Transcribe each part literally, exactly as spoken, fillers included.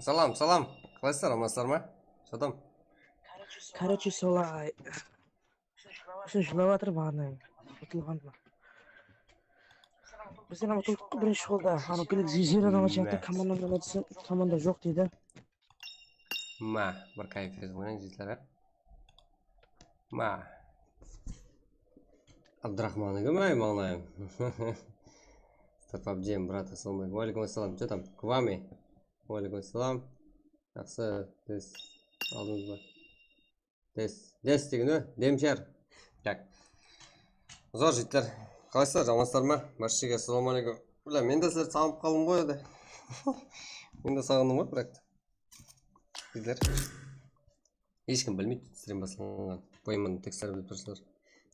Salam, salam. Qalaysızlar, amansızlar ma? Shadam. Короче, солай. Usı jılap atır baǵana. Utılǵan ba? Bizler ham utıldık ǵoy birinshi golda. Anı Glik zerodan atırdı, komanda oynatsa, komanda joq deydi. Ma, bir kayfiyat oynań, jigitler, a? Ma. Abduraxmanniki ma, mańlayım? Stop, abjem, brat, assalawma aleykum. Wa aleykum assalam. Что там? К вами? Wa aleykum assalam. Jaqsı, tez aldınız ba? Des, des degen o, demshar. Tak. Zor, jigitler. Qalaysızlar, amansızlar ma? Barshege assalawma aleykum. Bla, men de sizlerdi saǵınıp qaldım ǵoy, endi. Men de saǵındım ǵoy, biraq. Jigitler. Hesh kim bilmeydi, stream baslanǵanın. Qoyman, tek sizler bilip tursızlar.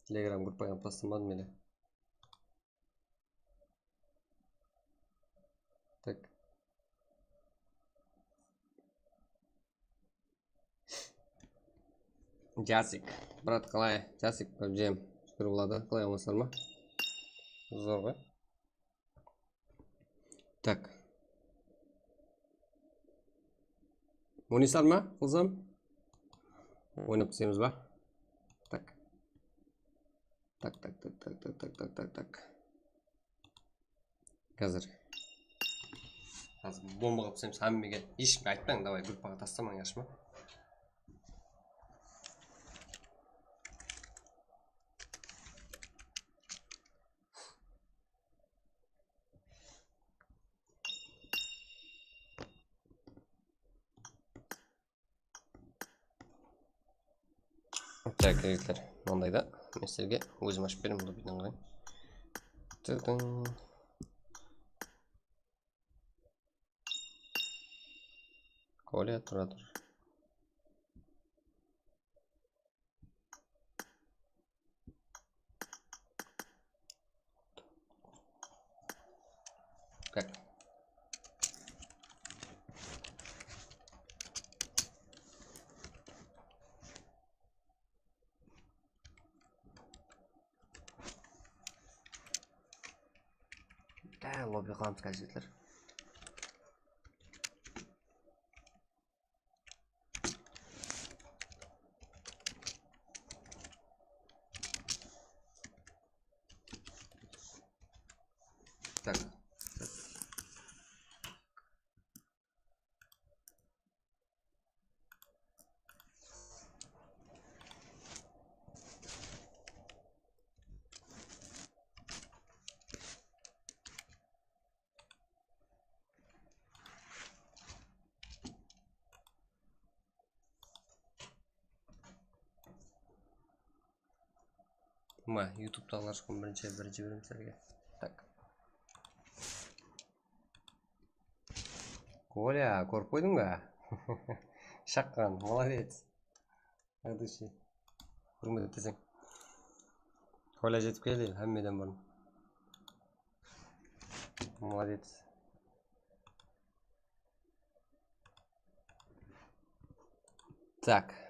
Telegram gruppaǵa taslamadım ele. Tak. Jasik. Brat, qalay? Jasik, abjem. Shúkir boladı. Qalay, amansızlar ma? Zor ǵoy. Tak. Oynaysalar ma, qızım? Oynap taslaymiz ba? Tak. Tak, tak, tak. Házir. Házir bomba qılıp taslaymiz hámmege. Hesh kimge aytpań, davay, gruppaǵa taslamań, yaqshı ma? Tak, jigitler, mınday da. Men sizlerge ózim ashıp bereyin, bul videonı qarań. Tıdıń. Kolya, tura tur. Tak. Há, lobby qılamız, házirler. Tak. Ma, YouTube'daǵılar shıqqan birinshi, birinshi, birinshi sizlerge. Tak. Kolya, kórip qoydıń ba? Shaqqan, молодец. Ведущий. Húrmet eteseń. Kolya jetip keldi, hámmeden burın. Молодец. Tak.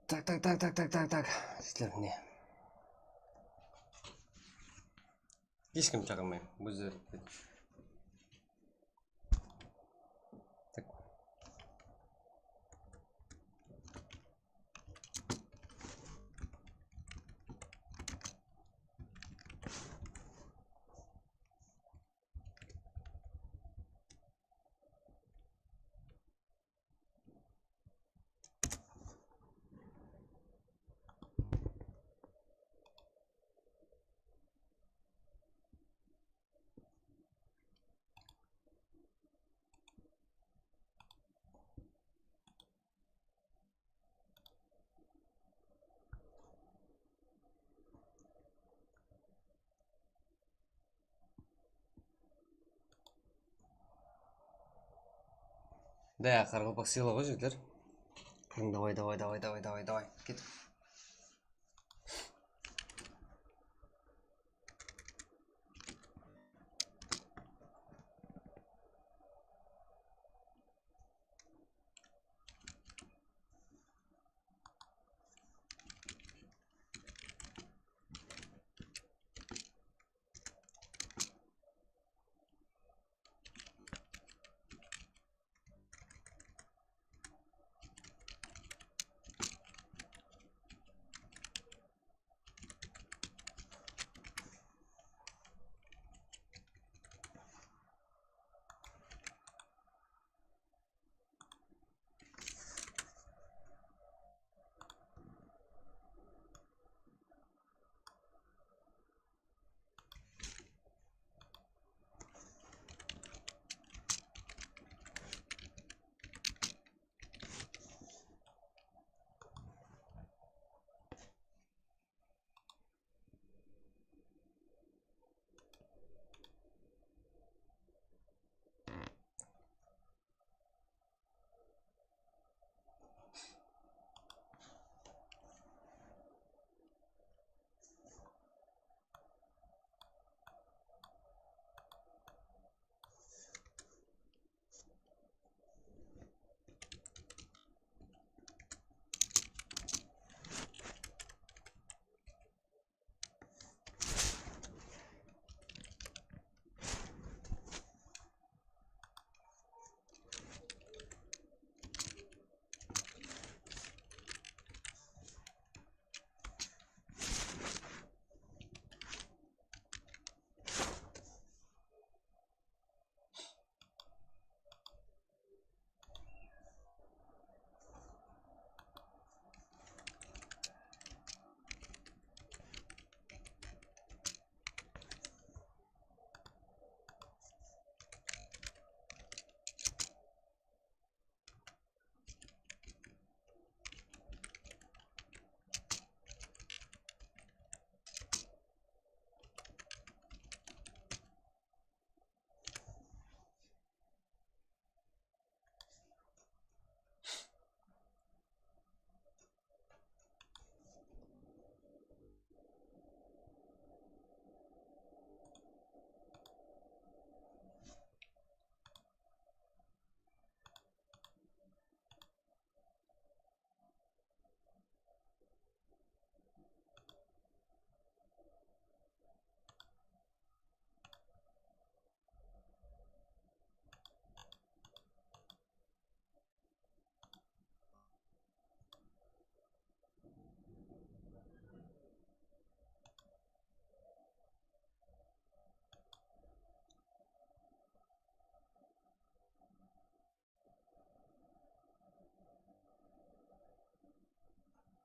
Tak, tak, tak, tak, tak, tak, tak. Sizler ne? Hesh kim shaqırmaydı. Ózleri. Tak. Da, qaraqalpaq sıyla ǵoy, jigitler. Davay, davay, davay, davay, davay, davay. Ket.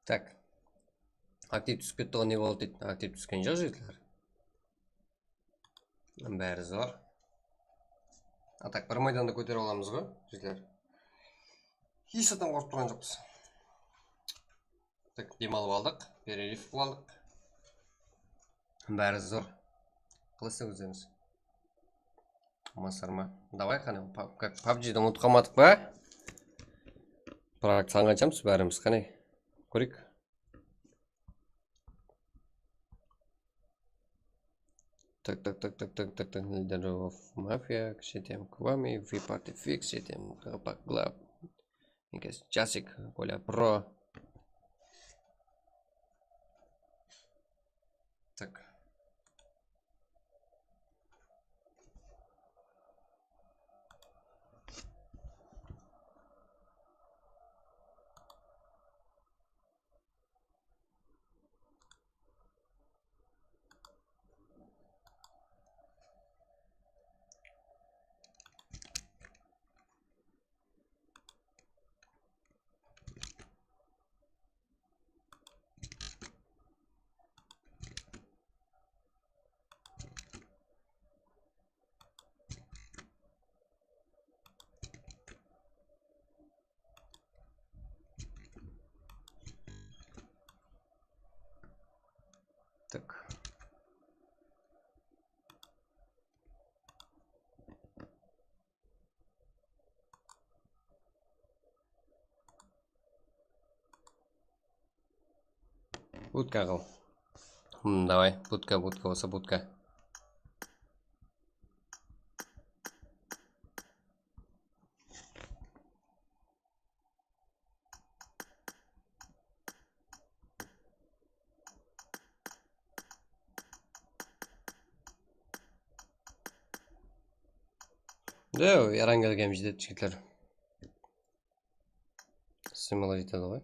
Tak. Aktiv túsip ketti ǵoy, ne boldı deydi. Aktiv túsken joq, jigitler. Bári zor. A tak, bir maydanda kóterip alamız ǵoy, jigitler. Hesh zattan qorqıp turǵan joqpız. Tak, dem alıp aldıq, перерыв qılıp aldıq. Bári zor. Qalaysızlar ózlerińiz? Amansalar ma? Davay, qáne, pab-, pabjidi umıtıp qalmadıq pa? Biraq saǵınanshamız bárimiz, qáne. Kóreyik. Tak, tak, tak, tak, tak, tak, tak, Leader of Mafia, kishireytim, Kwami, We Party Fix, kishireytim, Kapak Glab, Enkes Jasik, Kolya Pro. Tak. Tak. Budka qıl. Hmm, davay, budka, budka bolsa budka. Deo, yaran kelgen jigitler. Sımılı jetedi ǵoy.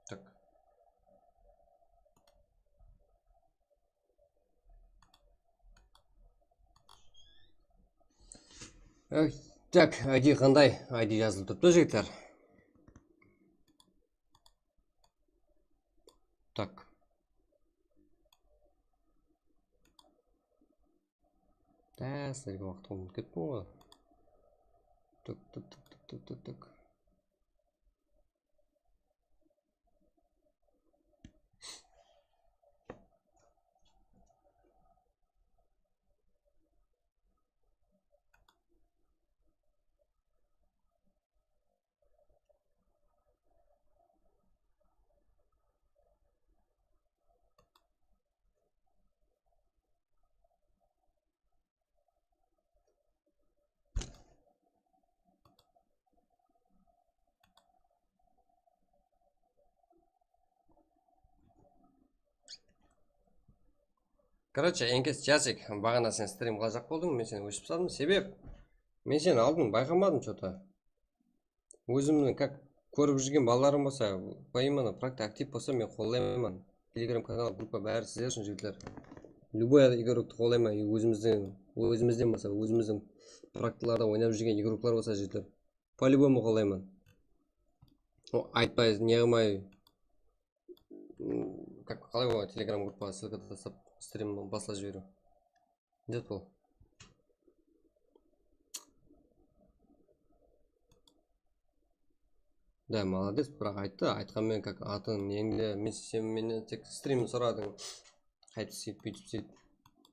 Tak. Ey, tak, I D qanday? I D jazılıp turıptı, jigitler. Tak. Dá, sizlerge waqıt qolınıp kettim ǵoy. Tak, tak, tak, tak, tak, tak, tak. Короче, Enkes Jasik, baǵana sen strim qılajaq boldıń, men seni óshirip saldım. Sebep, men seni aldın bayqamadım, что-то. Ózimniń, как, kórip júrgen balalarım bolsa, поименно, правда, aktiv bolsa, men qollayman. Telegram kanal, gruppa, bári sizler ushın, jigitler. Любой igorokti qollayman, ózimizden, ózimizden bolsa, ózimizdiń praktalarda oynap júrgen igoroklar bolsa, jigitler, по-любому qollayman. O, aytpay, ne qılmay, m, как, qalay boladı, Telegram gruppaǵa ссылка taslap, strim baslap jiberiw. Dep ol. Da, молодец, biraq ayttı, aytqan menen, как, atın, neńdi, men, sen mennen tek strimdi soradıń. Qaytıp seyt, búytip seyt.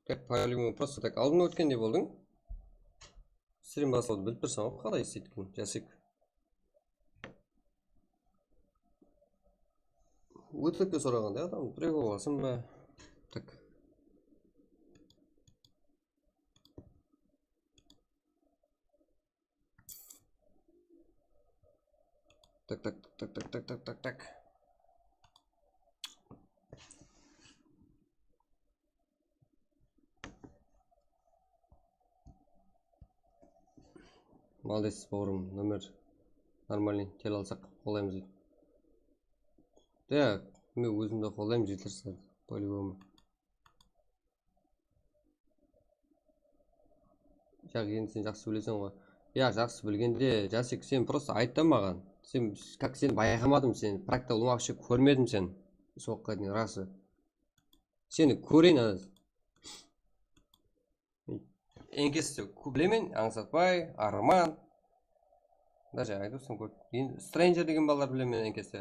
Как, по-любому, просто так aldın ótkendey boldıń. Strim baslawdı bilip tursań ǵoy, qalay isteydi eken, Jasik. Ótirikke soraǵanda adam прикол alsın ba? Tak. Tak, tak, tak, tak, tak, tak, tak, tak. Молодец, bawırım, nomer. нормальный tel alsaq qollaymız deydi. Так, men ózimdi qollayman, jigitler, sizlerdi, по-любому. Jaq, endi sen jaqsı bileseń ǵoy. Ya, jaqsı bilgende, Jasik, sen prosta ayt ta maǵan. Sen, как, seni bayqamadım, sen prakta ulıwma вообще kórmedim sen. Soǵıqqa deyin, rası. Seni kóreyin, ana. Enkesti bilemen, Ańsatbay, Arman. Даже aytıp otırsam kórip. Endi Stranger degen balalar bilemen, Enkesti.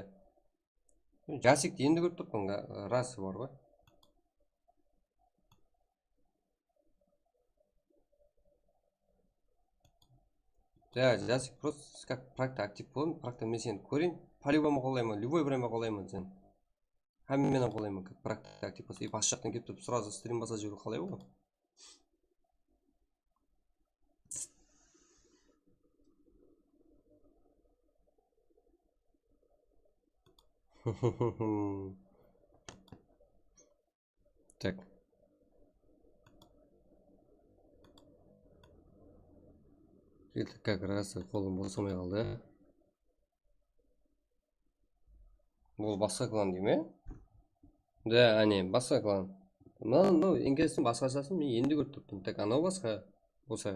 Jasikti endi kórip turıppan, rası bar ǵoy. Ya, Jasik, просто как prakta aktiv bol, prakta men seni kóreyin. По-любому qollayman, любой время qollayman seni. Hámmeni qollayman, как prakta aktiv bolsa. И bas jaqtan kelip turıp, сразу strim basa jiberiw qalay ol? Так. Как раз qolım bosamay qaldı. Bul basqa klan dey me? Da, áne, basqa klan. Mına, mınaw Enkestiń basqashasın men endi kórip turıppan. Так, anaw basqa bolsa.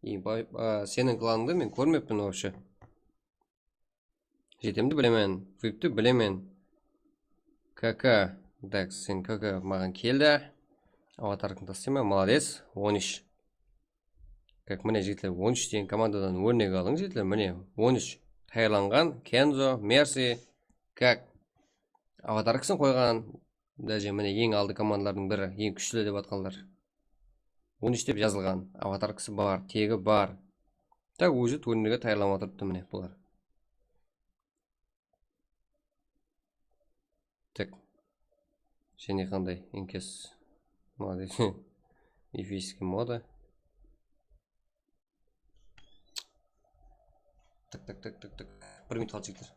И ba-, a, seniń klanıńdı men kórmeppan вообще. Jetemdi bilemen, vipti bilemen. K K, так, sen K K maǵan keldi. Avatarkıń tastayma, молодец, on úsh. Как, mine, jigitler, on úsh degen komandadan órnek alıń, jigitler, mine, on úsh. Tayarlanǵan, Kenzo, Mersi, как, avatarkasın qoyǵan, даже, mine, eń aldı komandalardıń biri, eń kúshli dep atqanlar. On úsh dep jazılǵan, avatarkası bar, tegi bar. Так, уже turnirge tayarlanıp atırıptı, mine, bular. Так. Jáne qanday? Enkes. Молодец. Эпический мода. Так, так, так, так, так. Bir minut qaldı, jigitler.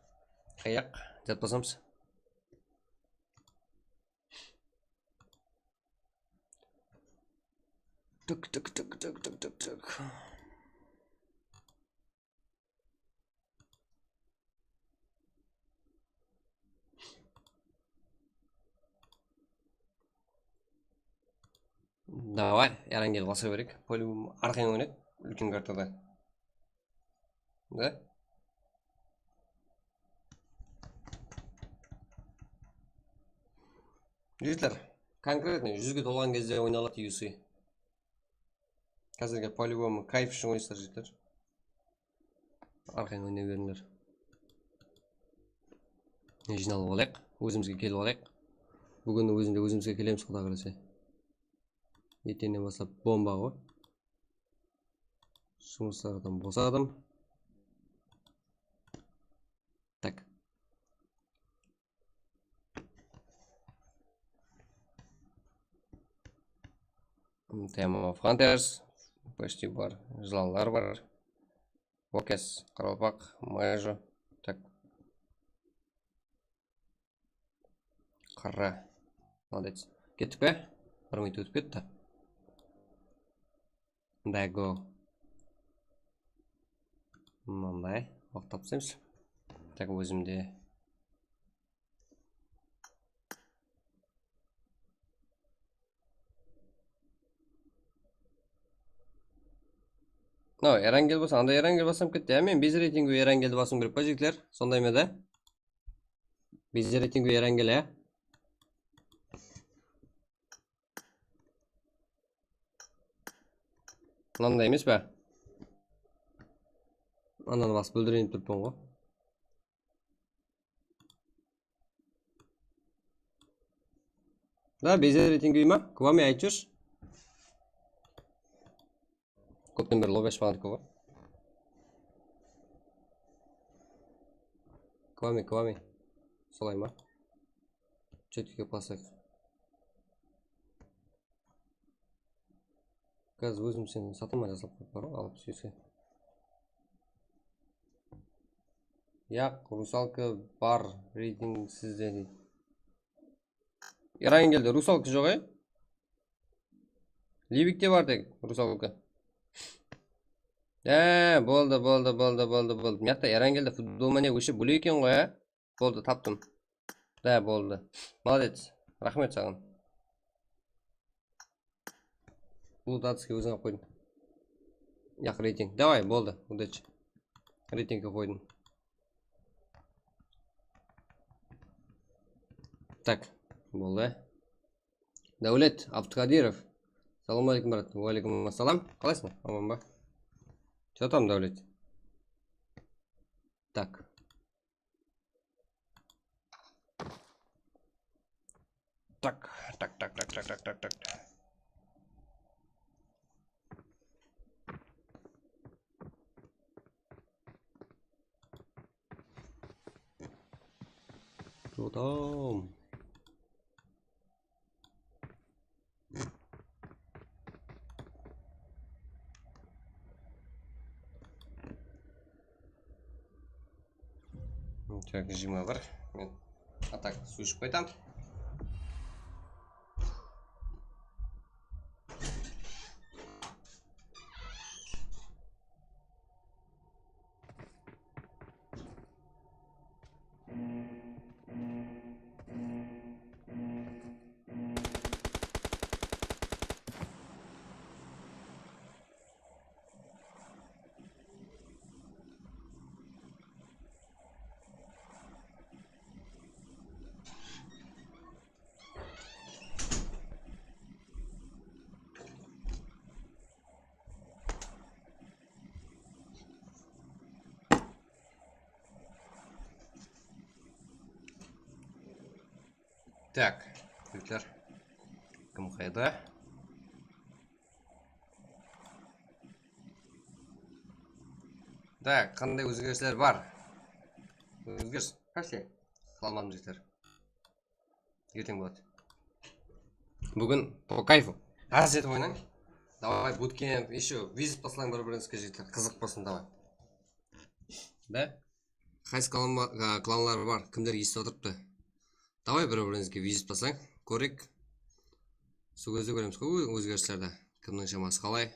Qayaq, jatpasamız. Tak, tak, tak, tak, tak, tak, tak. Davay, Erangel basa bereyik. Polyum arqayın oynayıq, úlken kartada. Da? Jigitler, конкретно júzge tolǵan gezde oynaladı U C. Házirge по-любому kayf ushın oynaysızlar, jigitler. Arqayın oynay berińler. Jıynalıp alayıq, ózimizge kelip alayıq. Búginniń ózinde ózimizge kelemiz, Quda qálese. Erteńnen baslap bomba ǵoy. Jumıslardan bosadım. Tak. Team of Hunters, почти bar, jılanlar bar. Okes, qaraqalpaq, Maju, tak. Qara. Молодец. Kettik pe? Bir minut ótip ketti. Dago. Mınday. Waqıt tapsaymiz. Tak, ózimde. No, Erangel bolsa, anda Erangel basam ketti. Ya, men bez reytingi Erangeldi basım kerek pa, jigitler? Sonday ma da? Biz reytingi Erangel, ya. Mınanday emes pa? Ananı basıp búldirenip turıppan ǵo. Da, bezer etingi ma? Kvame aytıp júrshi. Kópten beri lobby ashpaǵandiki ǵo. Kvame, Kvame. Solay ma? Chetke kelip qalsaq. Gaz ózim seni sataman, jazılıp qoyıp bar ǵo, alıp túsirse. Yaq, rusalka bar, reyting sizde deydi. Erangelde rusalka joq, e? Libikte bar tek rusalka. Há, boldı, boldı, boldı, boldı, boldı. Mıyaqta Erangelde futbol mine óship bul eken ǵoy, á? Boldı, taptım. Da, boldı. Molodec. Raxmet saǵan. Bul datiske óziń alıp qoydıń. Yaq, reyting. Davay, boldı. Udachi. Reytingke qoydım. Tak, boldı. Dáwlet Abduqadirov. Salawma aleykum, brat. Wa aleykum assalam. Qalaysıń? Aman ba? Chё tam, Dáwlet? Tak. Tak, tak, tak. Jotam. Tak, jigirma bir. Men atak suw iship qaytam. Tak, jigitler. Kim qayda? Tak, qanday ózgerisler bar? Ózgeris, pashli. Qıla almadım, jigitler. Erteń boladı. Búgin по кайфу. Házir etip oynań. Davay, bootcamp, ещё визит taslań bir-birińizge, jigitler. Qızıq bolsın, davay. Da? Qaysı klan ba-, a, klanlar bar? Kimler esitip atırıptı? Davay, bir-birińizge визит taslań. Kóreyik. Sol gezde kóremiz-ǵo ózgerislerdi. Kimniń shaması qalay?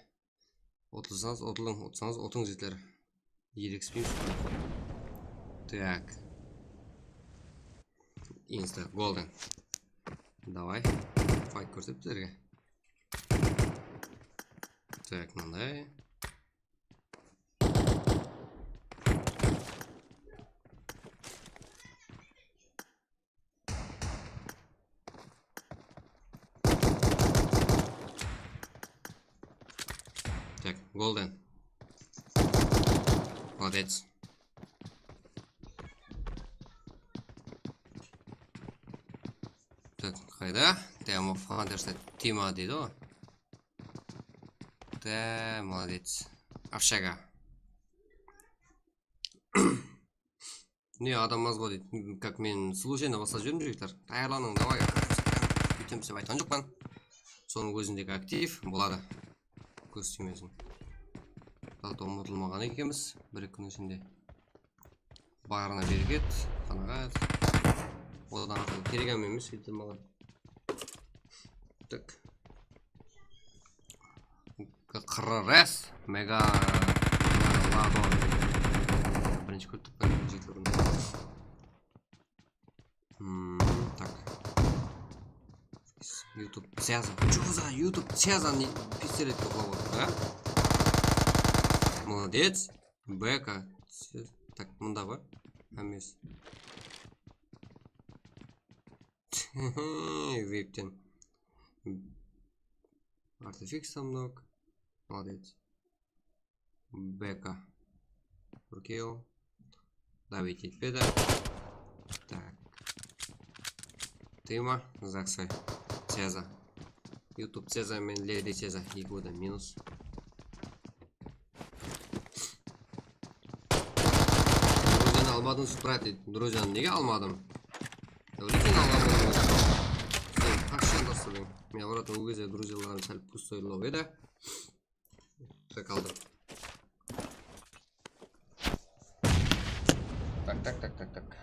Utılsańız utılıń, utsańız utıń, jigitler. Erikspeymiz. Tak. Insta golden. Davay. Fight kórset bizlerge. Tak, mınday. Tak, golden. Молодец. Tak, qayda? Demo Fandersta Tima deydi ǵo. Da, молодец. Общага. Ne, adam az ǵo deydi. Как men слушайно baslap jiberdim, jigitler. Tayarlanıń, davay. Búytemiz dep aytqan joqpan. Sonıń ózindegi aktiv boladı. Kóz tiymesin. Zато umıtılmaǵan ekenbiz. Bir-eki kún ishinde. Barına bereket, qanaǵat. Odan artıq kerek hám emes, endi maǵan. Tak. Qırrı res, mega, megalodon. Birinshi kórdik, jigitler. Hmm, tak. YouTube Ceza. Ceza, YouTube Ceza ne pistolet toplap otır, a? Молодец. Beka. Tak, mında ǵoy. Hámmesi. Vipten. Artefakt станок. Молодец. Beka. Okey. Давить etpedi. Tak. Tima, Zaksoy. Ceza. YouTube Ceza men Lady Ceza. Eki odan minus. Друзьяны almadım, sprayt deydi. Друзьяны nege almadım? Друзьяны almadım. Sen qashshan dostıdıń? Men обратно ol gezde друзьяlarım sál пустой edi. Tak, aldım. Tak, tak, tak, tak, tak.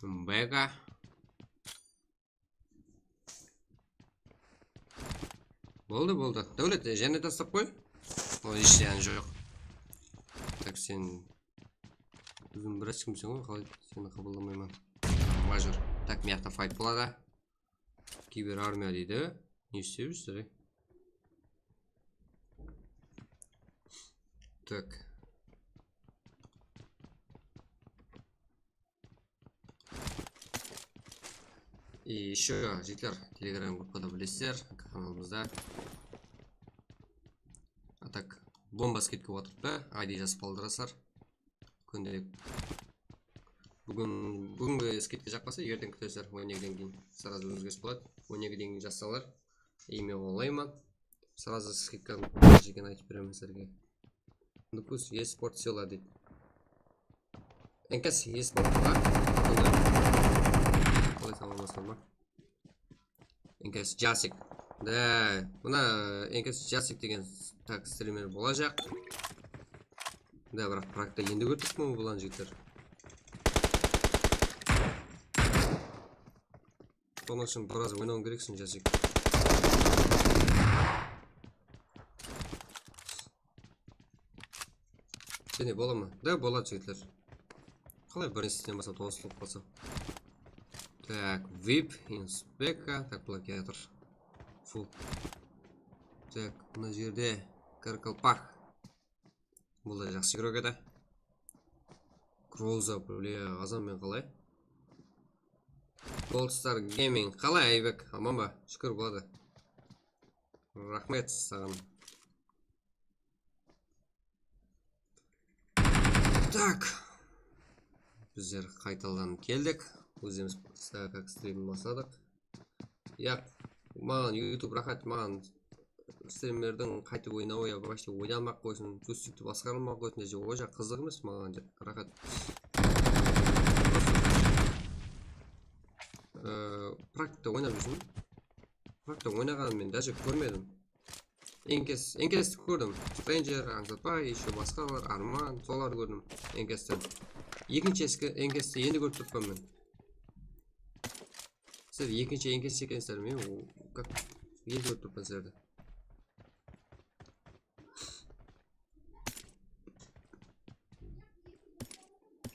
Bega. Boldı, boldı. Dáwlet, jáne taslap qoy. Ol hesh zıyan joq. Tak, sen óziń bir kimseń ǵoy, qalay seni qabıllamayman. Major. Tak, mıyaqta fayt boladı. Kiber armiya deydi. Ne islep júrsizler, ey? Tak. И ещё, jigitler, Telegram gruppada bilesizler, kanalımızda. A tak, bomba skidka otırıptı, I D jazıp qaldırasızlar. Kúndelik. Búgin, búgingi skidka jaqpasa, erteń kútesizler, on ekiden keyin. Сразу ózgerish boladı. On ekiden keyin jazsańlar, email qollayman. Сразу skidkanı qanshá ekenin aytıp beremen sizlerge. Nukus, e-sport sila deydi. N K S e-sport bar. Qalay sağlamasın bar. N K S Jasik. Da, mına N K S Jasik degen tak strimer bolajaq. Da, biraq prakta endi kórip turıppan bulan jigitler. Sonıń ushın biraz oynawıń kerekseń, Jasik. Jáne bola ma? Da, boladı, jigitler. Qalay birinshisinden baslap toǵısılıp qalsa. Tak, vip, inspekka, tak, blokiatr. Full. Tak, mına jerde karkalpaq. Bul da jaqsı igrok edi. Groza, bля, azan men qalay? Goldstar Gaming, qalay, Aybek? Aman ba? Shúkir, boladı. Raxmet saǵan. Tak. Bizler qaytadan keldik. Ózimiz, как, strimdi basladıq. Ya, maǵan YouTube raxat, maǵan strimlerdiń qaytıp oynawı, ya, вообще oynalmay-aq qoysın, joystickti basqara almay-aq qoysın dese, oja qızıq emes maǵan, raxat. Ee, praktikte oynap júrseń. Praktikte oynaǵanın men даже kórmedim. N K S, N K S-ti kórdim. Stranger, ańsatpay, ещё basqalar, Arman, solardı kórdim. N K S-ti. Ekinshi eski N K S-ti endi kórip turıppan men. Sizler ekinshi N K S ekensizler, men o, как, endi kórip turıppan sizlerdi.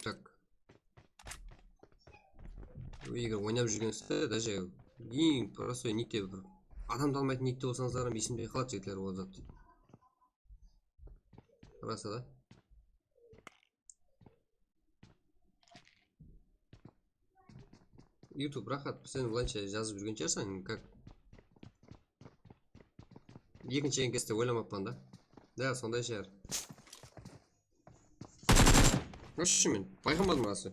Так. Eger oynap júrgense, даже eń prostoy nikte bir adam tanımaytın nikte bolsańızlar hám esimde qaladı, jigitler, ol zat. Rasta da. YouTube raxat, sen bılayınsha jazıp júrgen shıǵarsań, как. Ekinshi N K S-te oylamappan da. Da, sonday shıǵar. Вообще men bayqamadım rası.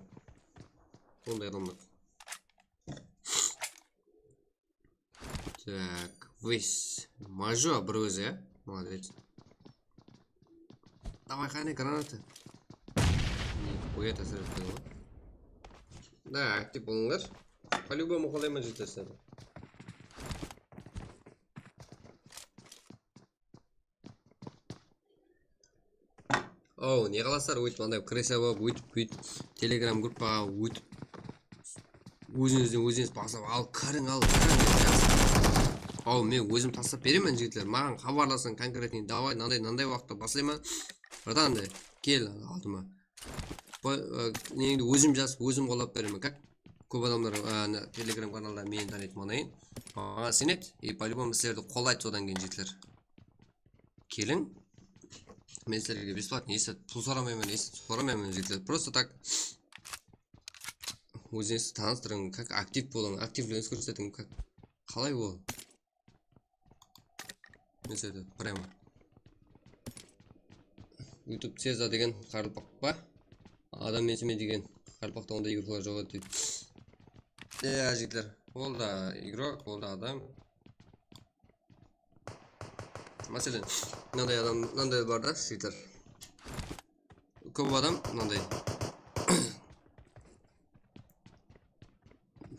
Onday adamlar. Так, вис. Majo bir ózi, ya. Молодец. Давай, qáne, granata. Qoya tásir etpedi ǵoy. Da, aktiv bolıńlar. По-любому qolayman, jigitler, sizlerdi. Aw, ne qılasızlar, óytip, anday kirese bolıp, óytip, óytip, Telegram gruppaǵa ótip, ózińizden ózińiz baslap, al, kiriń, al, kiriń. Aw, men ózim taslap beremen, jigitler. Maǵan xabarlasıń, конкретный, davay, mınanday, mınanday waqıtta baslayman. Bratan, de, kel aldıma. Neńdi ózim jazıp, ózim qollap beremen. Как? Kóp adamlar, a, Telegram kanalda meni tanıydı, mınayın. Maǵan isenedi. И по-любому sizlerdi qollaydı sodan keyin, jigitler. Keliń. Men sizlerge бесплатно, esit pul soramayman, esit soramayman, jigitler. Просто так. Ózińizdi tanıstırıń, как, aktiv bolıń, aktivligińizdi kórsetiń, как, qalay ol? Men sizlerdi прямо. YouTube Ceza degen qarılpaq pa? Adam mensime degen qarılpaqta onday игрокlar joq edi deydi. Ya, jigitler, ol da игрок, ol da adam. Máselen, mınanday adam, mınanday bar da, jigitler. Kóp adam mınanday.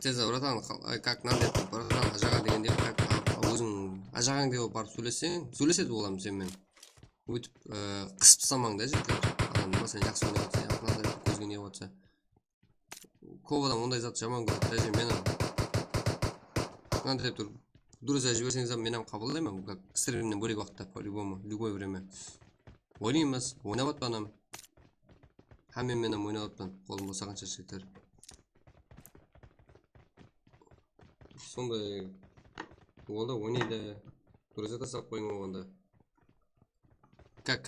Tez, bratan, как, mınanday, bratan, ajaǵa degende, как, óziń ajaǵań dep barıp sóylesseń, sóylesedi ol adam sen menen. Óytip, e, qısıp taslamań da, jigitler. Adam, máselen, jaqsı oynap atsa, ya mınanday kózge ne bolıp atsa. Kóp adam onday zat jaman kóredi, áje, men ham. Mına dep tur. Durıs jiberseńiz ham men ham qabıllayman, как strimnen bólek waqıtta, по-любому, любое время. Oynaymız, oynap atpan ham. Hámme menen oynap atpan, qolım bosaǵansha jigitler. Sonday, onda oynaydı. Durıs tasap qoyıń oǵanda. Как?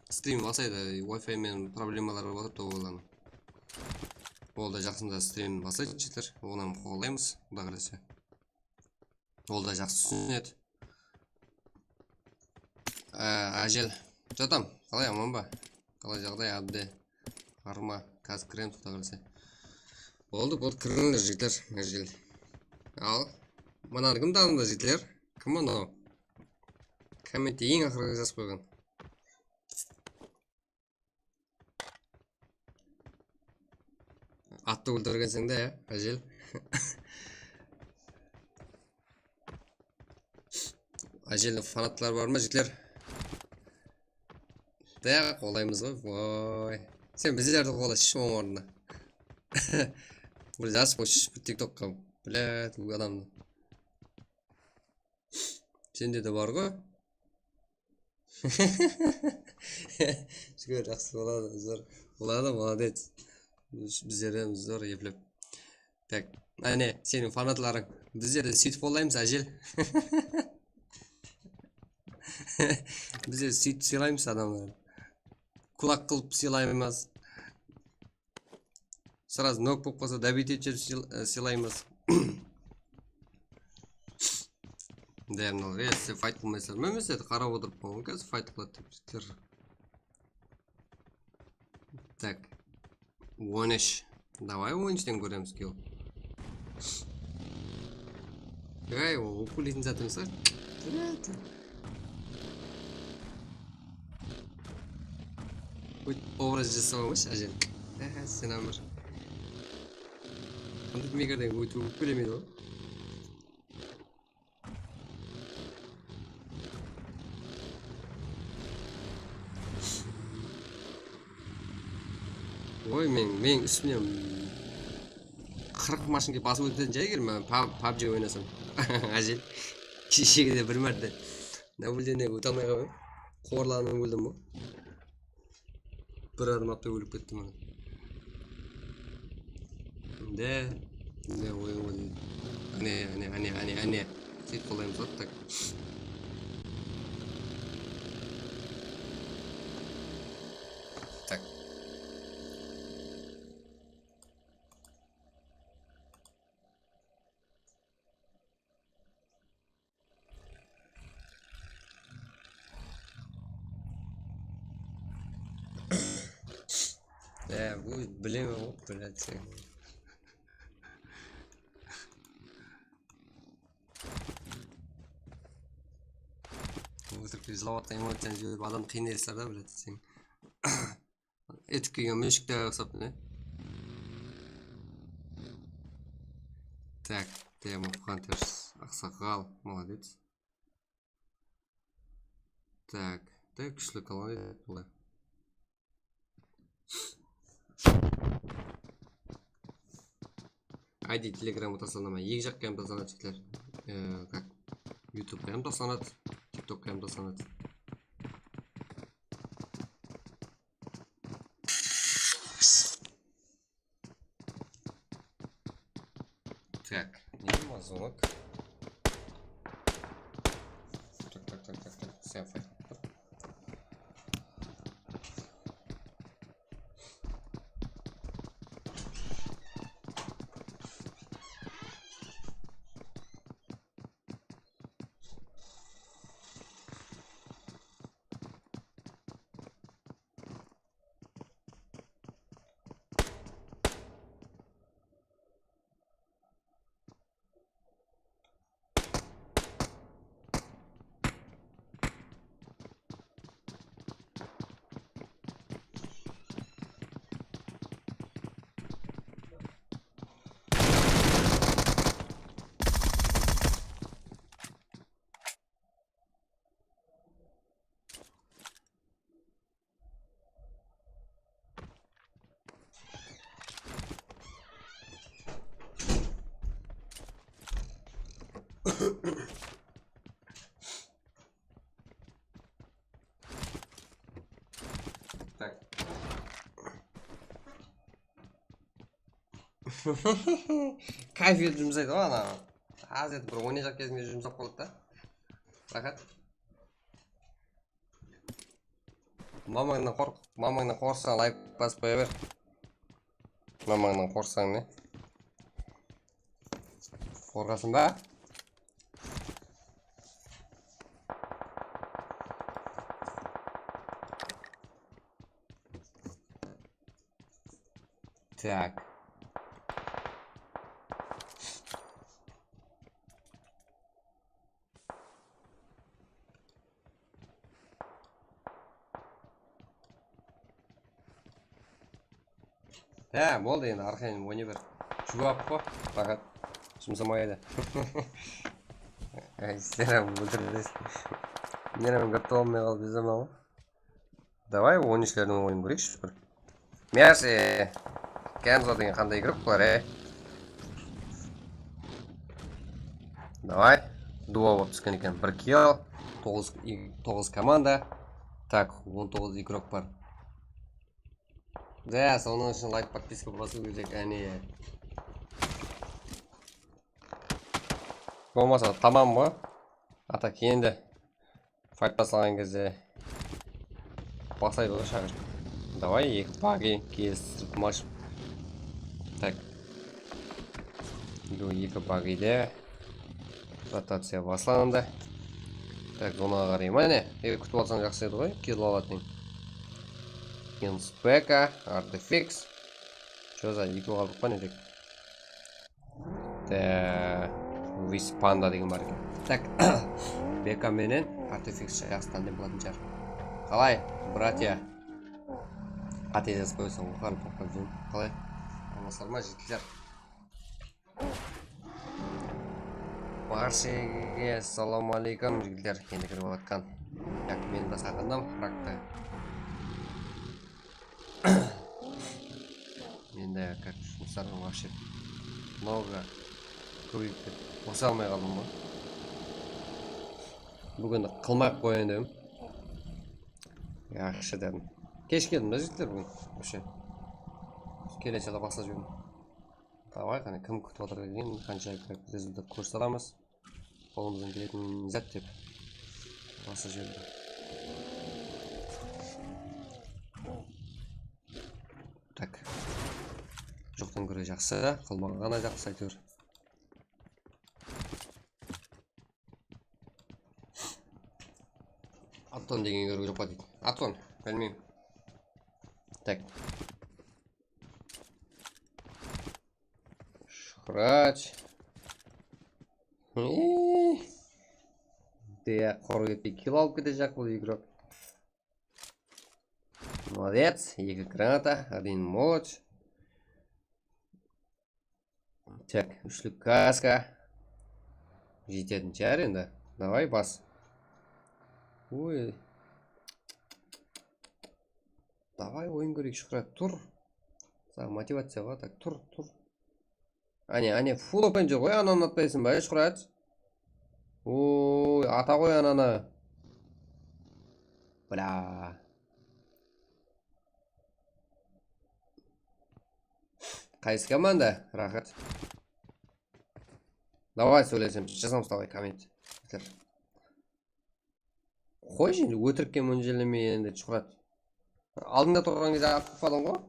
Strim baslaydı, Wi-Fi menen problemalar bolıp atırdı olardıń. Ol da jaqsında strim baslaydı, jigitler. Onı ham qollaymız, Quda qálese. Ol da jaqsı túsinedi. Á, Ájel. Jatam, qalay, aman ba? Qalay jaǵday, ábde? Arma, házir kiremiz, Quda qálese. Boldı, boldı, kirińler, jigitler, Ájel. Al, mınanı kim tanıdı, jigitler? Kim mınaw? Kommentte eń aqırǵı jazıp qoyǵan. Attı óltirgenseń de, ya, Ájel. Ájeldiń fanatları bar ma, jigitler? De, qollaymız ǵoy, voy. Sen bizlerdi qollashı, onıń ornına. Bir jazıp qoyshı, bir TikTokqa. Блядь, bu adamdı. Sende de bar ǵoy. Jigit, jaqsı boladı, zor. Boladı, молодец. Bizlerden zor eplep. Tak, áne, seniń fanatlarıń. Bizler de sóytip qollaymız, Ájel. Bizler sóytip sıylaymız adamlardı. Kulak qılıp sıylaymız. Сразу nok bolıp qalsa, добить etip sıyl-, e, sıylaymız. Dernal, e, siz fayt qılmaysızlar. Men, men sizlerdi qarap otırıppan, házir fayt qıladı dep jigitler. Tak. On úsh. Davay, on úshten kóremiz, kill. Ey, o, ókpeleytin zatımız bar. Obraz jasap almayshı, ájel. Aha, sen amir. Qanday megardan ótip ókpelemeydi ǵoy. Oy, men, men ústimnen qırq mashın kelip basıp ótetin shıǵar, eger men pab-, pabji oynasam. Ájel. Keshegide bir márte nableniege óte almay qaldım. Quwarlanıp óldim ǵoy. Bir adım atpay ólip kettim ana. De, de, oy, oy. Áne, áne, áne, áne, áne. Sóytip qollaymız, вот так. Так. Ya, bu bileme ǵoy, блядь, sen. Ótirip jılap atqan emotsiyanı jiberip, adam qıynaysalar da, блядь, sen. Etip kelgen múshikte uqsap, ne? Так, Demon Hunters, aqsaqal, молодец. Так, так, kúshli koloniya bul. I D Telegramǵa taslanadı ma? Eki jaqqa hám taslanadı, jigitler. E, как? YouTubeǵa hám taslanadı, TikTokqa hám taslanadı. Так, не, звонок. Так, так, так, так, так. Sen fayt. Kayf etip jumsaydı ǵoy ana. Az etip bir oynayjaq kezinde jumsap qaladı da. Rahat. Mamańnan qorq, mamańnan qorqsań, layk basıp qoya ber. Mamańnan qorqsań ne? Qorqasıń ba? Tak. Há, boldı endi, arqayın oynay ber. Juwap pa? Rahat. Jumsamaydı. Ay, sizler hám óltiresiz. Men hám gátto almay qalıp júzemen ǵoy. Davay, on úshlerden oyın kóreyikshi bir. Mersi. Kenzo degen qanday igrok bular, e? Davay. Duo bolıp túsken eken. Bir kill, toǵız, toǵız komanda. Tak, on toǵız igrok bar. Da, sonıń ushın layk, podpiska basıw kerek, áne. Bolmasa tamam ǵoy. A tak endi. Fayt baslaǵan gezde baslaydı ǵoy shaqır. Davay, eki bagi kelistiriw mash. Tak. Bu eki bagide rotaciya baslandı. Tak, zonaǵa qarayman, áne. E, kútip alsań jaqsı edi ǵoy, kill alatuǵın. Inspeka, Artifix. Joza, eki aldıq pa ne tek? Te, Wispanda degen bar eken. Tak. Beka menen Artifix jaqsı tándem qılatuǵın shıǵar. Qalay, bratya? Qáte jazıp qoyasań ǵoy, qarın topqan júrim. Qalay? Amasızlar ma, jigitler? Barshege assalawma aleykum, jigitler. Endi kirip atqan. Tak, men de saqındım, frakta. Endi, как, jumıslarım вообще много, kóbeyip ketip, qosa almay qaldım ǵoy. Búgin qılmay-aq qoyayın dedim. Yaqshı dedim. Kesh keldim da, jigitler, búgin. Вообще. Keleshe jala baslap jiberim. Davay, qáne, kim kútip atır eken, qansha, как, rezultat kórsete alamız. Qolımızdan keletin zat dep. Bası jerde. Tak. Joqtan kóre jaqsı, qılmaǵan ǵana jaqsı, áytewir. Aton degen joq pa deydi. Aton, bilmeymen. Tak. Shuhrat. Ey. Deya, qurı ketpey kill alıp ketejaq bul igrok. Молодец. Eki granata, один молот. Tak, úshlik kaska. Jetetin shıǵar endi. Davay, bas. Oy. Davay, oyın kóreyik, Shuhrat, tur. Saǵan motivaciya bar, tak, tur, tur. Áne, áne, full open júr ǵoy, ananı atpaysań ba, Shuhrat? Oy, ata ǵoy ananı. Bla. Qaysı komanda? Rahat. Davay, sóylesemiz, jazamız davay komment. Qoyshı endi, ótirikke mónjellemey endi, Shuhrat. Aldıńda turǵan gezde atıp atpadıń ǵoy.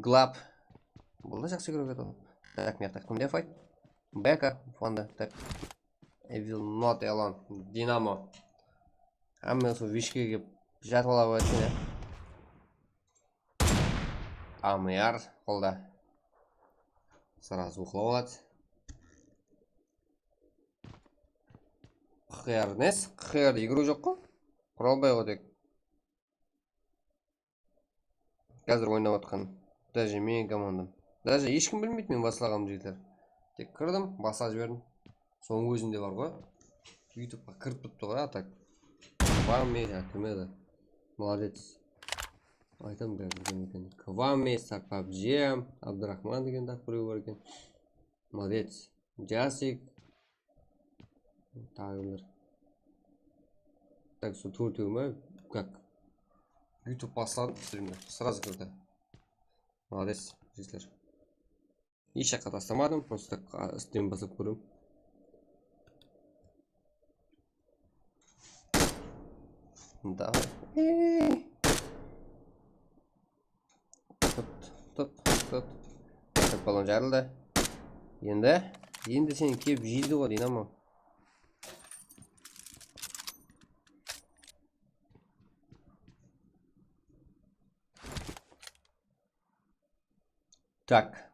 Glap. Bul da jaqsı kórip atır. Tak, men taqtım da fayt. Beka, Fanda, tak. Evil Not Elon, Dinamo. Hámme sol vishke kelip jatıp ala qoyatın ya. A M R qolda. Сразу uxlap aladı. Q Q R nes? Q Q R igrı joq ǵo. Quralbay ǵo tek. Házir oynap atqan. Даже meniń komandam. Даже hesh kim bilmeydi men baslaǵanımdı, jigitler. Tek kirdim, baslap jiberdim. Sonıń ózinde bar ǵoy. YouTubeqa kirip turıptı ǵoy, a tak. Bar me, ya, kim edi? Молодец. Aytam, házir kim eken. Kvame, Sarpabjem, Abduraxman degen dak birew bar eken. Молодец. Jasik. Taǵı kimler? Так, sol tórtew ma? Как? YouTube basladı strimdi. Сразу kirdi. Молодец. jigitler. Hesh jaqqa taslamadım, prosto qa-, stream baslap kóremen. Davay. Tut, tut, tut. Tut, balon jarıldı. Endi, endi seni kelip jeydi ǵo, Dinamo. Tak.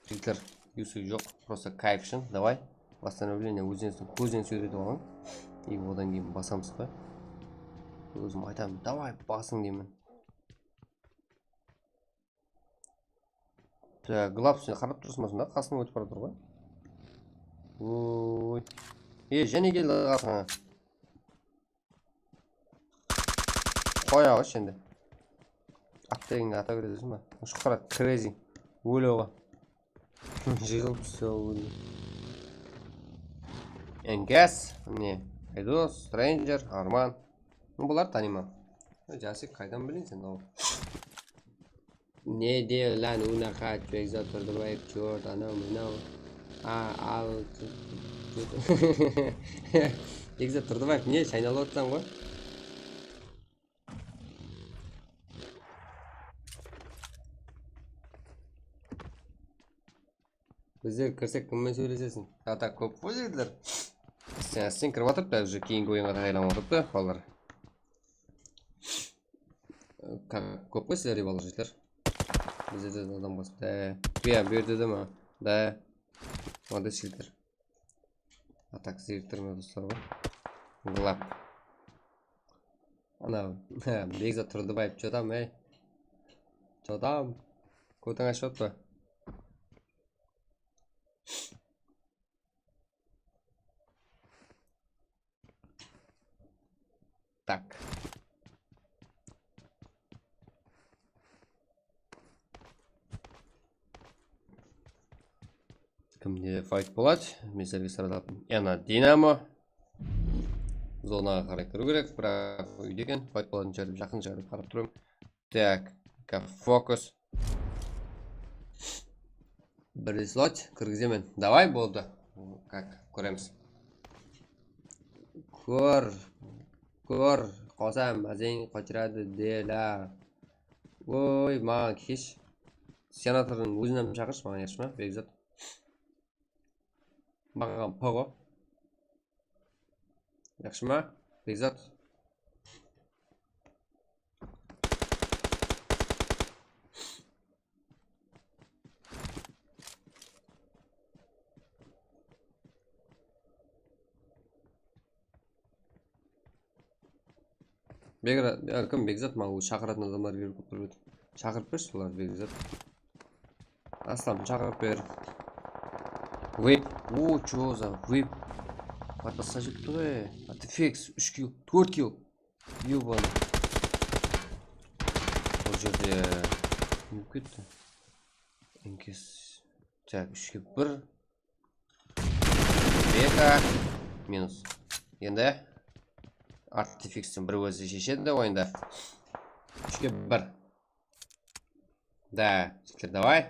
Jigitler, Yusuf joq, prosto kayf ushın, davay. Восстановление ózińizdiń kózden súwretip alıń. И odan keyin basamız ǵoy. Ózim aytaman, davay, basıń deymen. Tak, Glab, sen qarap turırsıń ba sonda? Qasıma ótip baratır ǵoy. Oy. E, jáne keldi qasıńa. Qoya ǵoyshı endi. At degende ata bereseń ba? Ushıp baradı, crazy. Óle ǵoy. Jıyılıp túste ol. Enges, mine, Aydos, Stranger, Arman. Bular tanıyman. Jasik, qaydan bileysen, aw? Ne de lan, unaqa, Bekzat Turdıbaev, chort, anaw, mınaw. A, al, Bekzat Turdıbaev, ne, shaynalıp atırsań ǵoy? Bizler kirsek, kimmen sóyleseseń? A tak, kóp ǵoy jigitler. Sen, sen kirip atırıptı, уже keyingi oyınǵa tayarlanıp atırıptı, balalar. Ka-, kóp ǵoy sizler, rivallar jigitler. Bizlerde de adam qostı. Da, bu ya, bu jerde de ma? Da. Onda jigitler. A tak, zeriktirme, dostlar, ǵoy. Glab. Ana, Bekzat Turdıbaev, chodam, ey. Chodam. Kótiń ashıp atpa? Tak. Kimde fayt boladı? Men sizlerge saralap. Yana Dinamo. Zonaǵa qaray kiriw kerek, biraq úyde eken. Fayt bolatuǵın jerdi jaqın jerdi qarap turman. Tak, fokus. Bir slot kirgizemen. Davay, boldı. Kak, kóremiz. Kór, kór, qosam, ázeyin qochıradı, dela. Oy, maǵan kesh. Senatordıń ózin hám shaqırshı, maǵan yaqshı ma, Bekzat? Maǵan pogo. Yaqshı ma, Bekzat? Begra-, ya, kim Bekzat, maǵan shaqıratın adamlar kelip turıp edi. Shaqırıp bershi bulardı, Bekzat. Aslam, shaqırıp ber. Vep. O, чё за веп? Atlasqa jepti ǵoy. Artifex, úsh kill, tórt kill. Ёбаный. Bul jerde kim ketti? Enkes. Tak, úshke bir. Beka. Minus. Endi Artifextiń bir ózi sheshedi oyında. Úshke bir. Da, jigitler, davay.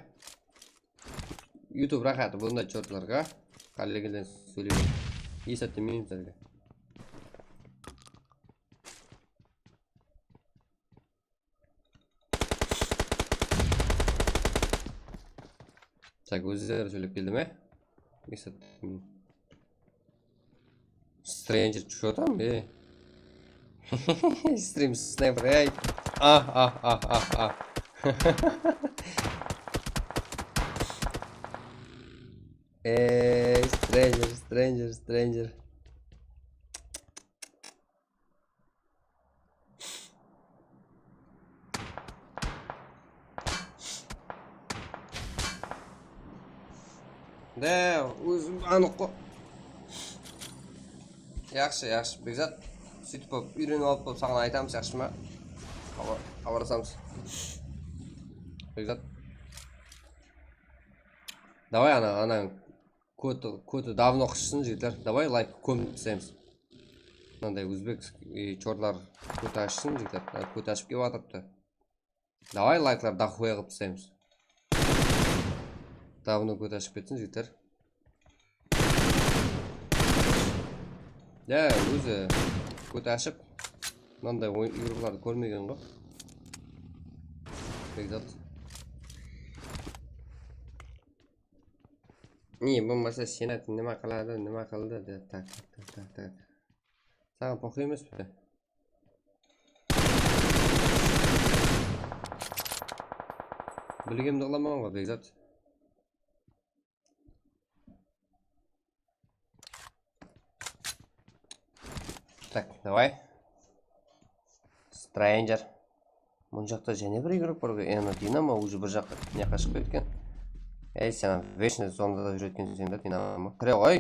YouTube raxatı bunday chortlarǵa. Qálegen sóyleymen. Esaptı men sizlerge. Tak, ózleri sóylep keldi me? Esaptı men. Stranger, что там, ey? Stream sniper, ey. Ah, ah, ah, ah, ah. Ey, stranger, stranger, stranger. De, ózim anıq ǵo. Yaqshı, yaqshı, Bekzat. Sóytip bolıp, úyrenip alıp bolıp, saǵan aytamız, yaqshı ma? Xaba-, xabarlasamız. Bekzat. Davay, ana, ana, kóti, kóti davno qıshsın, jigitler. Davay, layk, kómip taslaymiz. Mınanday ózbek, e, chortlar kóti ashsın, jigitler. Kóti ashıp kelip atırıptı. Davay, layklar daxuya qılıp taslaymız. Davno kót ashıp ketsin, jigitler. Ya, ózi kót ashıp, mınanday oyın, igrukalardı kórmegen ǵoy. Bekzat. Ne bolmasa, Senat nima qiladi, nima qildi dep. Tak, tak, tak, tak, tak. Saǵan poxıy emes pe? Bilgemdi qılaman ǵoy, Bekzat. Tak, davay. Stranger. Mına jaqta jáne bir igrok bar ǵoy. Endi Dinamo уже bir jaqqa ne qashıp ketken. Ey, sen вечно zonada júretkenseń da, Dinamo. Kire ǵoy.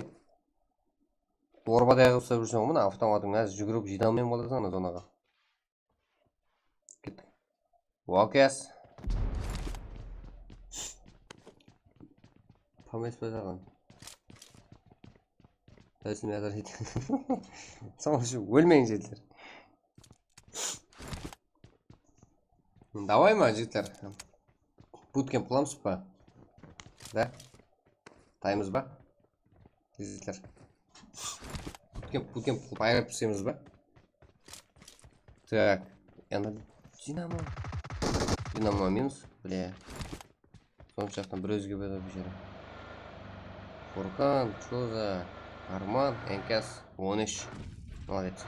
Dorbaday qılıp uslap júrseń ǵoy, mına avtomatıń házir júgirip jıyda almay bolasań ana zonaǵa. Kettik. Walkes. Pames pa saǵan? Dásime azar edi. Sonıń ushın ólmeń, jigitler. Davay ma, jigitler? Butkemp qılamız ba? Da? Taymız ba? Jigitler. Butkemp, butkemp qılıp ayırıp taslaymiz ba? Tak. Endi Dinamo. Dinamo minus. Bile. Sonshaqtan bir ózge bedi bul jeri. Furkan, Choza, Arman, Enkas, on úsh. Молодец.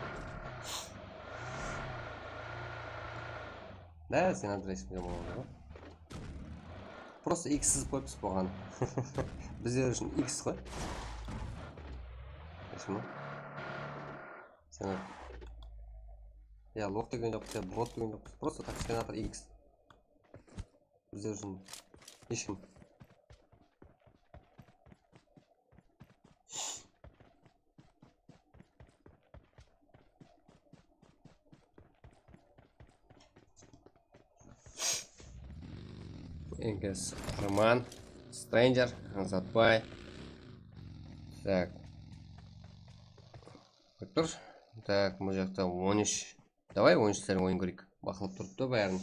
Da, sen adresingde boldı ǵoy. Просто X sızıp qoyıppız buǵan. Bizler ushın X ǵoy. Почему? Sen, ya, lok degen joq, ya, bot degen joq. Просто так, senator X. Bizler ushın hesh kim. Enkas, Arman, Stranger, Azatbay. Tak. Tur. Tak, bul jaqta on úsh. Davay, on úshler oyın kóreyik. Baqlap turıptı bárin.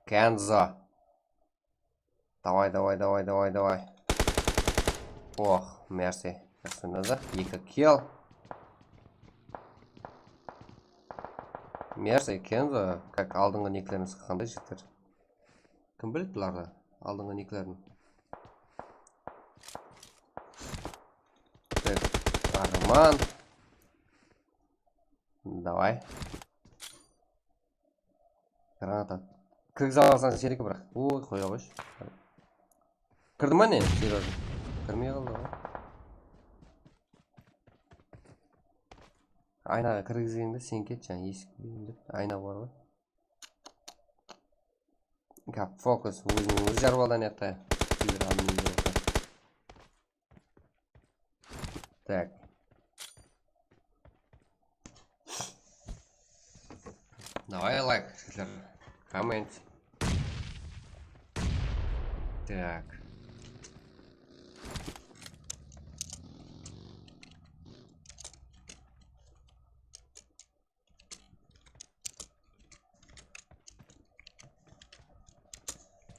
Kenzo. Davay, davay, davay, davay, davay. Oh, Mercy. Jaqsı oynadı. Eki kill. Mercy, Kenzo, как aldınǵı niklerin sıqqanday jigitler. Kim biledi bulardı? Aldınǵı niklerin. Tak, Arman. Davay. Granata. Kirgize alsań, seniki, biraq. Oy, qoya qoyshı. Kirdi ma ne, Serёja? Kirmey qaldı ǵoy. Aynaǵa kirgizgende sen ket, jańa esik dep ayna bar ǵoy. Gap, fokus, ózinen ózi jarıp aldı anayaqta. Kibir admin bolsa. Так. Давай лайк, jigitler. Komment. Так.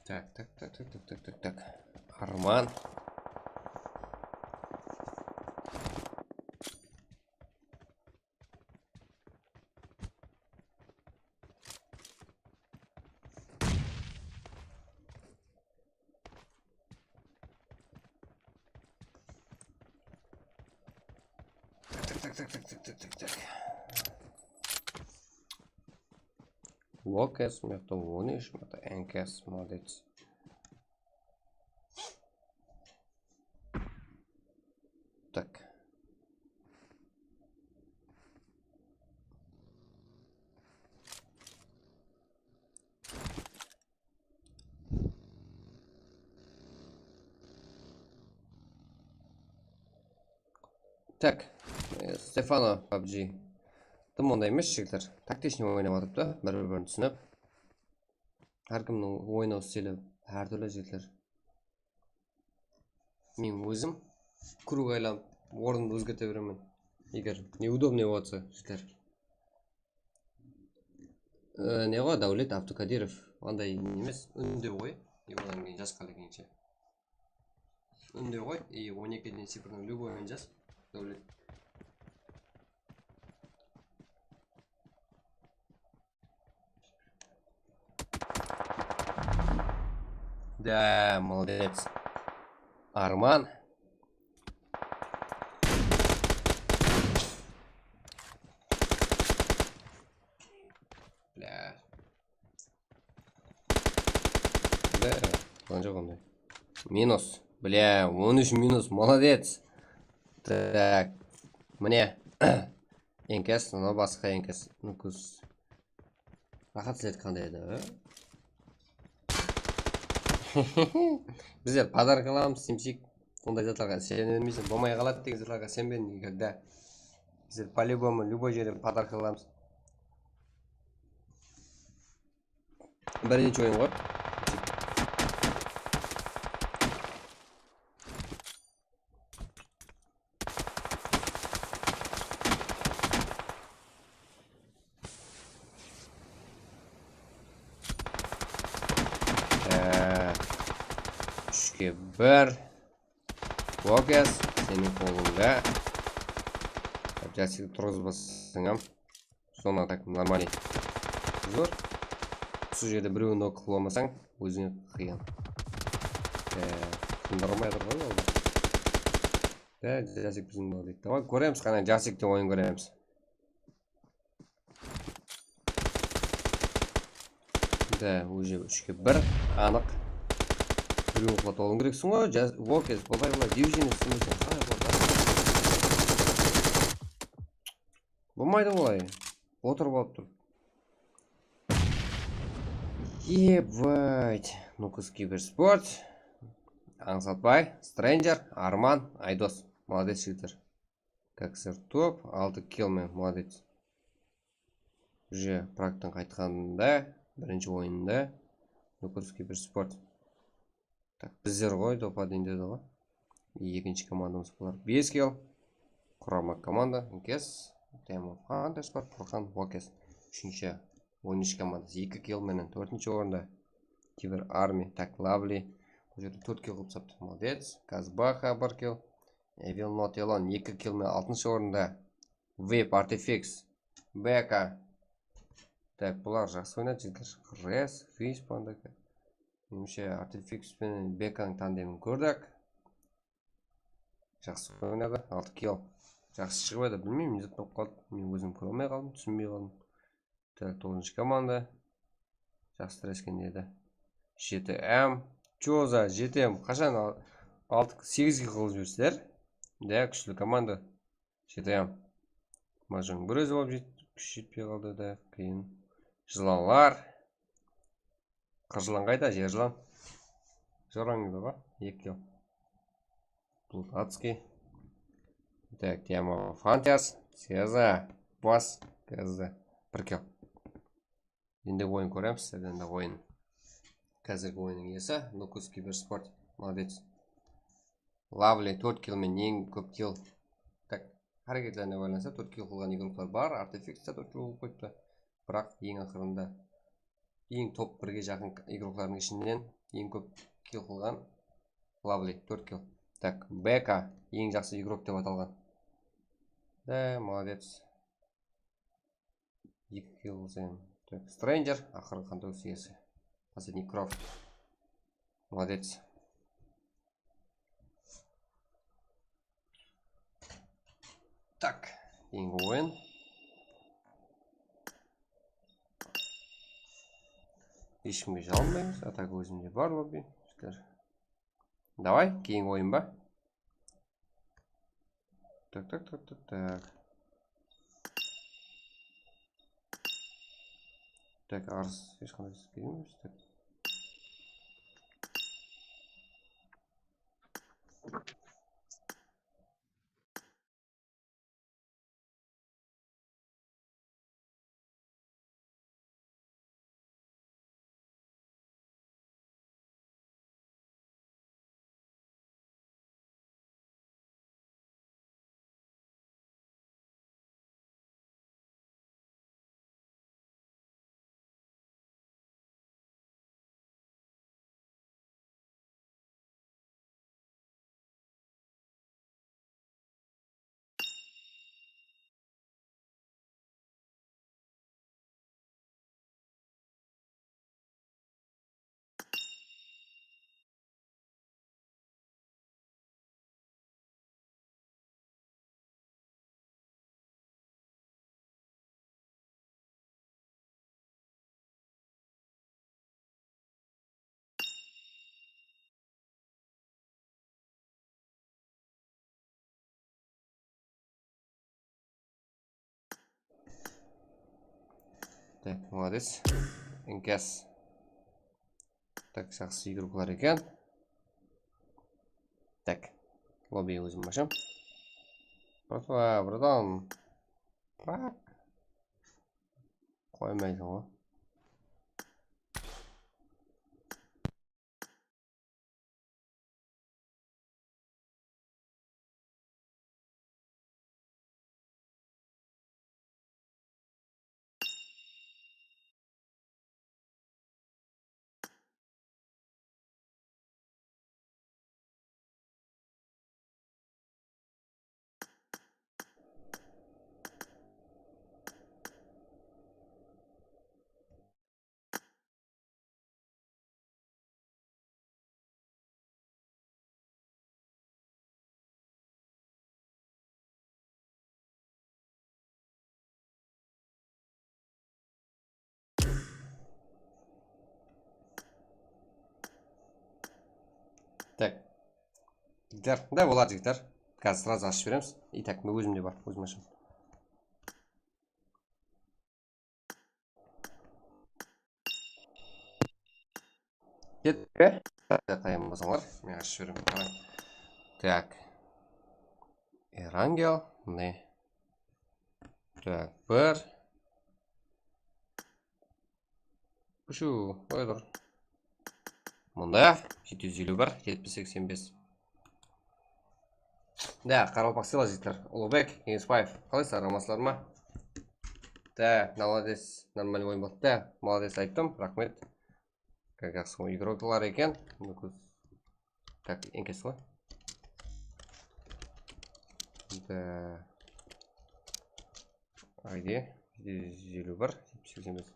Так, так, так, так, так, так, так, так. Арман. Так, так, так, так, так, так, так, так. Локес, мıyaqta on úsh, mıyaqta N K S, молодец. Так. Так, e, Stefano pubg. Dım onday emes, jigitler. Taktичный oynap atırıptı, bir-birin túsinip. Hár kimniń oynaw stili hár túrli, jigitler. Men ózim krug aylanıp, ornımdı ózgerte beremen. Eger неудобный bolsa, jigitler. E, ne ǵoy, Dáwlet Abdukadırov. Anday emes, úndew ǵoy. E, odan keyin jasqa kelgenshe. Úndew ǵoy. E, on ekiden sifrden любойın jaz. Dáwlet. Да, молодец. Arman. Blya. Да, qılǵan joq onday. Minus. Blya, on úsh minus, молодец. Так. Mine. Enkes, mınaw basqa enkes. Nukus. Raxat slet qanday edi, a? Bizler podarka alamız, simsik. Onday zatlarǵa isene bermeysen, bolmay qaladı degen zatlarǵa isenbeń никогда. Bizler по-любому любой jerden podarka alamız. Birinshi oyın ǵoy. Ee, úshke bir. Vokes, seniń qolıńda. Jasik turǵızbasań hám. Zona так нормальный. Zor. Usı jerde birewin nok qılıp almasań, ózińe qıyın. Ee, sındırmay atır ǵoy ol. Ee, Jasik biziń boldı. Давай, kóremiz, qáne, Jasikte oyın kóremiz. Да, уже úshke bir, anıq. Birew qıla tolıń kerekseń ǵoy, Vokes, bılay bılay division istemeseń, qalay boladı? Bolmaydı olay. Otırıp alıp tur. Ебать. Nukus Kibersport. Ańsatbay, Stranger, Arman, Aydos. Молодец, jigitler. Как сэр топ, altı kill men, молодец. Уже Pragtan qaytqanında, birinshi oyında. Nukus Kibersport. Tak, bizler ǵoy, dopa deyin dedi ǵoy. Ekinshi komandamız bular. Bes kill. Qurama komanda, Kes. Time of Hunters bar, Furqan, Vokes. Úshinshi, on úsh komandası eki kill menen tórtinshi orında. Kiber Army, tak, Lovely. Bul jerde tórt kill qılıp saptı, молодец. Kazbaha bir kill. Evil Not Elon eki kill menen altınshı orında. Vip, Artifix, Beka. Tak, bular jaqsı oynadı, jigitler. Res, Respawn, tak. Menimshe, Artifix penen Bekanıń tandemin kórdik. Jaqsı oynadı, altı kill. Jaqsı shıǵıp edi, bilmeymen, ne zat bolıp qaldı. Men ózim kóre almay qaldım, túsinbey qaldım. Tak, toǵızınshı komanda. Jaqsı tiresken edi. Jeti M. Choza, jeti M. Qashan al-, altı, segiz kill qılıp jibersizler. Да, kúshli komanda. Jeti M. Majang bir ózi bolıp jet-, kúsh jetpey qaldı da, qıyın. Jılanlar. Qır jılan qayda, jer jılan? Jorań edi ǵo, eki kill. Blud Adskiy. Так, Diamond Hunters. Seza. Bas. Kazda. Bir kill. Endi oyın kóremiz, sizlerden de oyın. Házirgi oyınnıń iyesi Nukus Kibersport. Молодец. Lovely tórt kill menen eń kóp kill. Tak, háreketlerine baylanısta tórt kill qılǵan igroklar bar. Artifix te tórt kill qılıp qoyıptı. Biraq eń aqırında, eń top birge jaqın igroklardıń ishinen eń kóp kill qılǵan Lovely, tórt kill. Tak, Beka, eń jaqsı igrok dep atalǵan. Да, молодец. Eki kill sen. Так, Stranger, aqırǵı qantógis iyesi. Последний Krov. Молодец. Так, keyingi oyın. Hesh kimge jalınbaymız, a tak ózimde bar lobbi. Давай, keyingi oyın ba? Tak, tak, tak, tak, tak. Tak, arız hesh qanday kelmeymiz. Tak. Tak, молодец. Inkas. Tak, jaqsı игрокlar eken. Tak, lobbiye ózim asham. Bratva, братан. Brat. Qoymaysań ǵoy. Tak. Jigitler, da boladı, jigitler. Házir сразу ashıp jiberemiz. И так, men ózimde bar, ózim ashaman. Kettik pe? Tayın bolsańlar, men ashıp jiberemen. Qarań. Tak. Erangel, ne? Tak, bir. Ushıw, qoya tur. Mında jeti júz eliw bar, jetpis seksen bes. Da, qaraqalpaq sıyla jigitler. Uluǵbek Keńesbaev. Qalaysızlar, amansızlar ma? Da, молодец, нормальный oyın boldı. Da, молодец ayttım, raxmet. Jaqsı игрокlar eken. Mine kóz. Tak, Inkas ǵoy. Da. Ayde, júz eliw bar, jetpis seksen bes.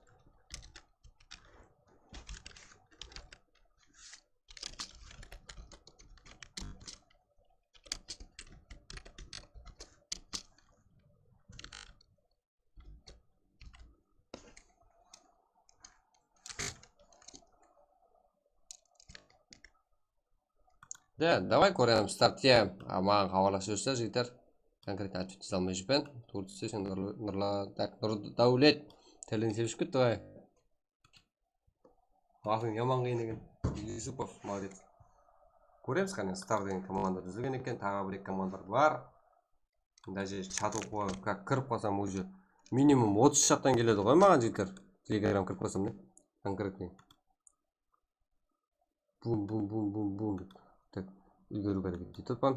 Da, davay, kóremiz, startke. A, maǵan xabarlasıp júrsizler, jigitler. Konkretno otvet ete almay júrmen. Tuwrı tússeń, Nurla, Nurla, tak, Nurdawlet. Tilden sebiship ketti ǵoy. Atıń yaman qıyın eken. Yusupov, молодец. Kóremiz, qáne, Star degen komanda dúzilgen eken, taǵı bir-eki komandalar bar. Даже chatqa kirip qalsam, уже minimum otız shaqtan keledi ǵoy maǵan, jigitler. Telegram kirip qalsam, ne? Konkretno. Bum, bum, bum, bum, bum dep. Tak, úlgeriwge háreket etip atırman.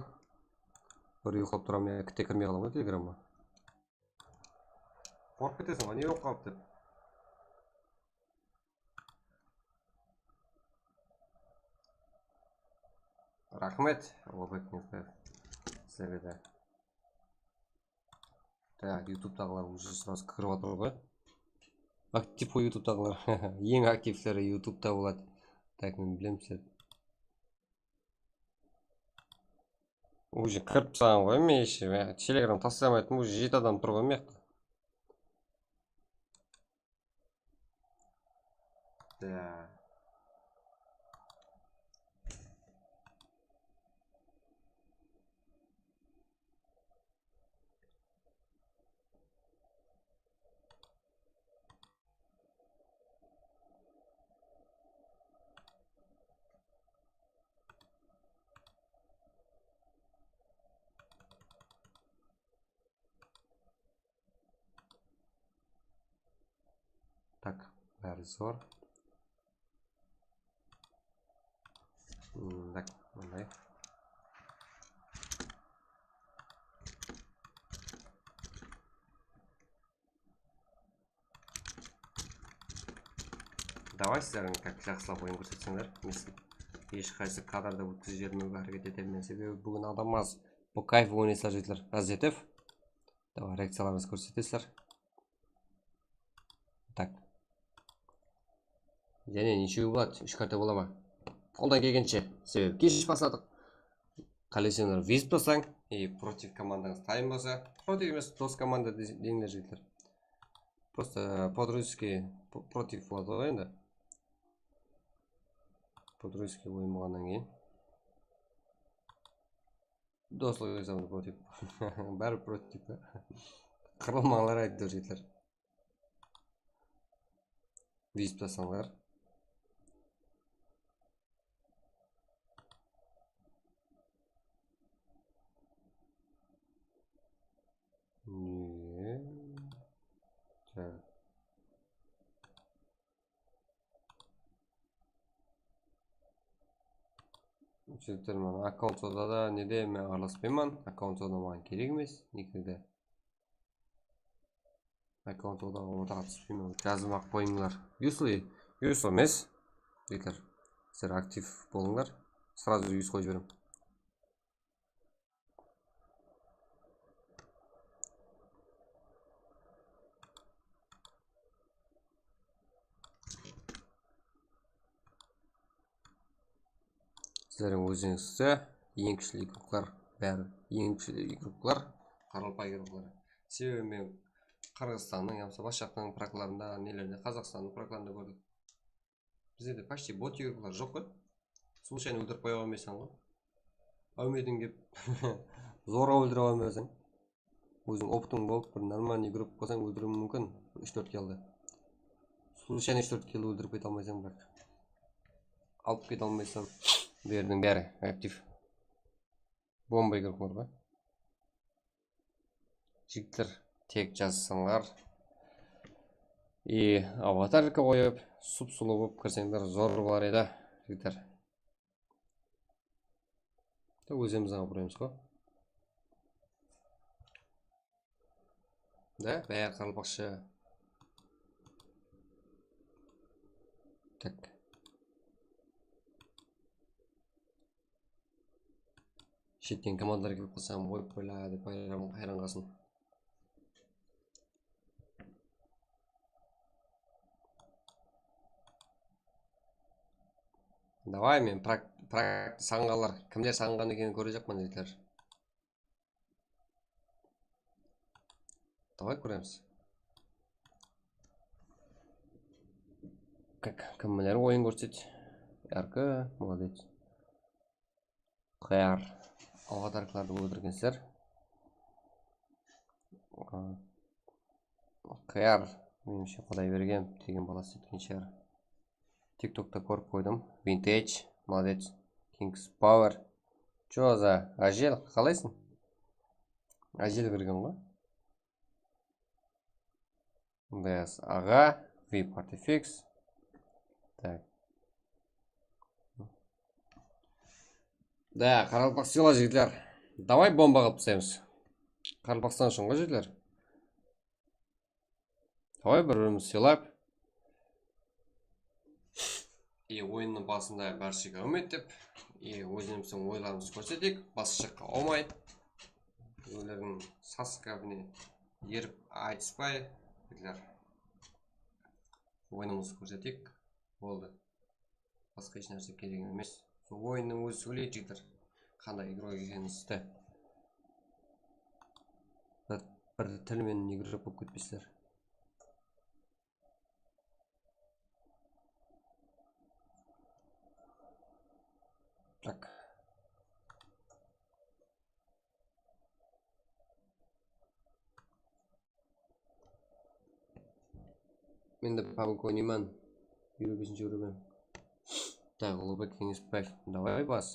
Bir uyıqlap turaman, ya kitte kirmey qalaman ǵoy Telegramǵa. Qorqıp keteseń ǵoy, ne bolıp qaldı dep. Raxmet, Uluǵbek Keńesbaev, sizlerge de. Tak, YouTubetaǵılar уже сразу kirip atır ǵoy. Aktiv ǵoy YouTubetaǵılar. Eń aktivleri YouTubeta boladı. Tak, men bilem sizlerdi. Уже kirip taslaǵan ǵoy men, eshe, men Telegram taslay almaytırman, уже jeti adam tur ǵoy mıyaqta. Da. Tak, bári zor. Hmm, tak, mınday. Davay, sizler, как, jaqsılap oyın kórsetseńler. Men hesh qaysı kadrda ótkizip jibermewge háreket etemen, sebebi búgin adam az. Bukayf oynaysızlar, jigitler. Gazetov. Davay, reakciyalarıńızdı kórsetesizler. Tak. Jáne neshew boladı? Úsh karta bola ma? Qoldan kelgenshe, sebebi kesh basladıq. Qáleseń, vizip taslań, и против komandańız tayın bolsa, против emes, dos komanda de-, denińler, jigitler. Просто, e, по-дружески, по-, против boladı ǵoy endi. По-дружески oyın bolǵannan keyin. Doslıq esabında против. Bári против. Qırılmańlar, aytıp tur, jigitler. Wisp taslańlar. Ne? Tak. Jigitler, mana, akkaunt sodada nede men aralaspayman. Akkaunt soda maǵan kerek emes, nikerde. Akkaunt sodaǵa ortaǵa túspeymen. Jazıp aq qoyıńlar. Useless, useless emes. Jigitler, sizler aktiv bolıńlar. Srazu useless qoyıp jiberemen. Sizlerdiń ózińizde eń kúshli igroklar bári, eń kúshli igroklar, qaraqalpaq igrokları. Sebebi men Qırǵızstannıń, yamasa basqa jaqtıń praklarında, nelerinde, Qazaqstannıń praklarında kórdik. Bizde de почти bot igroklar joq ǵoy. Случайно óltirip qoya qoymaysań ǵoy. Áwmediń kep zorǵa óltirip qoymaysań. Óziń opıtıń bolıp, bir нормальный igrok bolsań, óltiriwiń múmkin úsh-tórt killdi. Случайно úsh-tórt kill óltirip kete almaysań, biraq. Alıp kete almaysań. Bu jerdiń bári aktiv. Bomba igroklar ǵoy. Jigitler, tek jazsańlar. I avatarka qoyıp, sup-sulıw bolıp kirseńler zor bolar edi, jigitler. Da ózimizden alıp qoyamız ǵo. Da, bári qaraqalpaqsha. Tak. Shetten komandalar kelip qalsa, qoyıp qoyla dep hayran, hayran qalsın. Davay, men prak-, prak-, saǵınǵanlar, kimler saǵınǵan ekenin kórejaqpan, jigitler. Davay, kóremiz. K-, k-, kimler oyın kórset? Yarkı, молодец. Qıyar. Avatarkalardı óltirgensizler. Aa, Qıyar, menimshe, Qudaybergen degen balası etken shıǵar. TikTokta kórip qoydım. Vintage, молодец. Kings Power. Joza, Ajel, qalaysıń? Ajel kirgen ǵoy. Bes aǵa, vip artifix. Tak. Da, qaraqalpaq sıyla, jigitler. Davay, bomba qılıp taslaymız. Qaraqalpaqstan ushın ǵoy, jigitler. Davay, bir-birimizdi sıylap. E, oyınnıń basında bárshege áwmet dep, e, ózimizdiń oylarımızdı kórsetik, basqa jaqqa awmay. Ózleriniń saskabine erip aytıspay, jigitler. Oyınımızdı kórsetik, boldı. Basqa hesh nárse kerek emes. Sol oyınnıń ózi sóyleydi, jigitler. Qanday igrok ekenińizdi. Bir, bir til menen igrok bolıp ketpeysizler. Tak. Men de pabg oynayman. Elliw besinshi úrovень. Tak, Ulugbek Keńesbaev. Davay, bas.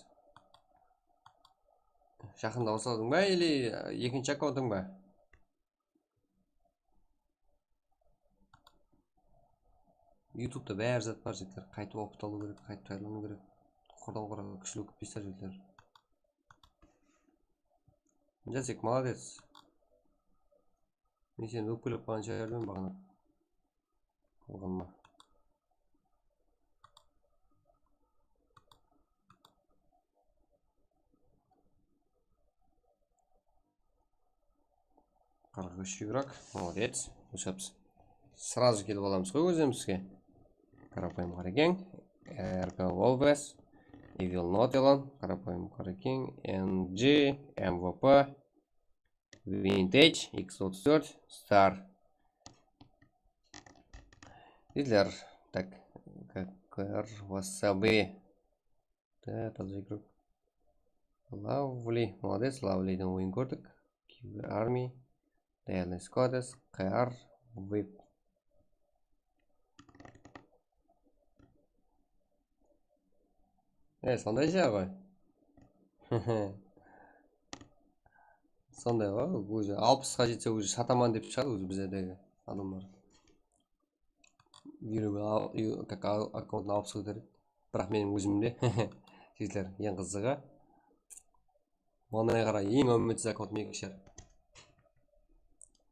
Jaqında basladıń ba, ili ekinshi akkauntıń ba? Yutubta bári zat bar, jigitler. Qaytıp opıt alıw kerek, qaytıp tayarlanıw kerek. Qurdan qurǵa kúshli kútpeysiz, jigitler. Jasek, молодец. Men seni ókpelep qalǵan shıǵarman baǵana. Alǵan ma? Qırq úsh igrok, молодец. Ushapsız. Сразу kelip alamız ǵoy ózimizge. Qarapayım Qarekeń, R K Wolves, Evil Not Elon, Qarapayım Qarekeń, N G, M V P, Vintage, X otız dört, Star. Jigitler, tak, K R, Wasabi. Da, taza igrok. Lovely, молодец, Lovelyden oyın kórdik. Q R Army, Dialess Codes, Q R, Whip. E, sonday shıǵar ǵoy. Sonday ǵoy, ózi alpısqa jetse, ózi sataman dep shıǵadı ózi bizlerdegi adamlar. Yüregi al-, yu-, kak al-, akkauntın alpısqa kóteredi. Biraq meniń ózimde, jigitler, eń qızıǵı. Onday qara, eń úmitsiz akkaunt meniki shıǵar.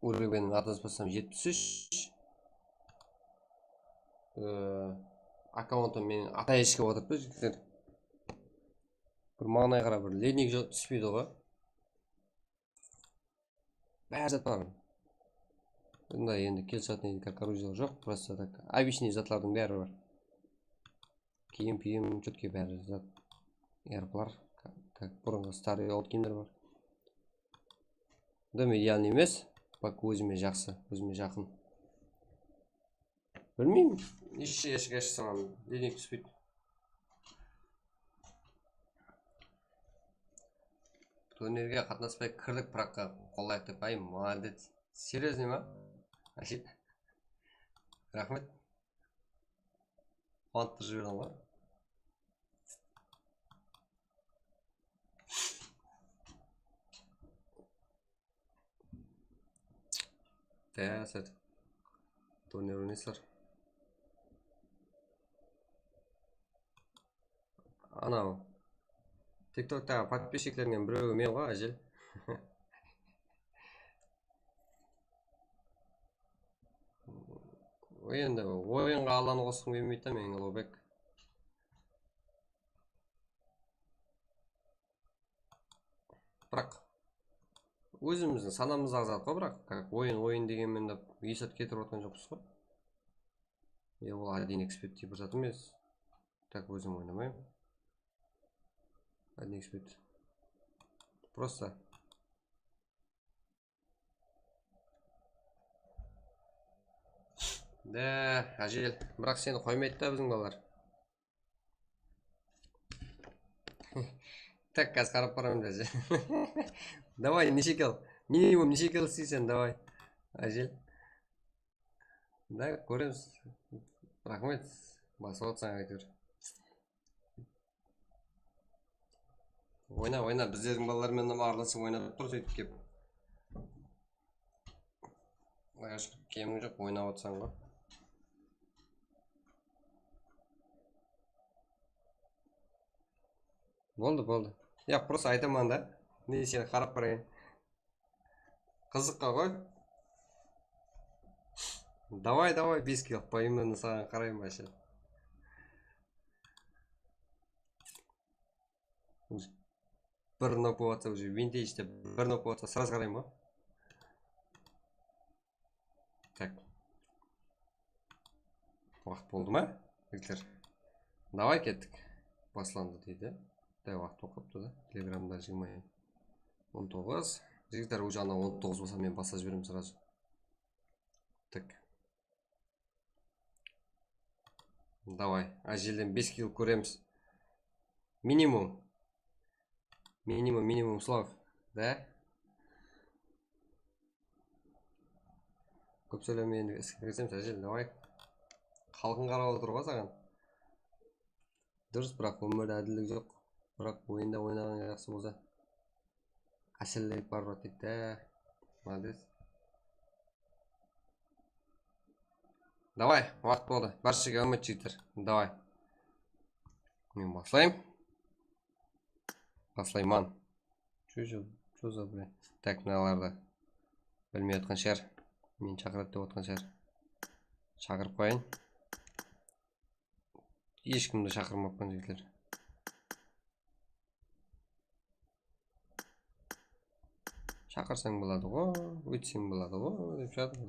Уровенин atın jazbasam, jetpis úsh. Ee, akkauntım meniń atayıshka otırıptı, jigitler. Bir maǵanay qara, bir lednik jo-, túspeydi ǵoy. Bári zat bar. Bunda endi kelisatın endi, как, оружие joq, просто так, обычный zatlardıń bári bar. Kiyim, piyim, чётко bári zat. Erplar, как, как, burınǵı старый old kiyimler bar. Dım idealnıy emes, так, ózime jaqsı, ózime jaqın. Bilmeymen, neshshe eshik ashsam, lednik túspeydi. Turnirge qatnaspay kirdik, biraqqa qollayıq dep. Ay, молодец. Серьёзный ma? Raxmet. Quwantırıp jiberdiń ǵoy. Dásir. Turnir oynaysalar. Anaw. TikToktaǵı podpischiklerimnen birewi men ǵoy, Ájel. Endi oyınǵa Allanı qosqım kelmeydi da meniń, Lobek. Biraq ózimizdiń sanamızdaǵı zat ǵoy, biraq, как, oyın, oyın degen menen de esat ketirip atqan joqpız ǵoy. Ya, ol один икс бет tiy bir zat emes. Так, ózim oynamayman. Один икс бет. Просто. Да, Ájel. Biraq seni qoymaydı da biziń balalar. Tak, házir qarap baraman, Ájel. Davay, neshe kill? Minimum neshe kill isleysen, davay. Ájel. Da, kóremiz. Raxmet. Basıp atsań, áytewir. Oyna, oyna, bizlerdiń balalar menen aralastırıp oynap tur, sóytip kep. Quday shúkir, kemiń joq, oynap atsań ǵoy. Boldı, boldı. Ya, просто aytaman da. Ne, seni qarap barayın. Qızıqqa ǵoy. Davay, davay, bes kill. Payımdan saǵan qarayman, вообще. Bir nok bolıp atsa, уже vintage dep bir nok bolıp atsa, сразу qarayman ǵoy. Так. Waqıt boldı ma, jigitler? Davay, kettik. Baslandı deydi. Davay, waqıt bolıp qaptı da. Telegramda jigirma, on toǵız. Jigitler, уже anaw on toǵız bolsa, men baslap jiberemen сразу. Так. Davay, Ájelden bes kill kóremiz. Minimum. Minimum, minimum slov. Da? Kóp sóyleme, endi iske kirsemiz, Ájel, davay. Xalqıń qarap otır ǵoy saǵan. Durıs, biraq ómirde ádillik joq. Biraq oyında oynaǵan jaqsı bolsa. Ásellik bar brat deydi da. Молодец. Davay, waqıt boldı. Bárshege áwmet, jigitler. Davay. Men baslayım. Baslayman. Чё, чё, чё за, бля? Так, mınalardı bilmey atqan shıǵar. Meni shaqıradı dep atqan shıǵar. Shaqırıp qoyayın. Hesh kimdi shaqırmappan, jigitler. Shaqırsań boladı ǵo, óytseń boladı ǵo, dep jatır.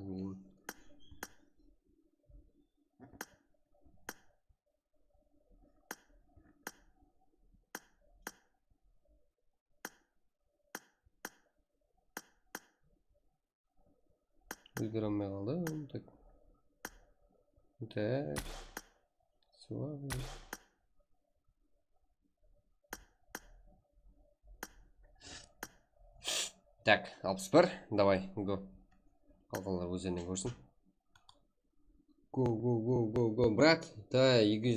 Úlgere almay qaldım. Tak. Tak. Suave. Tak, alpıs bir. Davay, go. Qalǵanlar ózlerinen kórsin. Go, go, go, go, go, brat. Da, egi.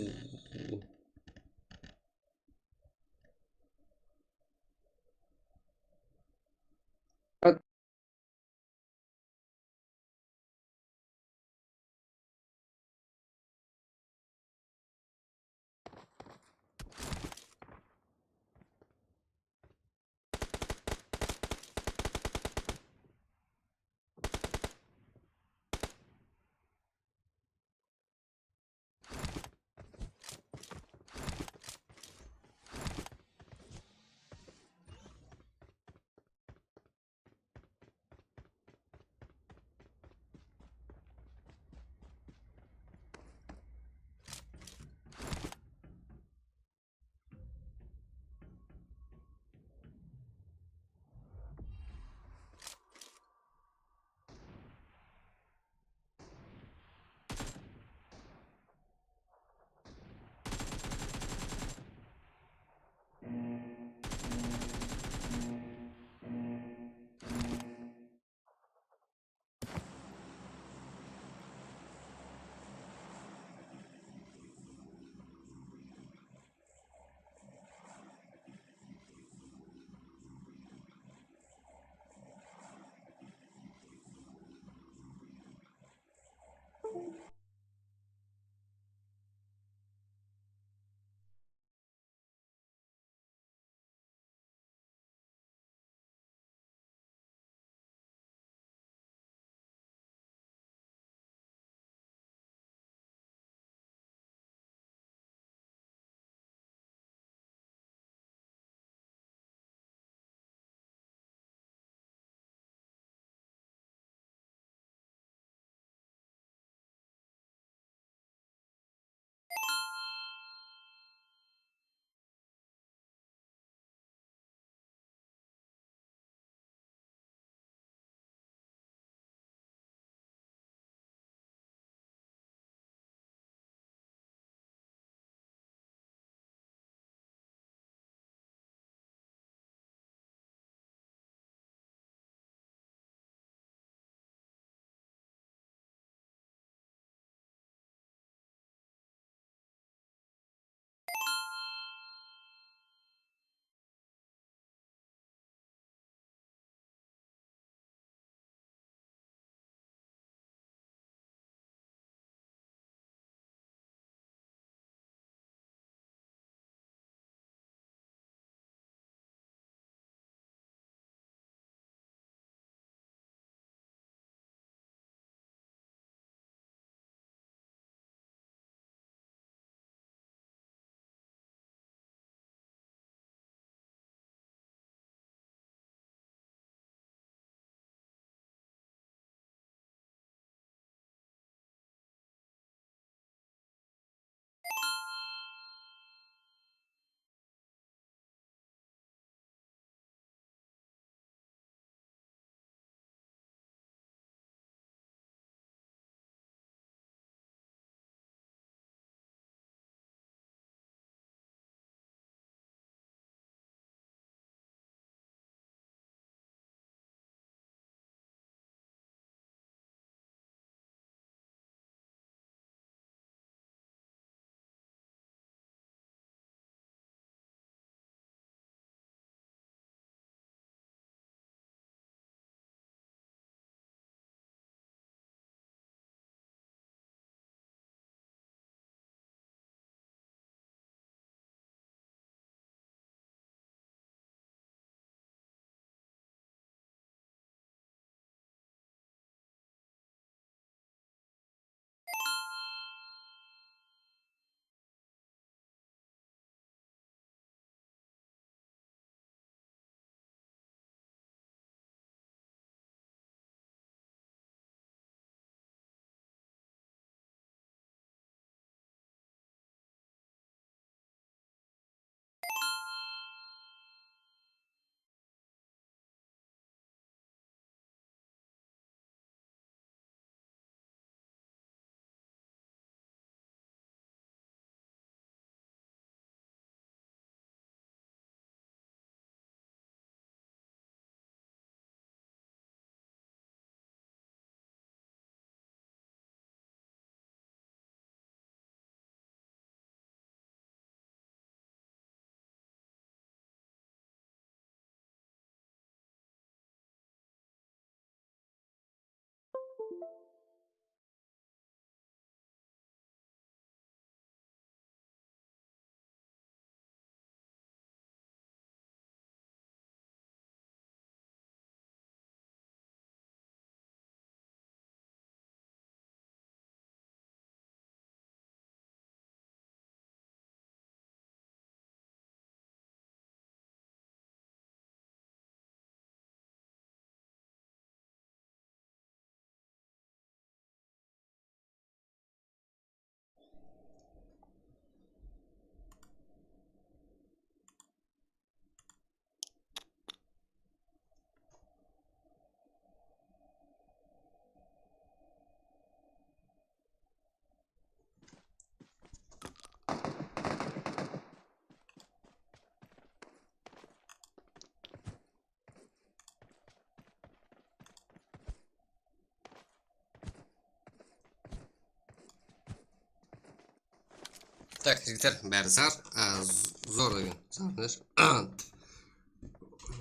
Tak, jigitler, bári zar, a, z-, zor degen, zar emes.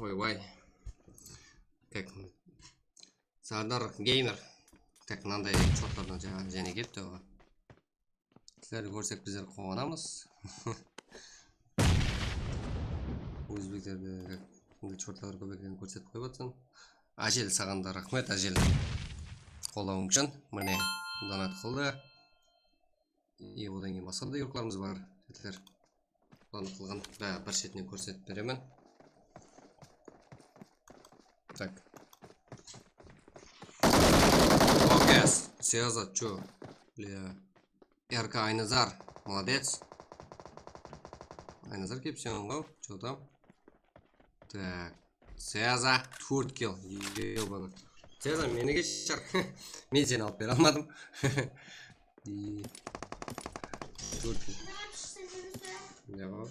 Oy, vay. Tak. Sardar Gamer. Tak, mınanday shortlardan jańa jáne kelipti oǵan. Sizlerdi kórsek bizler quwanamız. Ózbeklerdi bunday shortlar kóp ekenin kórsetip qoyıp atırsań. Ájel, saǵan da raxmet, Ájel. Qollawıń ushın. Mine, donat qıldı. E, odan keyin basqa da yurtlarımız bar, jigitler. Bulardı qılǵan, há, bir shetinen kórsetip beremen. Tak. Okes, Seza, чё? Бля. R K Aynazar, молодец. Aynazar kelipsen ǵoy, чё там? Так. Seza, tórt kill, ёбаный. Seza, meni keshir. Men seni alıp bere almadım. И tórt kill. Давай.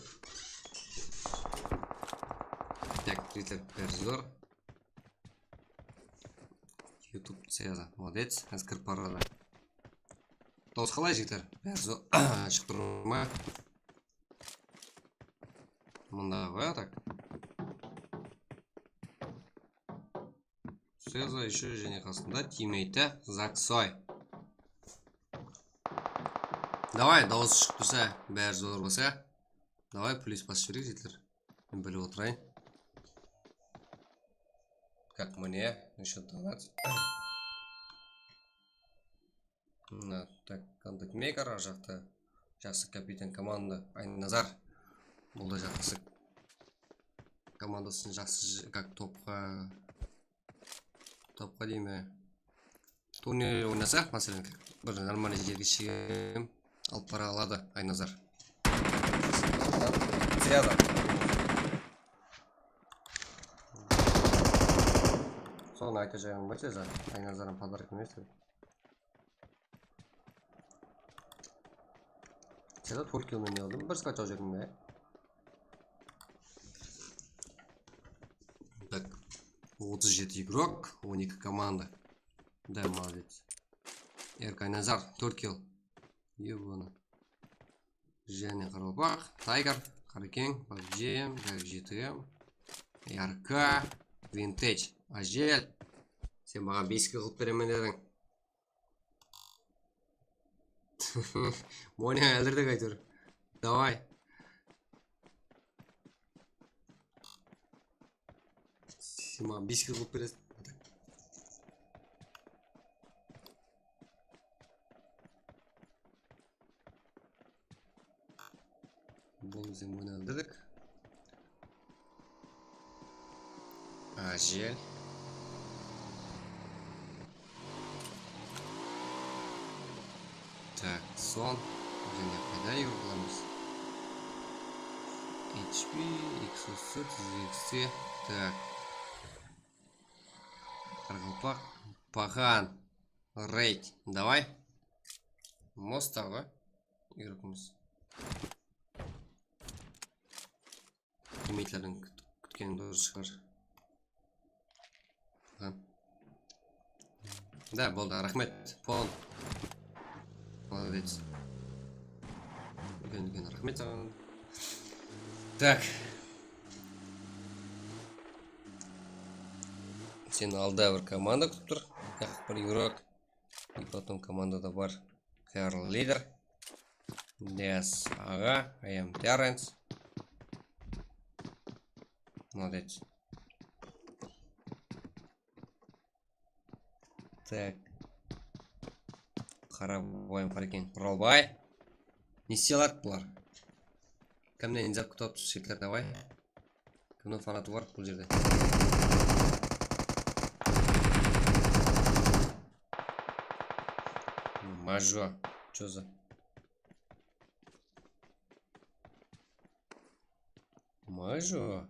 Так, jigitler, bári zor. YouTube Seza, молодец. Házir kirip baradı. Dawıs qalay, jigitler? Bári zor. Shıqtırma. Mında ǵoy, tak. Seza ещё jáne qasında teammeyti Zaksoy. Давай, dawıs shıǵıp tursa, bári zor bolsa. Давай, plyus basıp jibereyik, jigitler. Men bilip otırayın. Как мне? Ещё donat. Mına, tak, kontaktmeyker, ar jaqta jaqsı kapiten komanda, Aynazar. Bul da jaqsı komandasın jaqsı, как topqa, topqa deyme, turnir oynasa, máselen, bir нормальный jerge shegim alıp bara aladı Aynazar. Seza. Sonı aytajağım bar, Seza. Aynazarım подарок emes. Seza, tórt kill men aldım. Bir sıqqa jawıp júrdim be. Так. Otız jeti игрок, on eki komanda. Да, молодец. Erkay Nazar, tórt kill. Ёбаный. Jáne qaraqalpaq, Tiger, Qarakeń, PUBG, PUBG T M, R K, Vintage, Ajel. Sen maǵan bes kill qılıp beremen dediń. Monya, óldirdik áytewir. Davay. Sen maǵan bes kill qılıp beresiń. Bul bizden óldirdik. Ajel. Так, son. Jáne qayda yurıp alamız? H P, X otız tórt, X T. Так. Qaraqalpaq. Paxan. Reyd. Davay. Mostaǵı. Yurıpmız. Umidlerden kút-, kútken durıs shıǵar. Aha. Da, boldı, raxmet, Pon. Молодец. Úlken, úlken raxmet saǵan. Так. Seni alda bir komanda kútip tur. Yaq, bir игрок. И потом komandada bar. Karl Lider. Dias aǵa, I am Terrence. Молодец. Так. Qarabayım qara eken. Quralbay. Ne isley aladı bular? Kimnen inzap kútip atırsız, jigitler, davay. Kimniń fanatı bar bul jerde? Majo. Чё за? Majo.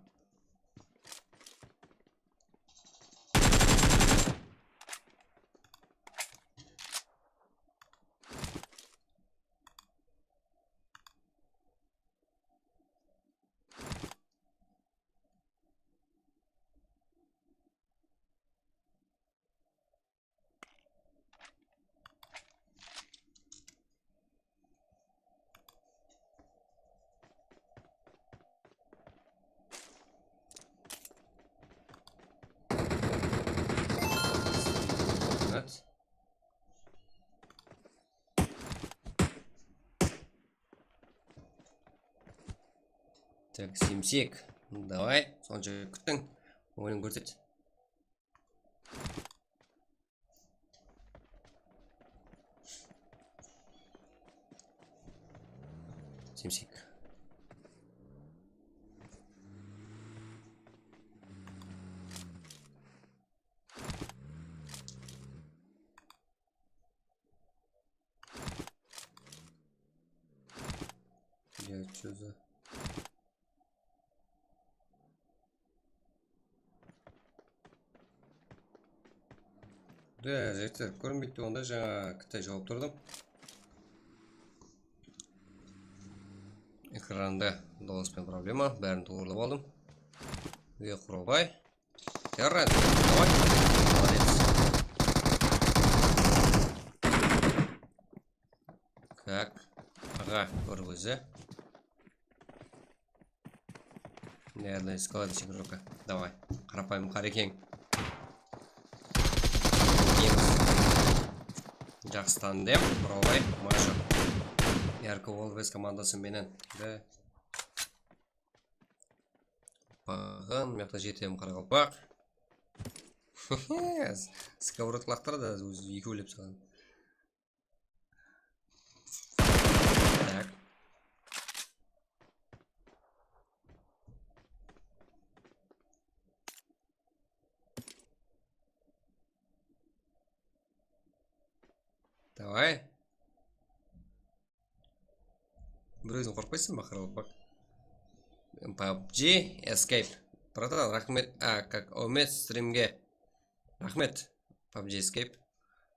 Tak, simsek. Davay, sonsha kúttiń. Oyın kórset. Simsek. Ya, чё за? Да, jigitler, kórinbeydi onda, jańa kitte jawıp turdım. Ekranda dawıs penen problema, bárin tuwrılap aldım. Ve Qurabay. Yaraydı, davay. Молодец. Так, aǵa, bir ózi. Наверное, складывайся, игрока. Давай, qarapayım, Qarekeń. Jaqsı tanıdım, Qurabay, Maja. Yarko Wolves komandası menen. Da. Baǵın, mıyaqta jetem qaraqalpaq. Skоворodkalaqtır da ózi ekewlep salǵan. Так. Давай. Bir óziń qorqpaysań ba, qaraqalpaq? PUBG Escape. Bratan, raxmet, a, как, áwmet strimge. Raxmet, PUBG Escape.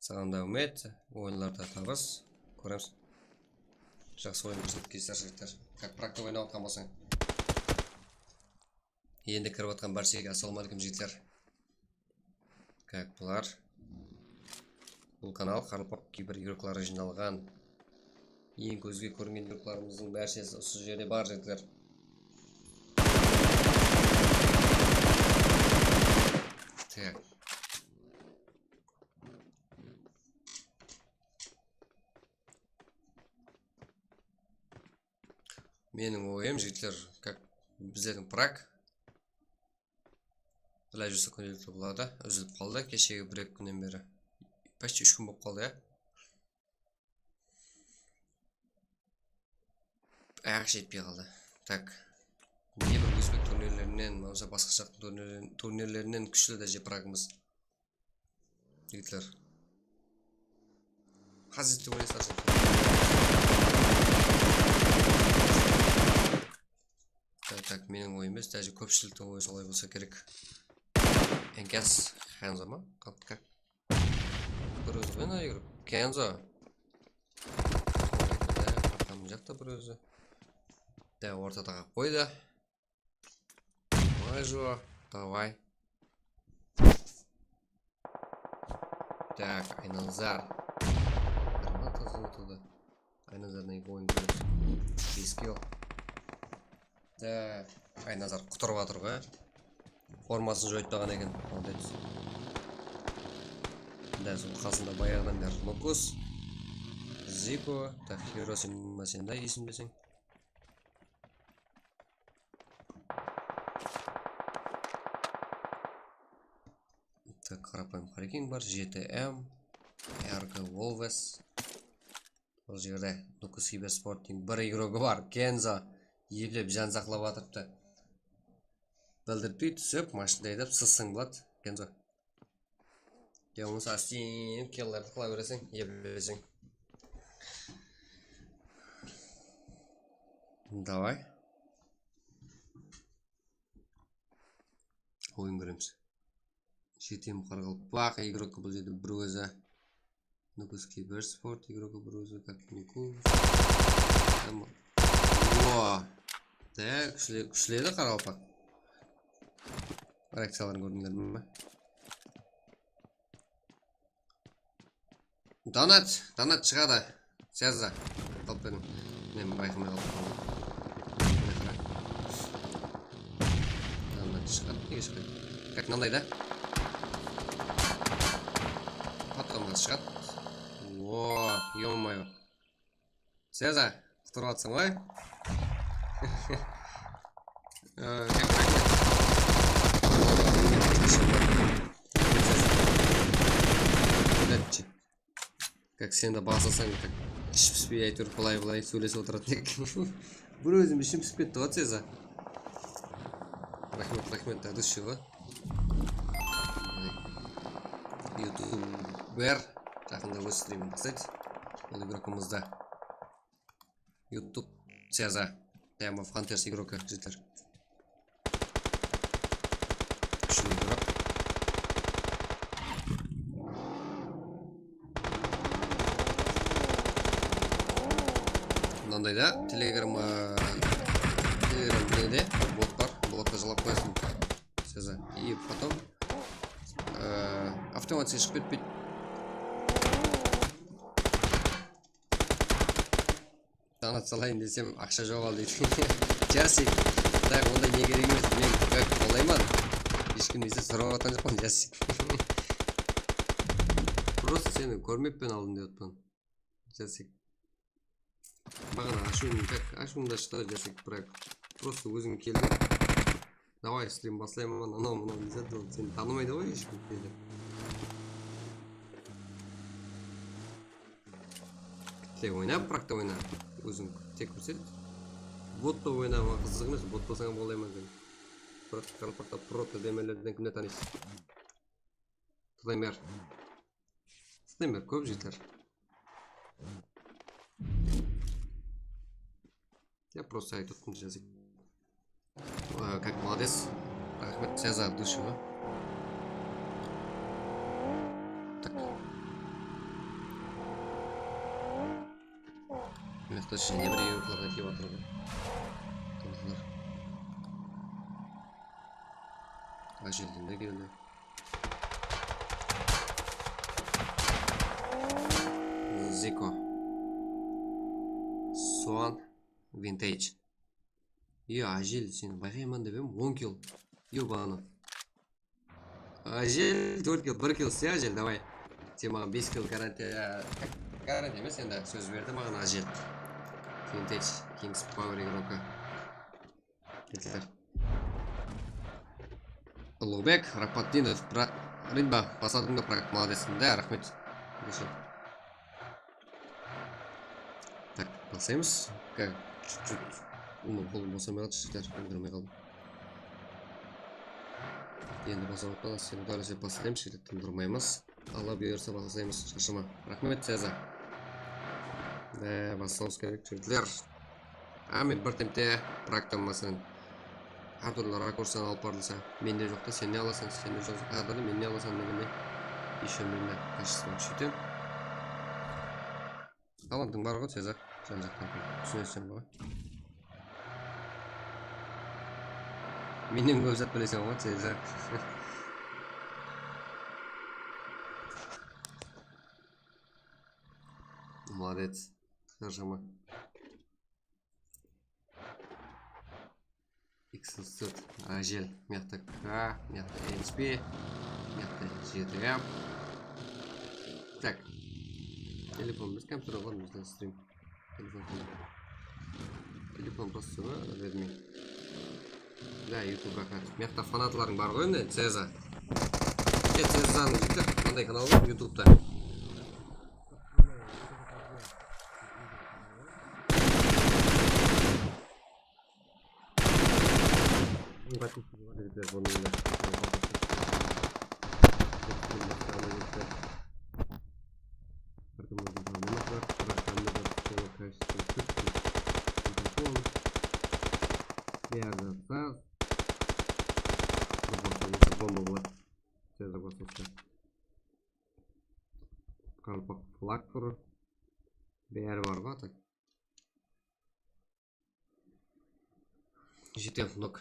Saǵan da áwmet, oyınlarda tabıs. Kóremiz. Jaqsı oyın kórsetip kelisizler, jigitler. Как prakta oynap atqan bolsań. Endi kirip atqan bárshege assalamu aleykum, jigitler. Как bular? Bul kanal qaraqalpaq kibir igrokları jıynalǵan. Eń kózge kóringen igroklarımızdıń bárshesi usı jerde bar, jigitler. Так. Meniń oyım, jigitler, как bizlerdiń prak. Bilay júrse kúndelikli boladı. Úzilip qaldı keshegi bir-eki kúnnen beri. Почти úsh kún bolıp qaldı, ya. Ayaq jetpey qaldı. Так. Ne bir ózbek turnirlerinen, bolmasa basqa jaqtıń turnirlerin-, turnirlerinen kúshli de jepiragımız. Jigitler. Házir de oynaysızlar. Так, так, meniń oyım emes, даже kópshiliktiń oyı solay bolsa kerek. Enkes, Kenzo ma? Как? Bir ózi menen ayırıp. Kenzo. Tamam, jaqta bir ózi. Da, ortada qoydı. Majo, давай. Так, Aynazar. Granata zıvıtıdı. Aynazardan eki oyın kóremiz. Bes kill. Da, Aynazar qutırıp atır ǵoy. Formasın joyıp taǵan eken. Молодец. Da, sol qasında bayaǵıdan beri Lukus. Ziko. Tak, Hirosima sen da esimdeseń. Tak, qarapayım Qarekeń bar, J T M, R K Wolves. Bul jerde Nukus Kibersporttıń bir igrogı bar, Kenzo. Eplep jan saqlap atırıptı. Bildirtpey túsip, mashina aydap, sızsıń boladı, Kenzo. Ya bolmasa, ásten killerdi qıla bereseń, epleseń. Давай. Oyın kóremiz. Jetem qaraqalpaq igrokı bul jerde bir ózi. Nukus Kibersport igrokı bir ózi, как Nukus. Tamam. Oa. De, kúshli, kúshli edi qaraqalpaq. Reakciyaların kórdińler me? Donat, donat shıǵadı. Sezdi. Alıp beriń. Men bayqamay qaldım. Mine qara. Donat shıǵadı, nege shıqpaydı? Как, mınanday da. Потом shıǵadı. O, ё-моё. Seza, qutırıp atsań ǵoy. Как sen de baslasań, как ish pispey, áytewir, bılay-bılay sóylesip otıratın edik. Bir ózim ishim pisip ketti ǵoy, Ceza. Raxmet, raxmet, от dуши ǵoy. Youtuber. Jaqında óz strimdi baslaydı. Ol igrokımızda. YouTube Ceza. Прямо в Hunters игрока, jigitler. Kúshli igrok. Mınanday da Telegram, ıı, Telegram nede bot bar. Botqa jılap qoyasań. Ceza. И потом, ıı, avtomatiski shıǵıp ketpeydi. Donat salayın desem, aqsha joq al deydi. Jasik. Tak, onday ne kerek emes. Men как qolayman. Hesh kim dese, sorap atqan joqpan, Jasik. Просто seni kórmeppen aldın dep atpan. Jasik. Baǵana ashıwım, как, ashıwım da shıqtı, Jasik, biraq. Просто óziń keldiń. Davay, strim baslayman, anaw, mınaw, ne zat, ol seni tanımaydı ǵoy hesh kim deydi. Tek oyna, birakta oyna. Óziń tek kórset. Botta oynama qızıq emes, bot bolsań bolayman sen. Biraq qaraqalpaqta proto demelerden kimdi tanıysız? Staymer. Staymer kóp jigitler. Ya, просто aytıp turdım, Jazik. Aa, как молодец. Raxmet, Ceza, от души. Tak. Mıqta jáne bir yurtlardan kelip atır ǵoy. Qımızlar. Ájelden de keldi. Ziko. Swan Vintage. Yo, Ájel, seni bayqayman dep edim, on kill. Yobanı. Ájel, tórt kill, bir kill, sen Ájel, davay. Sen maǵan bes kill garantiya, garantiya emes, endi sóz berdi maǵan Ájel. Vintage, Kings Power igroka. Kettiler. Ullıbek Rapatdinov, bra-, Rimba, basadıń ba, brat, молодец. Da, raxmet. Keshi. Tak, baslaymız. Ka-, чуть-чуть umır qolım bosamay qaldı, jigitler, úlgirmey qaldım. Endi basalıp atpamız, sen udarısı baslaymız, jigitler, tındırmaymız. Alla buyırsa, baslaymız, sharshama. Raxmet, Ceza. Ee, baslawımız kerek, jigitler. Ámin, bir temte bıraktım, máselen. Hár túrli rakurstan alıp barılsa, mende joqta sen ne alasań, sende joq, hár túrli men ne alasań degende, ещё mende качествоны kúsheytem. Talantıń bar ǵoy, Ceza, jan-jaqtan túsineseń ǵoy. Mennen kóp zat bileseń ǵoy, Ceza. Молодец. Sharshama. X Z, Ájel, mıyaqta K, mıyaqta H P, mıyaqta G T M. Tak. Telefon, biz kompyuter bar, bizde stream. Telefon, telefon. Telefon просто Redmi. Da, YouTube raxmet. Mıyaqta fanatlarıń bar ǵoy endi, Ceza. E, Cezanıń jigitler, qanday kanal bar YouTubeta? Jigitler, bunıń da. Bári de saz. Bomba boladı. Ceza basılsa. Qaraqalpaq flag tur. Bári bar ǵoy, tak. Jetem, nok.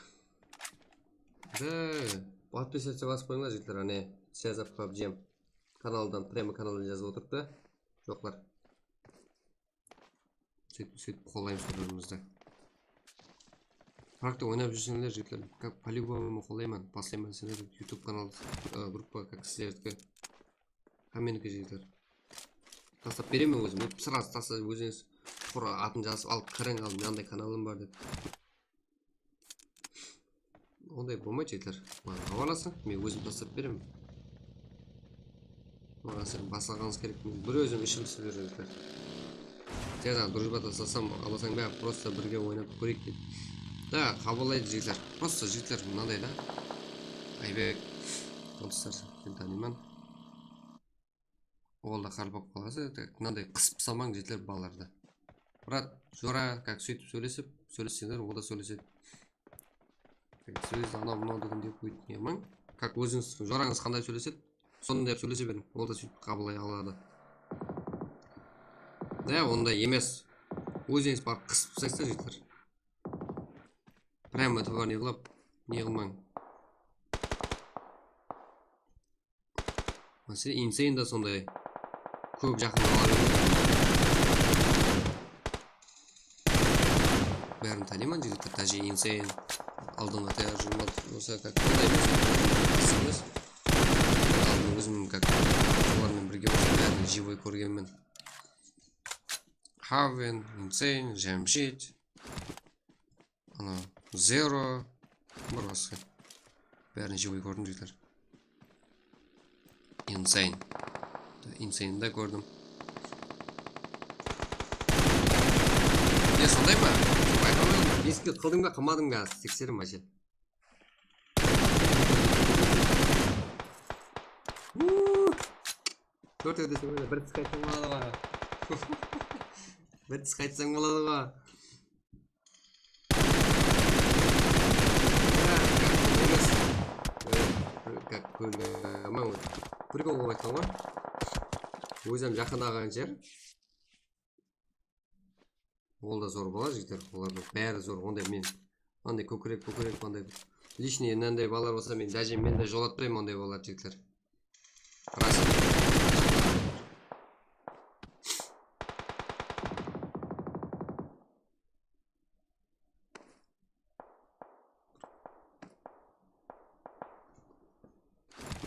De, подписаться basıp qoyıńlar, jigitler, áne, Ceza PUBG kanaldan, прямо kanaldan jazıp otırıptı. Joqlar. Sóytip, sóytip qollaymız bir-birimizdi. Birakta oynap júrseńler, jigitler, как по-любому qollayman, baslayman sizlerdi, YouTube kanal, ı, gruppa, как sizlerdiki. Hámmeniki, jigitler. Taslap beremen ózim. Sırası taslap ózińiz qura atın jazıp alıp kiriń, al, mınanday kanalım bar dep. Onday bolmaydı, jigitler. Maǵan xabarlasıń, men ózim taslap beremen. Maǵan sen baslaǵanıńız kerek, men bir ózim ishim pısıp júrgen jigitler. Tez ǵana drujba taslasam, alasań ba, prosto birge oynap kóreyik deydi. Da, qabıllaydı jigitler. Prosto jigitler mınanday da. Aybek, dostlar, men tanıyman. Ol da qarpaq balası, tak, mınanday qısıp salmań, jigitler, balalardı. Brat, jora, как, sóytip sóylesip, sóylesseńler, ol da sóylesedi. Как, sóylesiz, anaw, mınaw degen dep óytip ne qılmań. Как, ózińiz, jorańız qanday sóylesedi, sonday dep sóylese beriń, ol da sóytip qabıllay aladı. Da, onday emes. Ózińiz barıp qısıp taslaysańız, jigitler. Прямо товар ne qılıp, ne qılmań. Máselen, Insane da sonday. Kóp jaqın ala bermeydi. Bárin tanıyman, jigitler, даже Insane. Aldınǵı tayar jumlat bolsa, как, onday emes, qız emes. Aldın ózim, как, olar menen birge bolsa, bárin живой kórgenmen. Haven, Insane, Jamshid. Ana, Zero. Bir basqa. Bárin живой kórdim, jigitler. Insane. Insane da kórdim. Ne, sonday ma? Bayqamay. Bes kill qıldıń ba, qılmadıń ba? Tekseriń, вообще. Uuu. Tórtewde sen bir tıs qaytsań boladı ǵoy. Bir tıs qaytsań boladı ǵoy. Как, как, как, прикол qılıp aytqan ǵoy. Ózim jaqındaǵı anshar. Ol da zor bola, jigitler, olardıń bári zor. Onday men, onday kókirek, kókirek, onday личный mınanday balalar bolsa, men даже men de jolatpayman onday balalar, jigitler. Ras.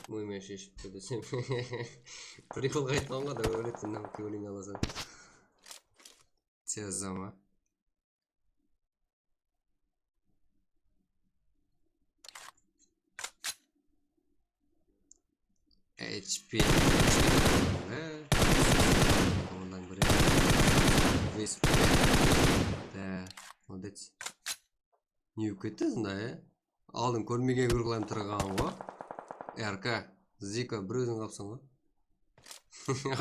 Mıyma sheshipti desem. Прикол qaytqan ǵoy, da, óletin, mınaw kewliń alasań. Tez zama. H P. Ondan biri. Vespa. Da, молодец. Ne bolıp ketti sonda, ya? Aldın kórmegen bir qılan tırǵan ǵo. R K, Ziko, bir óziń qalıpsań ǵo.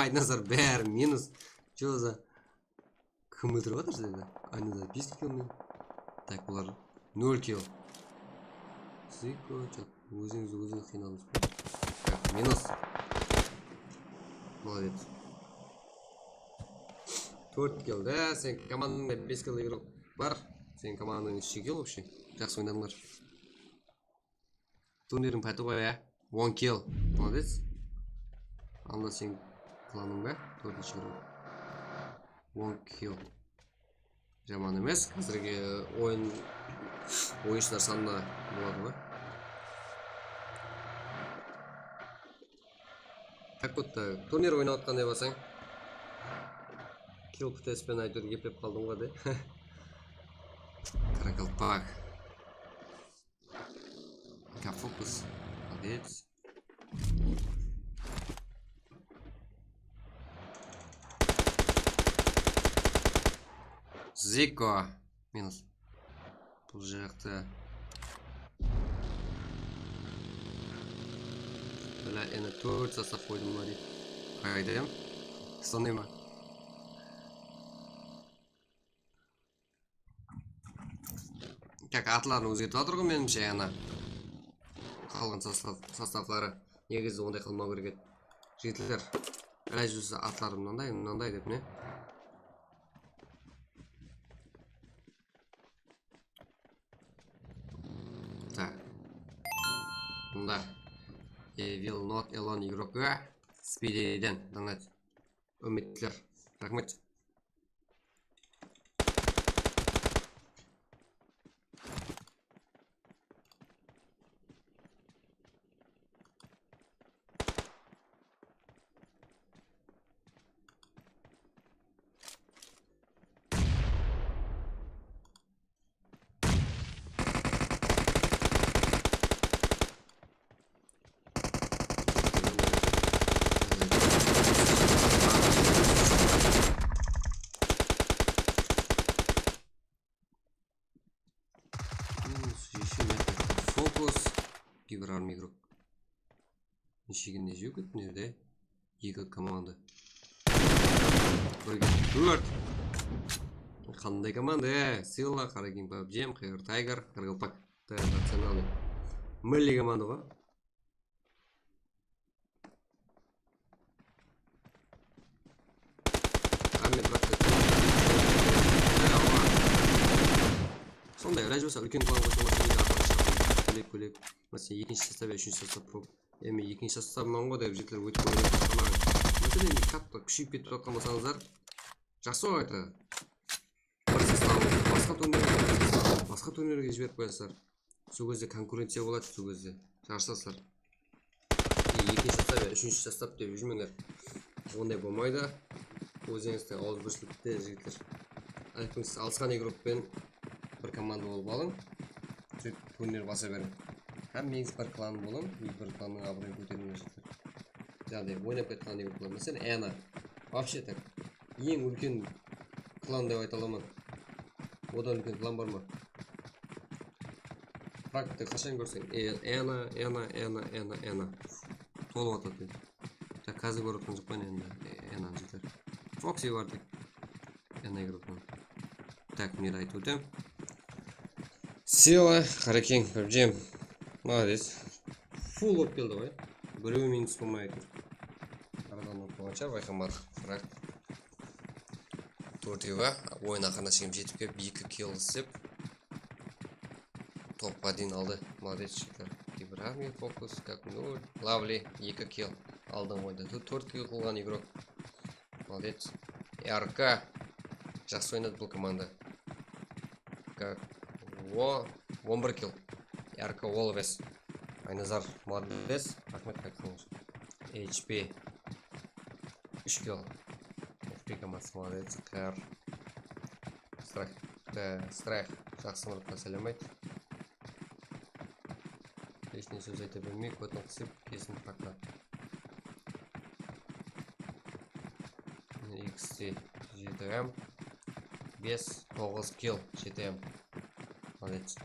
Aynazar, bári minus. Чё за? Kim óltirip atır sizlerdi? Aynazar bes kill men. Tak, bular nol kill. Ziko, чё, ózińiz, ózińiz qıynalıńız. Tak, minus. Молодец. Tórt kill da, sen komandańda bes kill igrok bar. Sen komandań úsh kill вообще. Jaqsı oynadıńlar. Turnirdiń páti ǵoy, ya. On kill. Молодец. Anda sen klanıń ba? Tórtinshi igrok. On kill. Jaman emes. Házirgi oyın, oyınshılar sanına boladı ǵoy. Как будто turnir oynap atqanday bolsań. Kill Qutespen áytewir eplep qaldıń ǵoy de. Qaraqalpaq. Ka fokus. Молодец. Ziko. Minus. Bul jaqta. Bla, ene tórt sostav qoydım ba deydi. Qayda em? Sonday ma? Как, atların ózgertip atır ǵoy, menimshe, ana. Qalǵan sostav, sostavları. Negizi onday qılmaw kerek edi. Jigitler, ilaj bolsa atları mınanday, mınanday dep ne? Tak. Mında. Evil Not Alone igrokka Spideyden donat. Úmitler. Raxmet. Bir armya igrok. Nesheginde jep kettin erde. Eki komanda. Birge tórt. Qanday komanda? E, Silla, Qarakiń, PUBG, Qıyır Tiger, Qaraqalpaq. Tayar nacionalnıy. Milliy komanda ǵoy. Hámme praktika. Sonday ilaj bolsa úlken klanǵa qosaman, kólek-kólek. Máselen, ekinshi sostav ya úshinshi sostav bolıp. Endi ekinshi sostavman ǵoy dep jigitler ótip qoyıp atırlar maǵan. Máselen, katta kúsheyip ketip atqan bolsańızlar, jaqsı ǵoy, ayta. Bir sostav, basqa turnirge, basqa turnirge jiberip qoyasızlar. Sol gezde konkurenciya boladı, sol gezde jarısasızlar. Ekinshi sostav ya úshinshi sostav dep júrmeńler. Onday bolmaydı. Ózińizdiń awızbirshilikte, jigitler. Ayttıń, siz alısqan igrok penen bir komanda bolıp alıń. Sóytip turnir basa beriń. Hámmeńiz bir klan bolıń, bir klannıń abırayın kóteriń, jigitler. Jaǵday, oynap ketken igroklar. Máselen, Ena. Вообще так. Eń úlken klan dep ayta alaman. Odan úlken klan bar ma? Praktika qashan kórseń? E, Ena, Ena, Ena, Ena, Ena. Tolıp atadı. Tak, házir kórip atqan joqpan endi, e, Enanı jigitler. Foxy bar tek. Ena igrokpan. Tak, mine aytıp ótem. Silla, Qarekeń, PUBG. Молодец. Full bolıp keldi ǵoy. Birew minus bolmay tur. Aradan ótip qoyǵansha bayqamadıq. Biraq tórt va oyın aqırına shekem jetip kelip, eki kill islep, topqa deyin aldı. Молодец, jigitler. Ibrahim, fokus, как nol. Lovely, eki kill. Aldın oyında. Tórt kill qılǵan igrok. Молодец. R K. Jaqsı oynadı bul komanda. Как? O, on bir kill. R K always. Aynazar, молодец. Raxmet, как nol. H P. Úsh kill. F P komandası, молодец. Qar. Strike. Te, Strike. Jaqsı mırtqa sálem ayt. Heshne sóz ayta bermey, kótin qısıp, kesin proklat. X T jeti M. Bes, toǵız kill, jeti M. Молодец.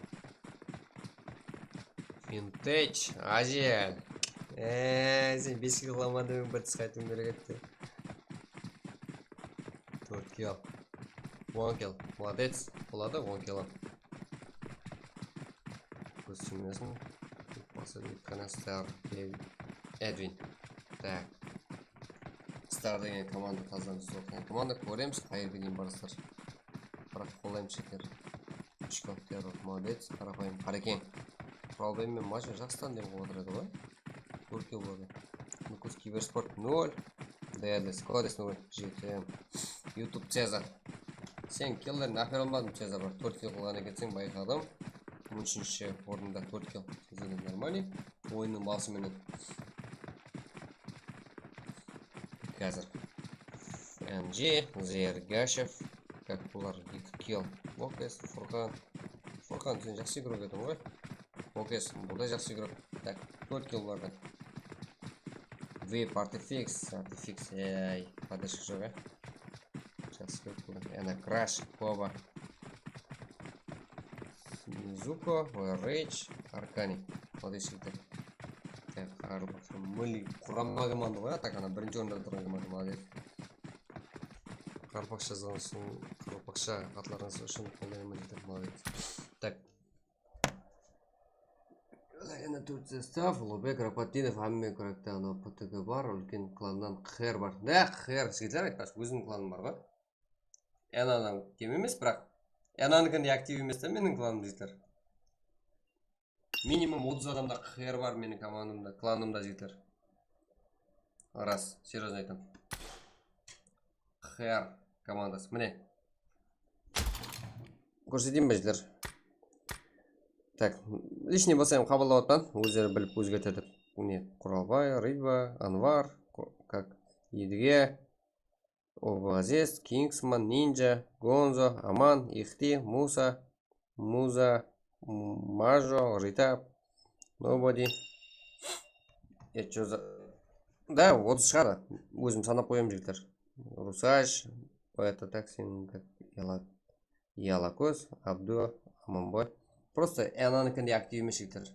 Vintage, Azel. Eee, sen bes kill qılaman demey, bir tıs qaytıwım kerek etti. Tórt kill. On kill. Молодец. Boladı, on kill. Kóz tiymesin. Basıp, Star, Edwin. Tak. Star degen komanda tazadan júz otqan komanda, kóremiz, qayerge deyin barasızlar. Biraq qollaymız, jigitler. Úsh kill, terror, молодец, qarapayım, Qarekeń. Quralbay menen Majo jaqsı tandem qılıp atır edi ǵoy. Tórt kill boldı. Nukus Kibersport nol. Deadly Scores nol. Jeti. YouTube Cezar. Sen killerińdi ápere almadıń, Cezar, biraq tórt kill qılǵan ekenseń, bayqadım. On úshinshi orında tórt kill. Sen de нормальный. Oyınnıń bası menen. Házir. N G, Zergashev. Как bular, eki kill. Bokes, Furqan. Furqan, sen jaqsı igrok ediń ǵoy. Bokes, bul da jaqsı igrok. Tak, tórt kill bardı. V, Artifix, Artifix, ey, поддержка joq, e. Jaqsı igrok bul da. Ana, Crash, Koba. Nezuko, Rage, Arkani. Молодец, jigitler. Tak, Qaraqalpaqstan milliy qurama komanda ǵoy, tak, ana, birinshi orında turǵan komanda, молодец. Qaraqalpaqsha jazǵanıńız ushın, qaraqalpaqsha atlarıńız ushın qollayman, jigitler, молодец. Tak. Yana tórt sostav, Ulugbek Rapatdinov, hámme kúrekte anaw P T G bar, úlken klannan Q R bar. Ne, Q R, jigitler, aytpaqshı, ózimniń klanım bar ǵoy. Enadan kem emes, biraq Enanıkindey aktiv emes te meniń klanım, jigitler. Minimum otız adamda Q R bar meniń komandamda, klanımda, jigitler. Ras, серьёзно aytam. Q R komandası, mine. Kórseteyin be, jigitler? Tak, личный bolsa hám qabıllap atpan, ózleri bilip ózgertedi. Mine, Quralbay, Rıba, Anvar, ko-, как, Edige, Oblaziz, Kingsman, Ninja, Gonzo, Aman, Ixti, Musa, Muza, Majo, Rita, Nobody. E, чё за, да, otız shıǵadı. Ózim sanap qoyamın, jigitler. Rusash, Poeta, tak, sen, tak, Yala-, Yalakóz, Abdu, Amanboy. Просто Enanıkindey aktiv emes, jigitler.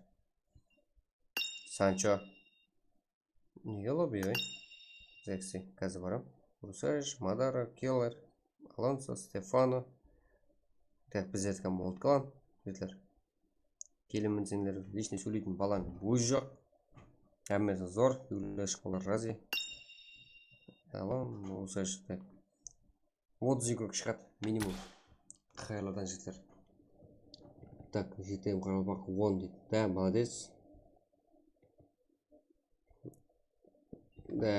Sancho. Nege lobby, oy? Zeksi, házir baram. Rusaj, Madara, Keller, Alonso, Stefano. Tak, bizlerdikiler moltkılan, bizler. Kelimin senler личный sóyleytin balań ózi joq. Hámmesi zor, Yuliya shıqqanlar razi. Tamam, Rusaj, tak. Otız eki kúshkat minimum. Qayırlardan jetler. Tak, J T M Qaraqalpaq on deydi. Da, молодец. Da,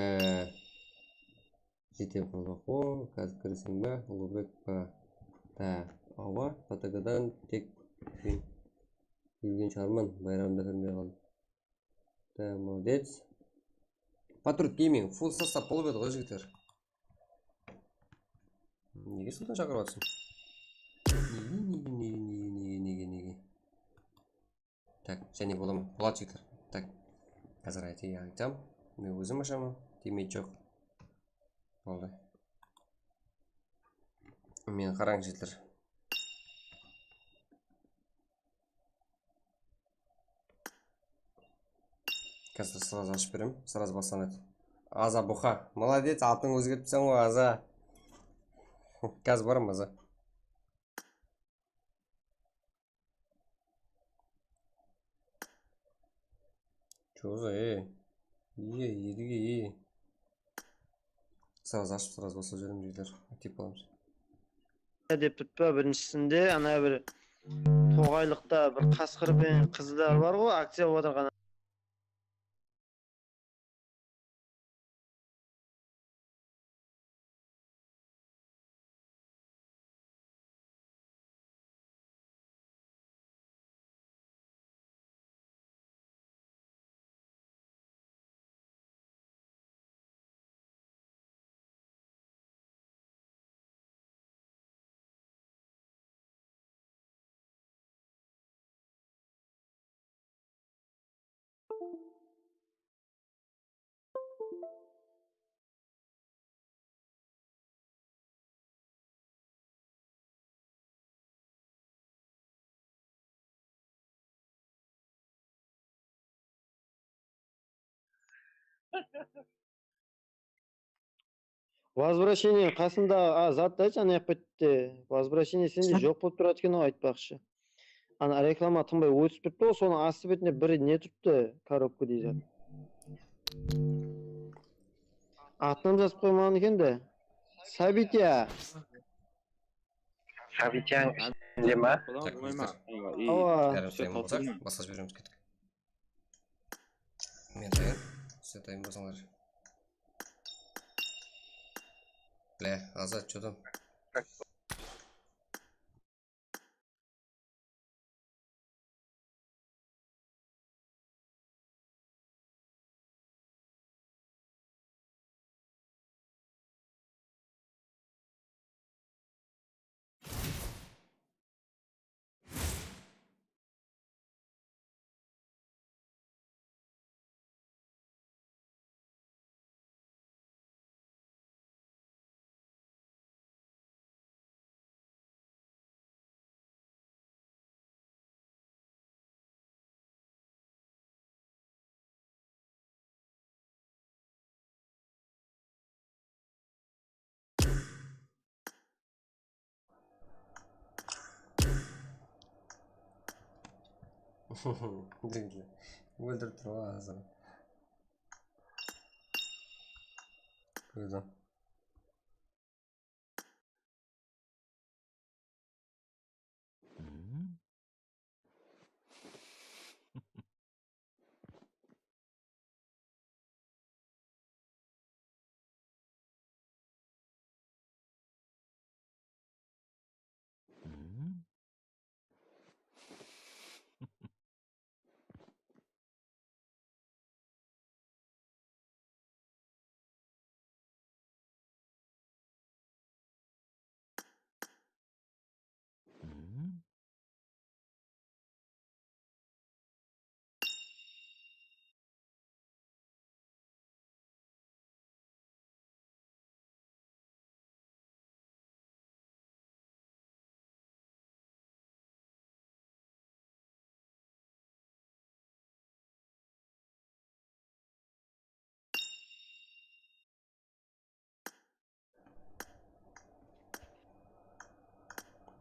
J T M Qaraqalpaq on, házir kireseń ba, Ulugbek pa? Da, awa, Patagadan tek men júrgen shıǵarman, bayramda kirmey qaldım. Da, молодец. Patriot Gaming, full sostav bolıp edi ǵoy, jigitler. Nege sodan shaqırıp atırsań? Nege, nege, nege, nege, nege, nege, nege? Tak, jáne bola ma? Boladı, jigitler. Tak, házir aytayın, aytam. Men ózim ashaman, teammate joq. Boldı. Meni qarań, jigitler. Házir сразу ashıp berem, сразу baslanadı. Aza Buxa. Молодец, atın ózgertipseń ǵoy, Aza. Házir baram, Aza. Чё за, ey? Ие, Едиге, ие. Сразу ashıp, сразу baslap jiberem, jigitler. Aktiv bolamız. Dep turıptı, birinshisinde ana bir toǵaylıqta bir qasqır penen qızlar bar ǵoy, akciya bolıp atırǵan. Возвращение qasında, a, zattı aytshı, anayaq bette. Возвращение sende joq bolıp turadı eken-aw, aytpaqshı. Ana reklama tınbay ótip turıptı ǵoy, sonıń astı betinde bir ne turıptı, коробка dey zat. Atın hám jazıp qoymaǵan eken de. Sabitya. Sabityanıń ishinde ma? Awa. Yarım sayın bolsa, basqa jiberemiz, kettik. Men tayın, sizler tayın bolsańlar. Bile, Azat, что там? Óltirip tur ǵoy házir. Kórdim.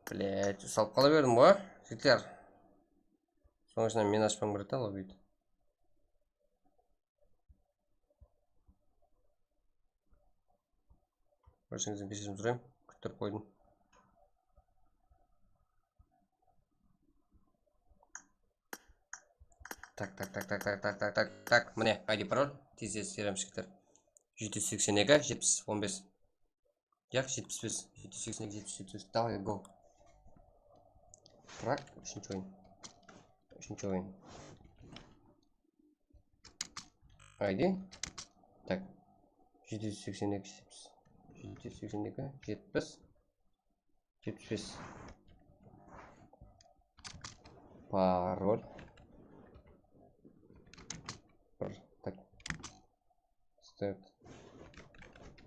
Блять, usalıp qala berdim ǵoy, jigitler. Sonıń ishinen men ashpam kiredi, lobbydi. Bársheńizden keshirim sorayman, kúttirip qoydım. Tak, tak, tak, tak, tak, tak, tak, tak, tak. Mine, I D parol. Tez, tez, jigitler. Jeti júz seksen eki, jetpis, on bes. Yaq, jetpis bes. Jeti júz seksen eki, jetpis, jetpis bes. Давай, go. Bıraq, úshinshi oyın. Úshinshi oyın. I D. Tak. Jeti júz seksen eki, jetpis. Jeti júz seksen eki, jetpis. Jetpis bes. Parol. Bir, tak. Start.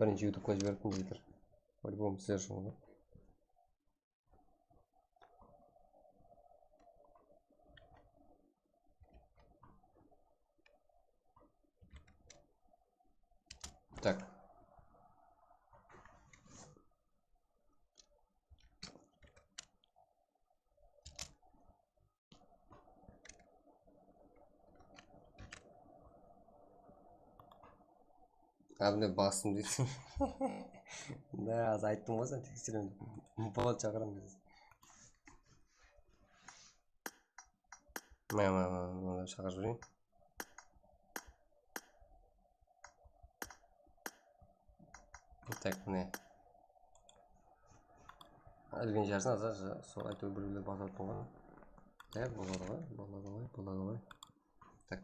Birinshi YouTubeqa jiberdim, jigitler. По-любому sizler ushın ǵoy. Tak. Ábine bastım deydi. Da, az ayttım ǵoy sen tekseriwdi. Boldı, shaqıraman. Mına, mına, mına, mına shaqırıp jibereyin. Tak, mine. Ilgin jarısın, azar, sol, áytewir, bir-birler basıp atırǵan. Ya, boladı ǵoy, boladı ǵoy, boladı ǵoy. Tak.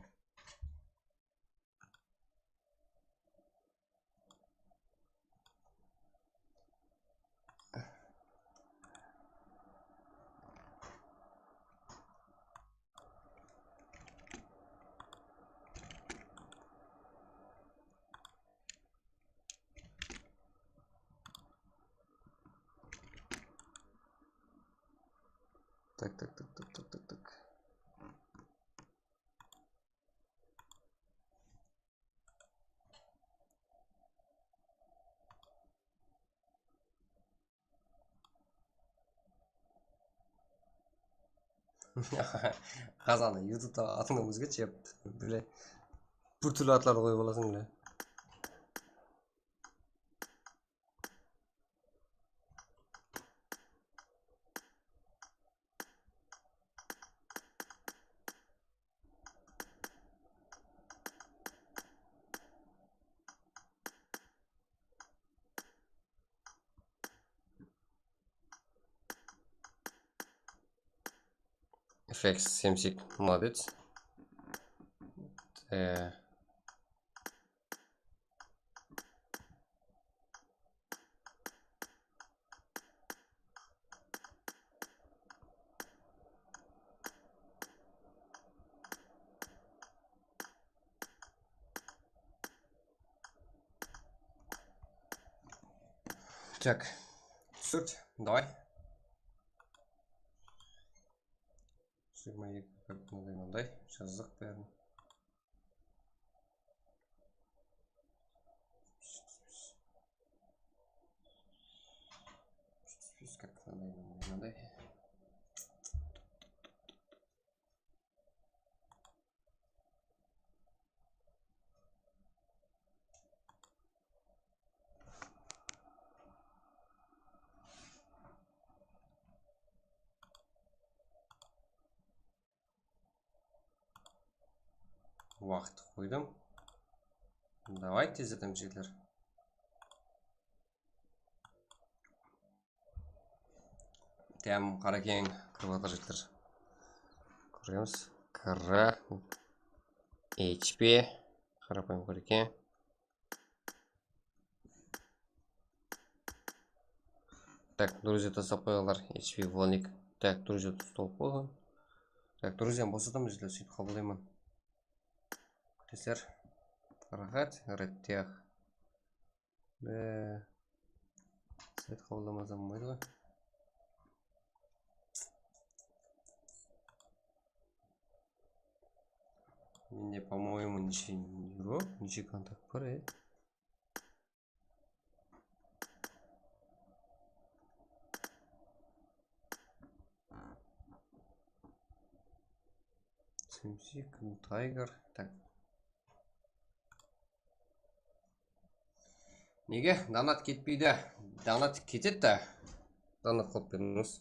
Tak, tak, tak, tak, tak, tak, tak. Qazanı, YouTubeta atıńnan ózgertshi, bile. Bir túrli atlardı qoyıp alasıń, bile. Effects, Semsik, молодец. E, Так. Túsirt, давай. Jigirma eki, mınday, mınday. Jazdıq bárin. Как mınday, mınday, mınday. Waqıt qoydım. Давай, tezleten, jigitler. Dám, Qarakeń kirip atır, jigitler. Kóremiz. Kara H P. Qarapayım, Qarakeń. Tak, Druzya taslap qoyǵanlar, H P Volnik. Tak, Druzya taslap qoyǵan. Tak, Druzyanı bosatamız, jigitler, sóytip qabıllayman. Kútesizler. Raxat, Red Tech. Be. Sayt qabıllamasam bolmaydı ǵoy. Mende, по-моему, neshe euro, neshe kontakt bar, e? Kim Tiger. Tak. Nege donat ketpeydi? Donat ketedi da. Donat qılıp berińiz.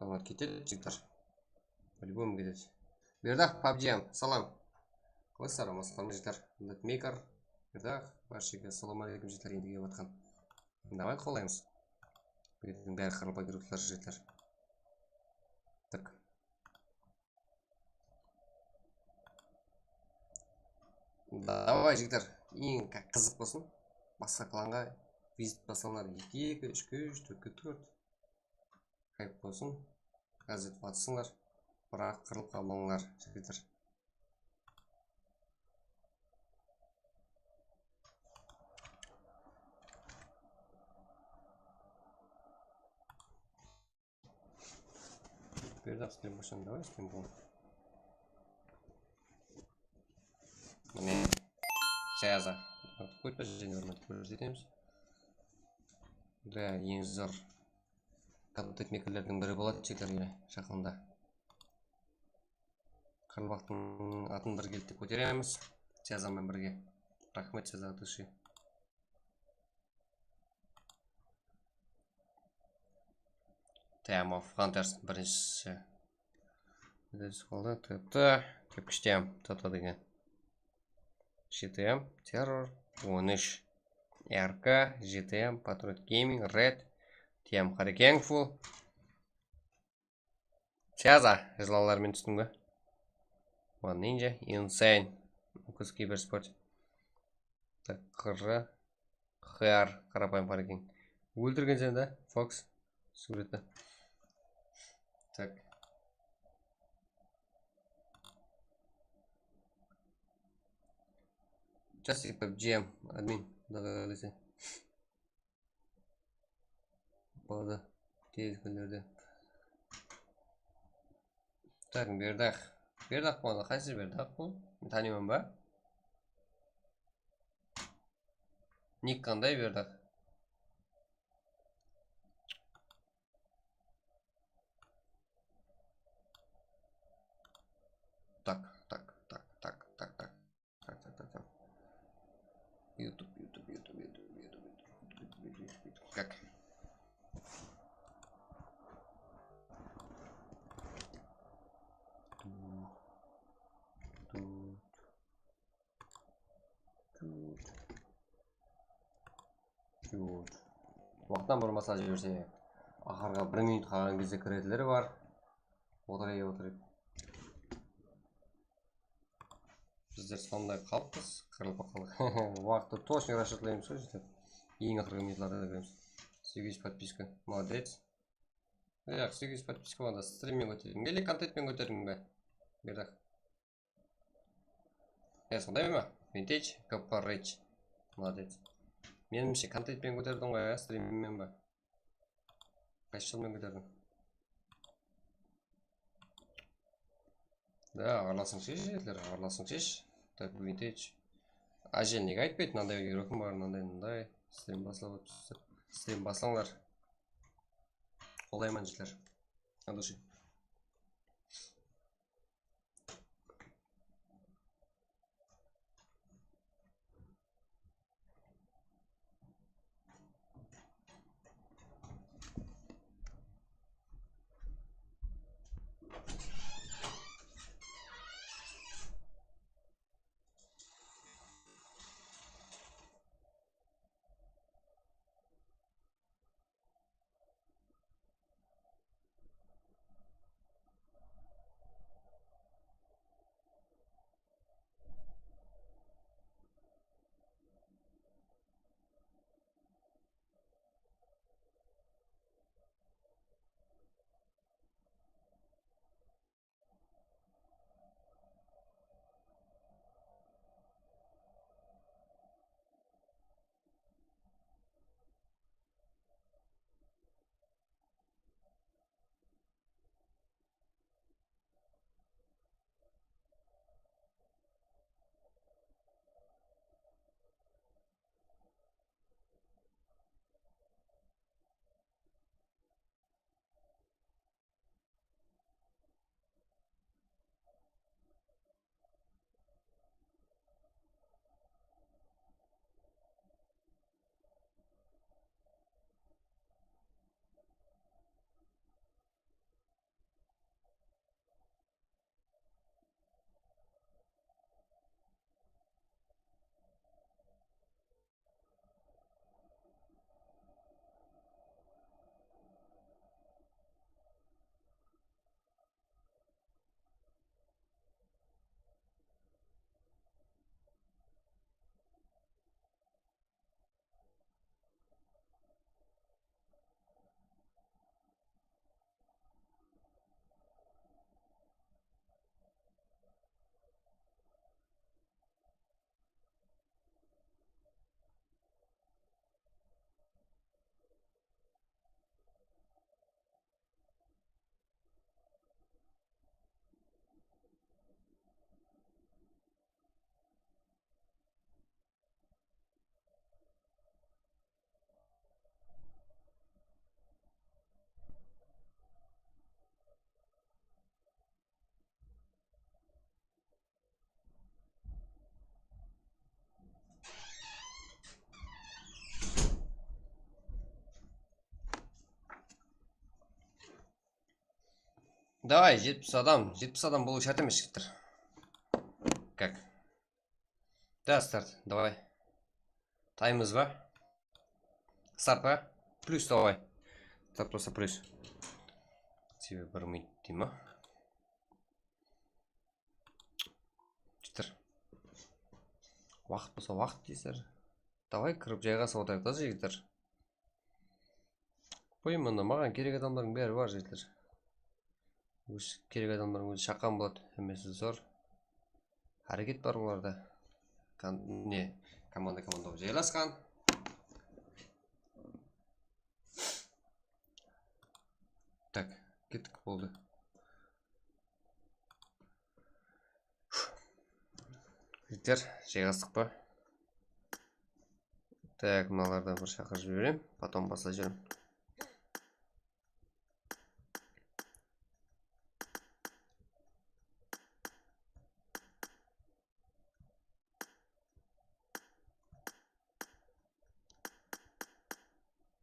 Donat ketedi, jigitler. По-любому ketedi. Berdaq, pabjiyam, salam. Qalasızlar, aman-saqlam, jigitler. Donat maker. Berdaq, bárshege assalawma áleykum, jigitler, endi kelip atqan. Давай qolaymız. Búgin bári qaraqalpaq jigitler. Tak. Давай, jigitler, eń qızıq bolsın. Basqa klanǵa vizit baslańlar. Eki, eki, úshke úsh, tórtke tórt. Hayp bolsın. Gazet batsınlar. Biraq qırılıp qalmańlar, jigitler. Berdaq, stream boslandı, давай, stream bol. Mine, Caesar. Qoyıp, jáne bir márte kórsetemiz. Da, eń zor kontent makerlerdiń biri boladı, jigitler, mine, jaqında. Qaraqalpaqtıń atın birgelikte kóteremiz. Caesarmen birge. Raxmet, Caesar, от души. Time of Hunters birinshisi. Birinshisi qolda T T, kepkishtem T T degen. G T M, Terror, on úsh, R K, G T M, Patriot Gaming, Red, T M Hurricane Full. Caesar, jılanlar men tústim be? One Ninja, Insane, Ukus Kibersport. Tak, qırı. Xyar, qarapayım qara eken. Óltirgen sen de, Fox. Súwreti. Tak. Just P U B G M, admin, Quday qálese. Boladı. Tez kúnlerde. Tak, Berdaq. Berdaq boldı. Qaysı Berdaq bul? Men tanıyman ba? Nik qanday Berdaq? Tak, tak, tak, tak, tak, tak. Tak, tak, tak, tak. YouTube, YouTube, YouTube, YouTube, YouTube, YouTube, YouTube, YouTube, YouTube. Как? Тут, тут, тут. Тут. Waqıttan burın baslap jiberse, aqırǵı bir minut qalǵan gezde kiretileri bar. Otırıp, otırıp. Bizler sonday xalıqpız, qaraqalpaq xalıq. Waqıttı точно расчётlaymız ǵoy, jigitler. Eń aqırǵı minutlarda kiremiz. Segiz júz podpiska, молодец. Yaq, segiz júz podpiska bolǵanda strimmen kóterdim. Ele kontentpen kóterdim be? Berdaq. E, sonday ma? Vintage, Copper Rich. Молодец. Menimshe, kontentpen kóterdiń ǵoy, ya, strimmen be? Qaysı jılmen kóterdiń? Da, arlasıńshı, jigitler, arlasıńshı. Tak, Vintage. Ájel nege aytpaydı, mınanday yúregim bar, mınanday, mınanday. Strim baslap atırıpsız. Strim baslańlar. Qolayman, jigitler. От души. Davay, jetpis adam, jetpis adam bolıwı shárt emes, jigitler. Kak? Da, start, davay. Taymız ba? Start pa? Plyus, davay. Start bolsa plyus. Sebebi bir minut dey ma? Jigitler. Waqıt bolsa waqıt deysizler. Davay, kirip jayǵasıp otırayıq da, jigitler. Qoy, mında maǵan kerek adamlardıń bári bar, jigitler. Óz kerek adamlardıń ózi shaqqan boladı, hámmesi zor. Háreket bar olarda. Kon-, ne, komanda, komanda bolıp jaylasqan. Tak, kettik, boldı. Jigitler, jayǵastıq pa? Tak, mınalardı bir shaqırıp jibereyim, potom baslap jiberem.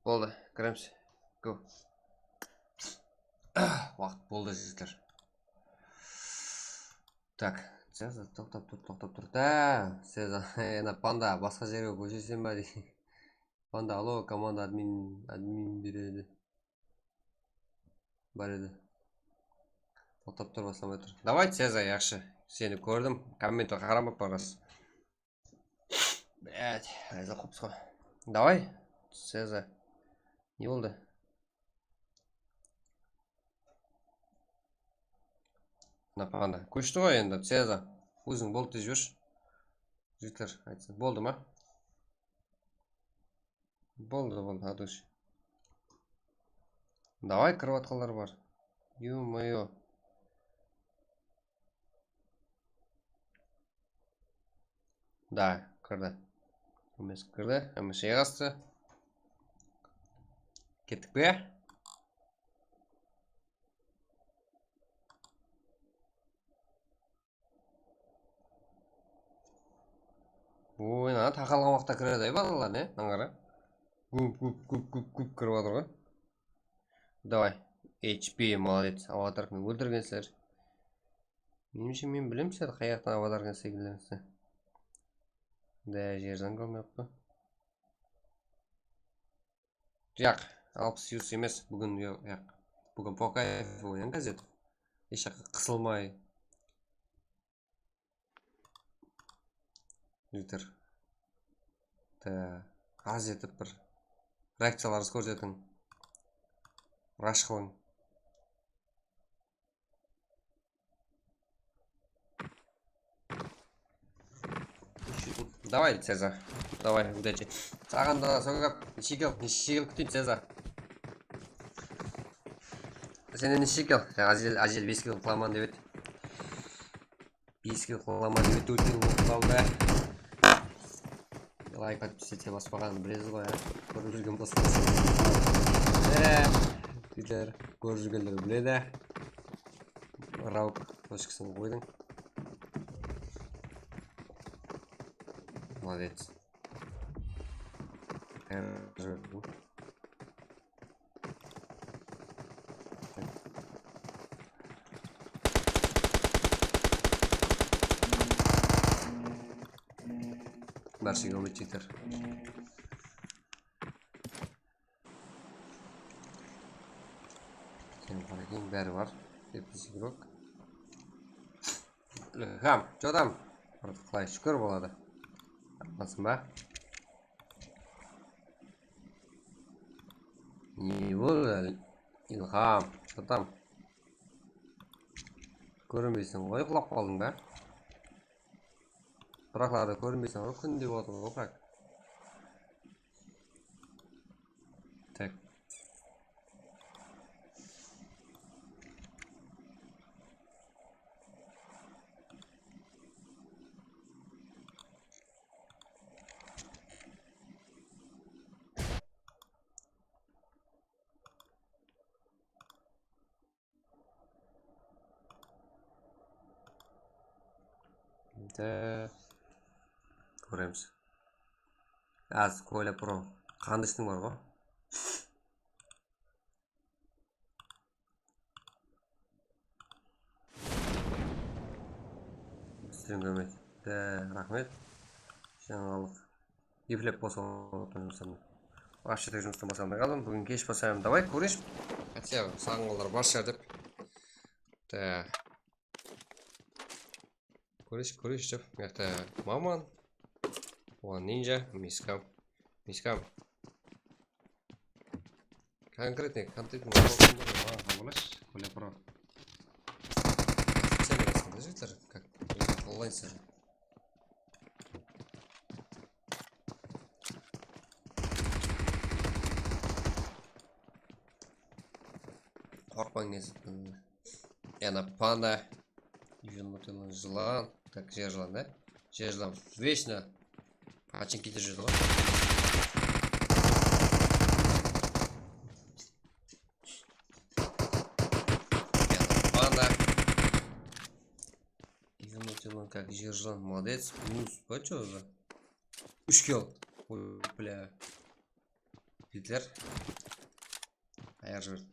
Boldı, kiremiz. Go. Waqıt boldı, jigitler. Tak, Ceza, toqtap tur, toqtap tur. Da, Ceza, ena panda, basqa jerge kósherseń ba deydi. Panda, alo, komanda admin, admin beredi. Bar edi. Toqtap tur, baslamay tur. Davay, Ceza, yaqshı. Seni kórdim. Kommentke qaramap barasız. Блядь, ayza qopsqa. Davay, Ceza. Ne boldı? Mına panda. Kóshti ǵoy endi, Ceza. Óziń boldı dep júrshi. Jigitler aytsa. Boldı ma? Boldı, boldı, adush. Davay, kirip atqanlar bar. Ё-моё. Da, kirdi. Hámmesi kirdi, hámmesi jayǵastı. Kettik pe? Oy, mına taqalǵan waqıtta kiredi, ay, balalar, ne? Mınań qara. Gúp, gúp, gúp, gúp, gúp kirip atır ǵoy. Davay. H P, молодец. Avatarkın óltirgensizler. Menimshe, men bilem sizler qayaqtan avatarkın sekildińizler. Da, jer zań qalmayaptı. Yaq, alpıs yus emes, búgin, yaq. Búgin po kayfu oynań, gazet. Hesh jaqqa qısılmay. Twitter. Da, az etip bir reakciyalarıńızdı kórsetiń. Rash qılıń. Davay, Ceza. Davay, udachi. Saǵan da soń gáp, neshe kill, neshe kill kúteydi, Ceza? Sennen neshe kill? Jańa Ájel, Ájel bes kill qılaman dep edi. Bes kill qılaman dep edi, tórt kill bolıp qaldı. Layk, podpisatsiya baspaǵanın bilesiz ǵoy, á? Kórip júrgen bolsańız. Ee, jigitler, kórip júrgenler biledi. Rauk точкасын qoydıń. Молодец. Bárshe umid jeter. Sen qara, keń bári bar. Septis igrok. Ilham, что там? Qılay, shúkir boladı. Almasın ba? Ne boldı, Ilham? Что там? Kórinbeyseń ǵoy, qulap qaldıń ba? Pıraqlarda kórinbeyseń ǵoy, kún dep otır ǵoy, pıraq. Tak. Endi kóremiz. Az Kolya Pro. Qandıshtıń bar ǵoy. Júzin kórmedi. Dá, raxmet. Jańalıq. Eplep bosıp otırman jumıstan. Вообще tek jumıstan baslamay qaldım. Búgin kesh baslayman. Davay, kóreyinshi. Хотя saǵınǵanlar bar shıǵar dep. Dá. Kóreyinshi, kóreyinshi dep. Mıyaqta Maman. Oǵan Ninja, Miskam. Miskam. Конкретный контент. Xabarlash, Коля Pro. Sen de basqanda jigitler, как onlayn sırı. Qorqpań, ne zat. Yana panda. Yılmıtılın jılan. Так, jer jılan, da? Jer jılan вечно починкиде júredi ǵoy. Yana panda. Yılmıtılın как jer jılan, молодец. Minus pa, чё за? Úsh kill. Oy, bля. Gitler. Ayar júrdi.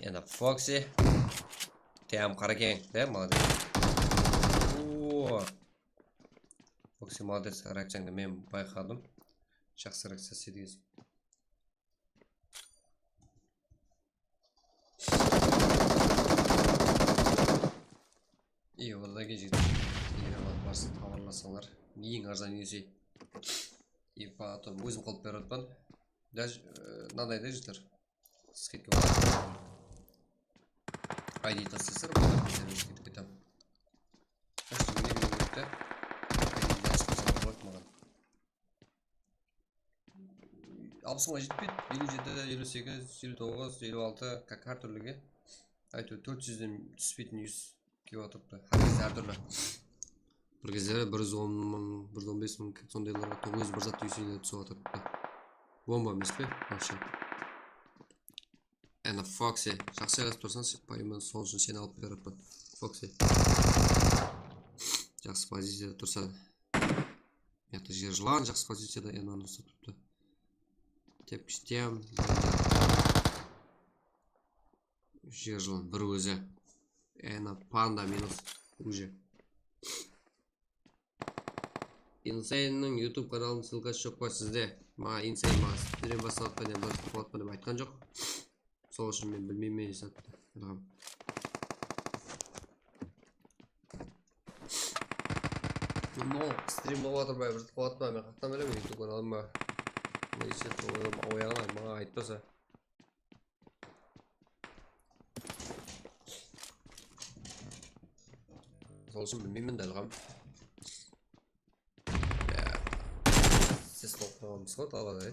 Yana Foxy. Tiyam qara keń, de, молодец. Oo. Foxy молодец, reakciyańdı men bayqadım. Jaqsı reakciya istedi. I odan keyin jigit, eger alıp barsa, xabarlasańlar. Eń arzan UC. I потом ózim qılıp berip atırman. Даже, e, mınanday da jigitler. Skidka bar. I D taslaysızlar, mına bizler ótip ketem. Почти mine mine ketti. I D ashıp taslamasa boladı maǵan. Alpıs mıńǵa jetpeydi, eliw jeti, eliw segiz, eliw toǵız, eliw altı, как hár túrlige. Áytewir, tórt júzden túspeytin júz kiyip atırıptı. Hár gezde hár túrli. Bir gezleri bir júz on mıń, bir júz on bes mıń, kek sondaylarǵa toǵız júz bir zat túyisine túsip atırıptı. Bomba emes pe? Вообще. Ana Foxy, jaqsı jaylasıp tursań, sep payıma, sol ushın seni alıp berip atırman. Foxy. Jaqsı poziciyada tursań. Mıyaqta jer jılan jaqsı poziciyada, enanı uslap turıptı. Tepkish tem. Jer jılan bir ózi. Ena panda minus. Уже. Insanenniń YouTube kanalınıń ssılkası joq pa sizde? Maǵan Insane maǵan strim baslap pa ne, bir qılıp atpa dep aytqan joq. Sol ushın men bilmeymen, esaptı. Ilham. No, strim bolıp atır ma, bir zat qılıp atır ma, men qayerden bilemen YouTube kanalım ba? Neyse, oyaǵın maǵan aytpasa. Sol ushın bilmeymen dál ǵam. Siz toqtaǵanbız ǵo talada.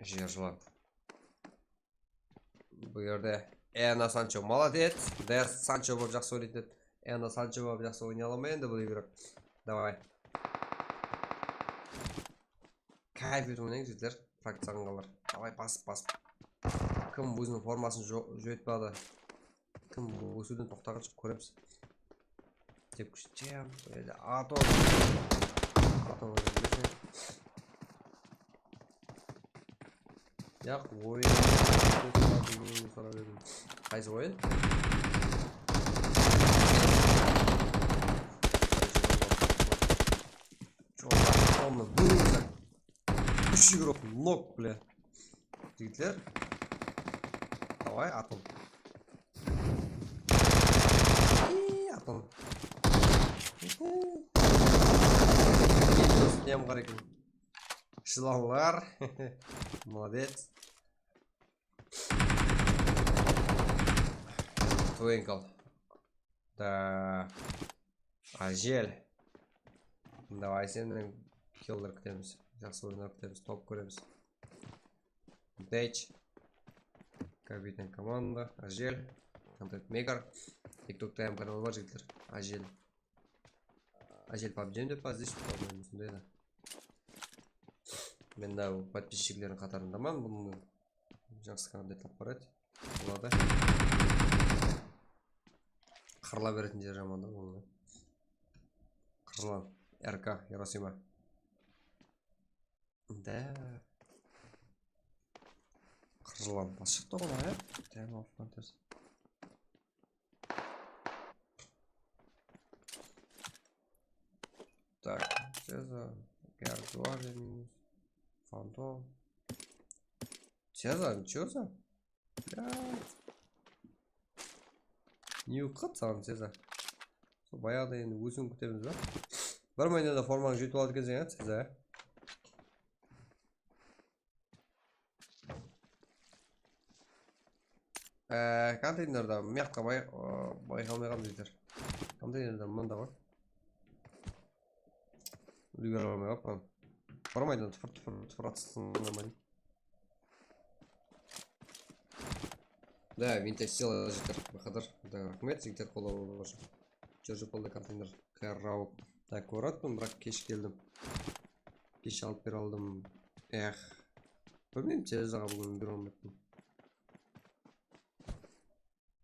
Jer jılan. Bul jerde Ena Sancho, молодец. Dayas Sancho bolıp jaqsı oynaydı dep. Ena Sancho bolıp jaqsı oynay ala ma endi bul igrok? Davay. Kayf etip oynayıń, jigitler. Frakciyaǵalar. Davay, basıp, basıp. Kim óziniń formasın jo-, joytpadı? Kim ósiwden toqtaǵansha kóremiz. Tepkish tem. Ele Atom. Atom. Yaq, oyın. Qaysı oyın? Чё, Atomnı bóliwseń? Úsh igrok nok, бля. Jigitler. Davay, Atom. Iy, Atom. Videosı nem qara eken. Jılanlar. Молодец. Twinkle. Da. Ajel. Davay, senden killer kútemiz. Jaqsı oyınlar kútemiz, top kóremiz. Dech. Kapitan komanda. Ajel. Kontent maker. TikTok-ta hám kanal bar, jigitler. Ajel. Ájel pabjem dep pa, здесь pa, sonday da. Men de podpischiklerdiń qatarındaman, bunıń jaqsı kanalda tap bar edi. Boladı. Qırıla beretin jeri jaman da bunıń. Qırılan. R K, Hiroshima. Da. Qırılan. Bas shıqtı ǵoy, ya? Dám alıp ters. Так, Ceza, Garduar minus, Fantom. Ceza, чё за? Блядь. Ne bolıp qaldı saǵan, Ceza? Sol bayaǵıda endi ósiwin kútemiz ba? Bir mayda da formańdı jetip aladı ekenseń, ya, Ceza? Ee, konteynerda mıyaqqa bay, o, bayqalmay qaldı jigitler. Konteynerda mında ǵoy. Úlgere almay qalıppan. Barmaydı, tıpır, tıpır, tıpır atsın, barmaydı. Da, vintage sıyladı jigitler, Bahadır. Da, raxmet, jigitler, qollap atır. Jor jol boldı konteyner. Qarap. Tak, kórip atırman, biraq kesh keldim. Kesh alıp bere aldım. Ex. Bilmeyim, Cezaǵa búgin bere almay atırman.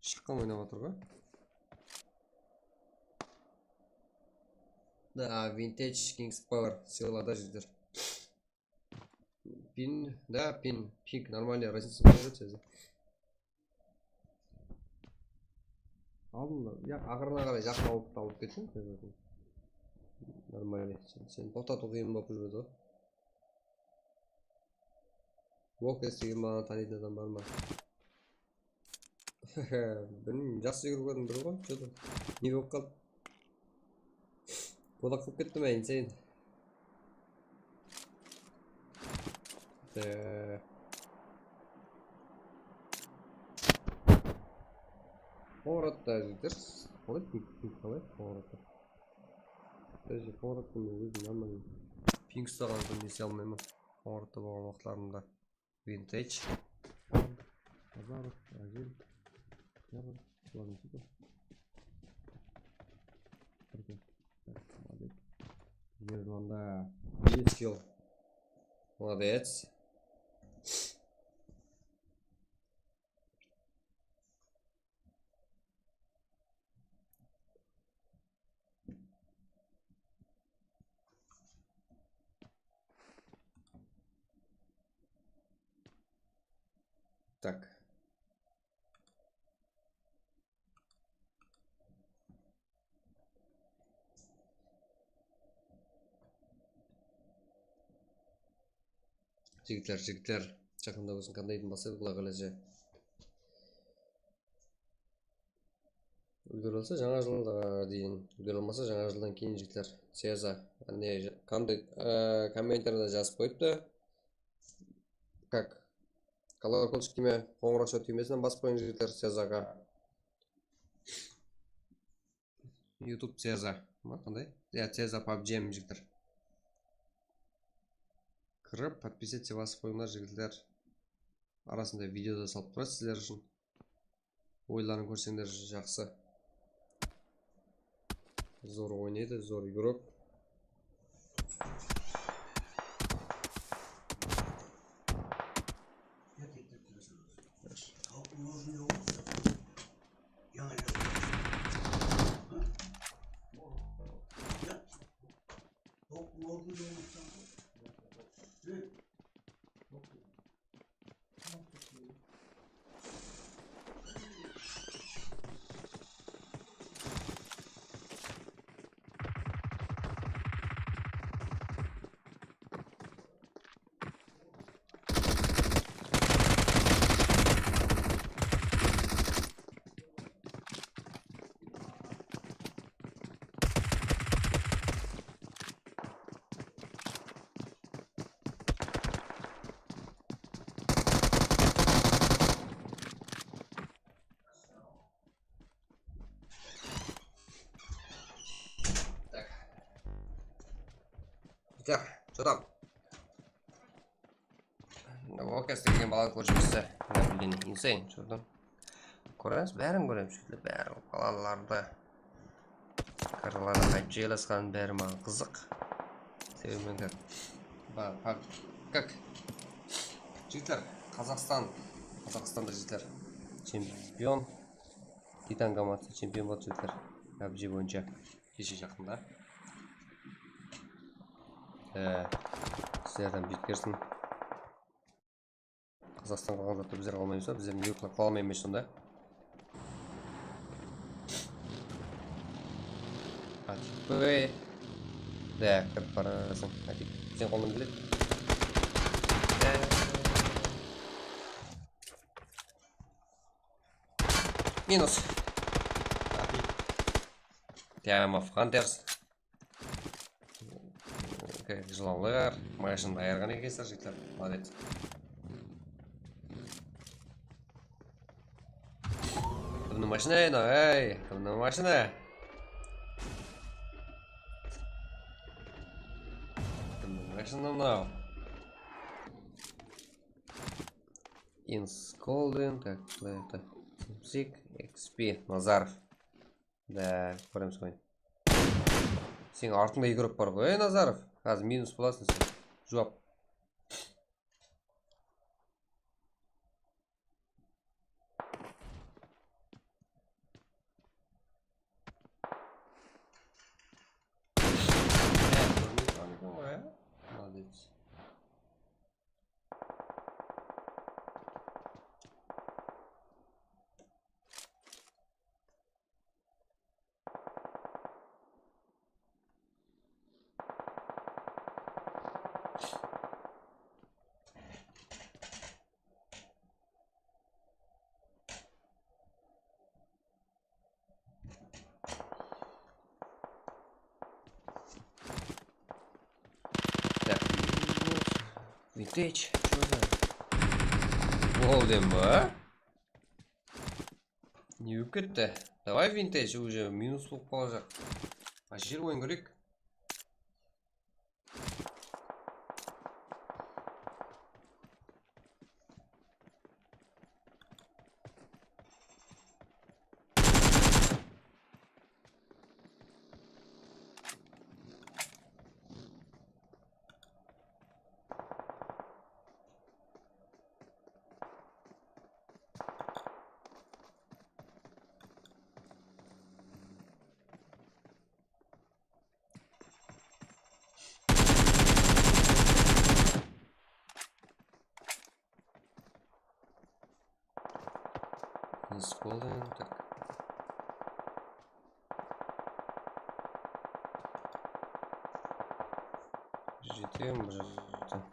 Shıqqan oynap atır ǵoy. Da, Vintage Kings Power sıyladı jigitler. Pin, da, pin, ping, нормально, разница не берет, Ceza. Aldın da, ya, aqırına qaray jaqın alıp, alıp ketsin, Ceza. Нормально, sen, sen toqtatıw qıyın bolıp júredi ǵoy. Walkers degen balanı tanıytın adam bar ma? Bilmeymen, jaqsı júgirip kórdim, bir ǵoy, что-то ne bolıp qaldı? Qodaq bolıp ketti me, insane? Ee, Qońıratta jigitler. Qalay, ping, ping qalay Qońıratta? Даже Qońıratta men ózim нормально. Ping ustaǵan soń ese almayman. Qońıratta bolǵan waqıtlarımda. Vintage. Azarov, Ájel. Jabır. Bulardıń jigiti. Birge. Tak, молодец. Erdoğanda. Молодец. Так. Jigitler, jigitler, jaqında bolsın, qanday edim baslayıq, Quday qálese. Úlgere alsa, jańa jılǵa deyin, úlgere almasa, jańa jıldan keyin, jigitler. Ceza, ne, qanday, e, kommentariyada jazıp qoyıptı. Как? Колокольчик túyme, qońırawsha túymesinen basıp qoyıń, jigitler, Cezaǵa. YouTube Ceza ma, qanday? Ya, Ceza pabjem, jigitler. Kirip, подписаться basıp qoyıńlar, jigitler. Arasında video da salıp turasız sizler ushın. Oyların kórseńler, jaqsı. Zor oynaydı, zor игрок. Так. Так, что там? Walkers degen balanı kórip júrse, insane, что там? Kóremiz, bárin kóremiz, jigitler, bárin balalardı. Qırqlara qaytıp jaylasqan, bári maǵan qızıq. Sebebi men kak. Ba, pa-, kak. Jigitler, Qazaqstan, Qazaqstanda jigitler. Chempion. Titan komandası chempion boldı, jigitler. PUBG boyınsha. Keshe jaqında. E, sizlerden betkersin. Qazaqstan qalǵan zatta bizler qalmaymız ba? Bizler ne qıla almayman sonda. Atik be. Da, kirip barasań. Atik, sen qoldan keledi. Minus. Atik. Team of Hunters. Jılanlar, mashinanı ayırǵan ekensiz, jigitler. Молодец. Kimniń mashina endi, ey? Kimniń mashina? Kimniń mashina mınaw? Ins Golden, так, это, Zik, X P, Nazarov. Da, kóremiz qoyın. Seniń artıńda eki grup bar ǵoy, ey, Nazarov. Házir minus bolasıń sen. Juwap. Молодец. Так. Vintage, что за? Golden ba? Ne bolıp ketti? Davay, Vintage, уже minus bolıp qalajaq. Ashir oyın kóreyik. Nesi boldı endi, tak. Jetem, jetem.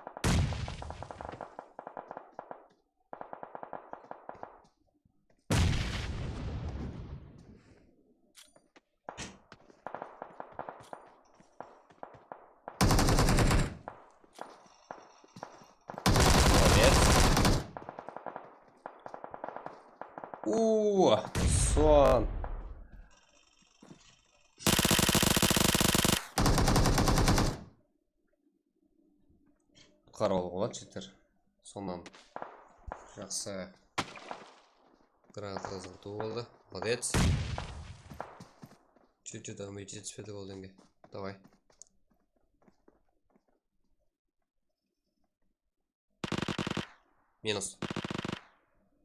Молодец. О, Руслан. Qutqarıp alıp boladı, jeter. Sonnan jaqsı granatalar utıp boldı. Молодец. Чуть-чуть, а, мы jetispedi ol denge. Davay. Minus.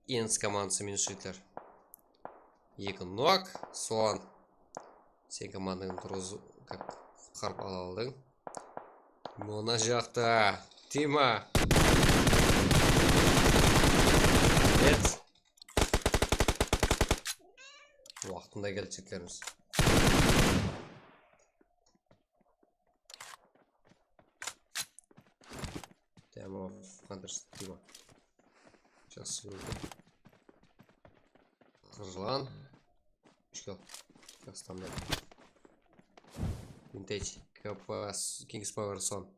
Ins komandası minus, jigitler. Eki nok, Ruslán. Sen komandańdı turǵızıp, как, qutqarıp ala aldıń. Mına jaqta, Dima. Evet. Waqtında keldi, jigitlerimiz. Demo Hunters Dima. Jaqsı kórdi. Qırjılan. Úsh kill. Jaqsı, tamam. Vintage, K P S, Kings Power, Son.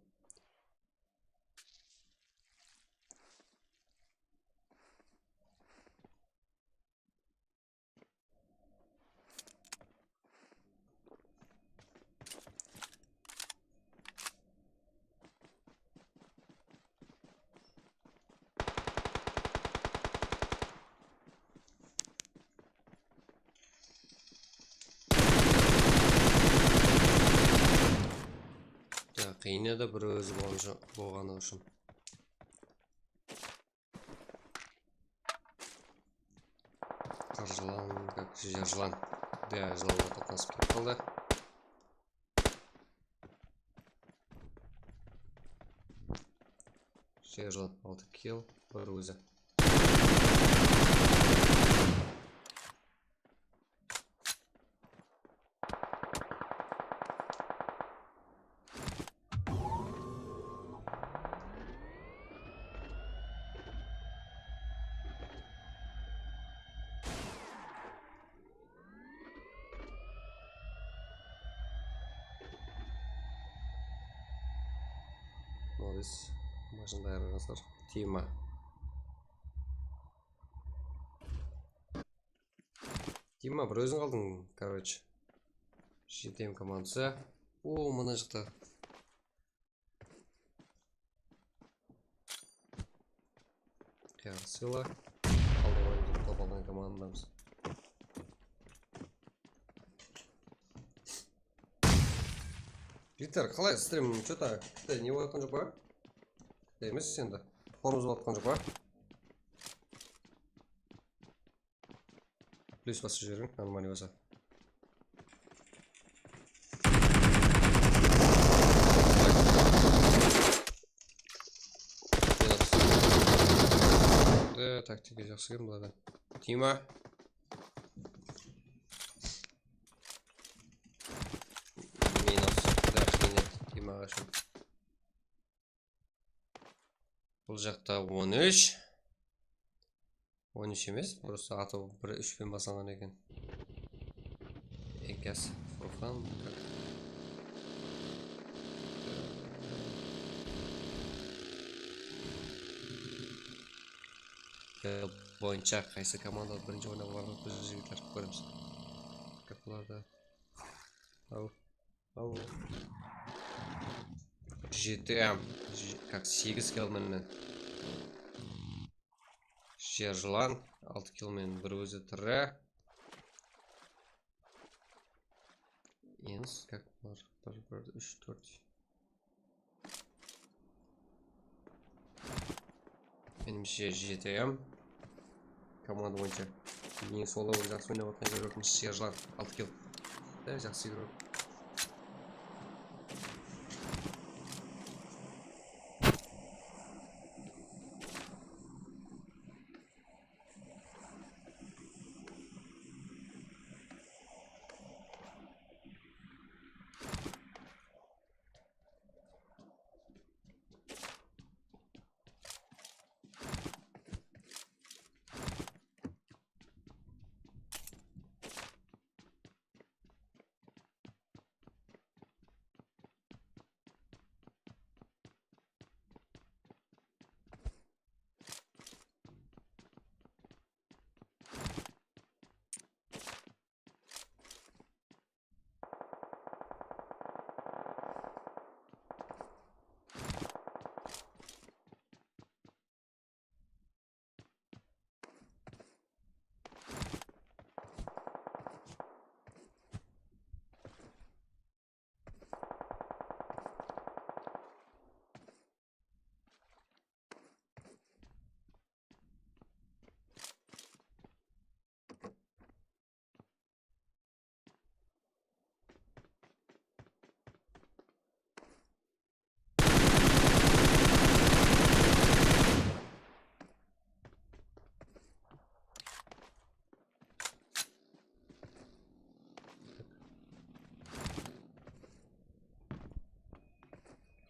Qıyın edi bir ózi bolǵanı ushın. Qır jılan, kak jer jılan. Diya jılanǵa toqınasıp kelip qaldı. Jer jılan altı kill, bir ózi. Молодец. Машинады ayırǵansızlar. Tima. Tima, bir óziń qaldıń, короче. G T M komandası. O, mına jaqta. Qıyar sıyla. Aldı ǵoy, biz top alǵan komandamız. Jigitler, qalay, stream, что-то, bitta ne bolatqan joq pa? Bitta emes endi. Forma bolatqan joq pa? Plyus basıp jiberiń, нормальный bolsa. Minus. E, taktika jaqsı eken bularda. Tima. Minus. Yaxshi minus. Timaǵa ushın. Bul jaqta on úsh. On úsh emes, просто atı bir úsh penen baslanǵan eken. Ekas, Furqan. Boyınsha qaysı komanda birinshi oynap alardı, biz jigitler kóremiz. Bularda. Au. Au. Jeti M. J-, как, segiz kill menen. Jer jılan, altı kill menen, bir ózi tiri. Endi, как, bar, bir, bir, úsh, tórt. Menimshe, G T M komanda boyınsha eń solo jaqsı oynap atqan jigitlerimiz Serjan, altı kill. Da, jaqsı jigit.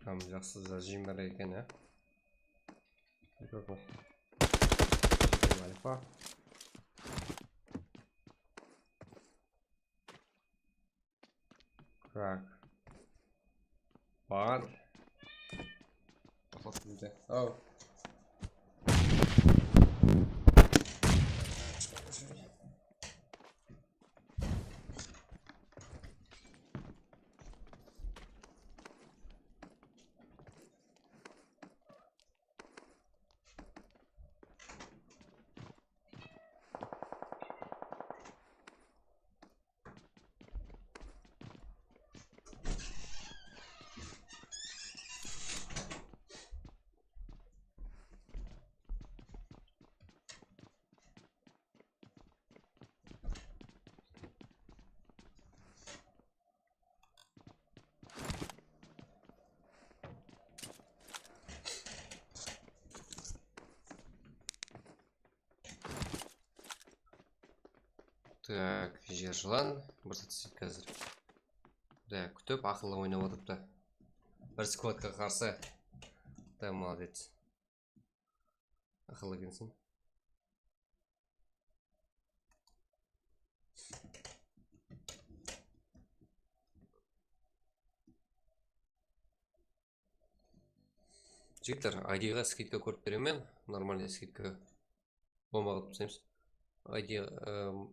Tam jaqsı zajim bar eken, ya. Alfa. Krak. Bar. Toqtatıp jiberde. Au. Tak, jer jılan. Bir zat isteyik házir. Da, kútip, aqıllı oynap otırıptı. Bir skladqa qarsı. Da, молодец. Aqıllı ekensiń. Jigitler, I Dǵa skidka kórip beremen. Normalnıy skidka bomba qılıp taslaymız. I D, ı,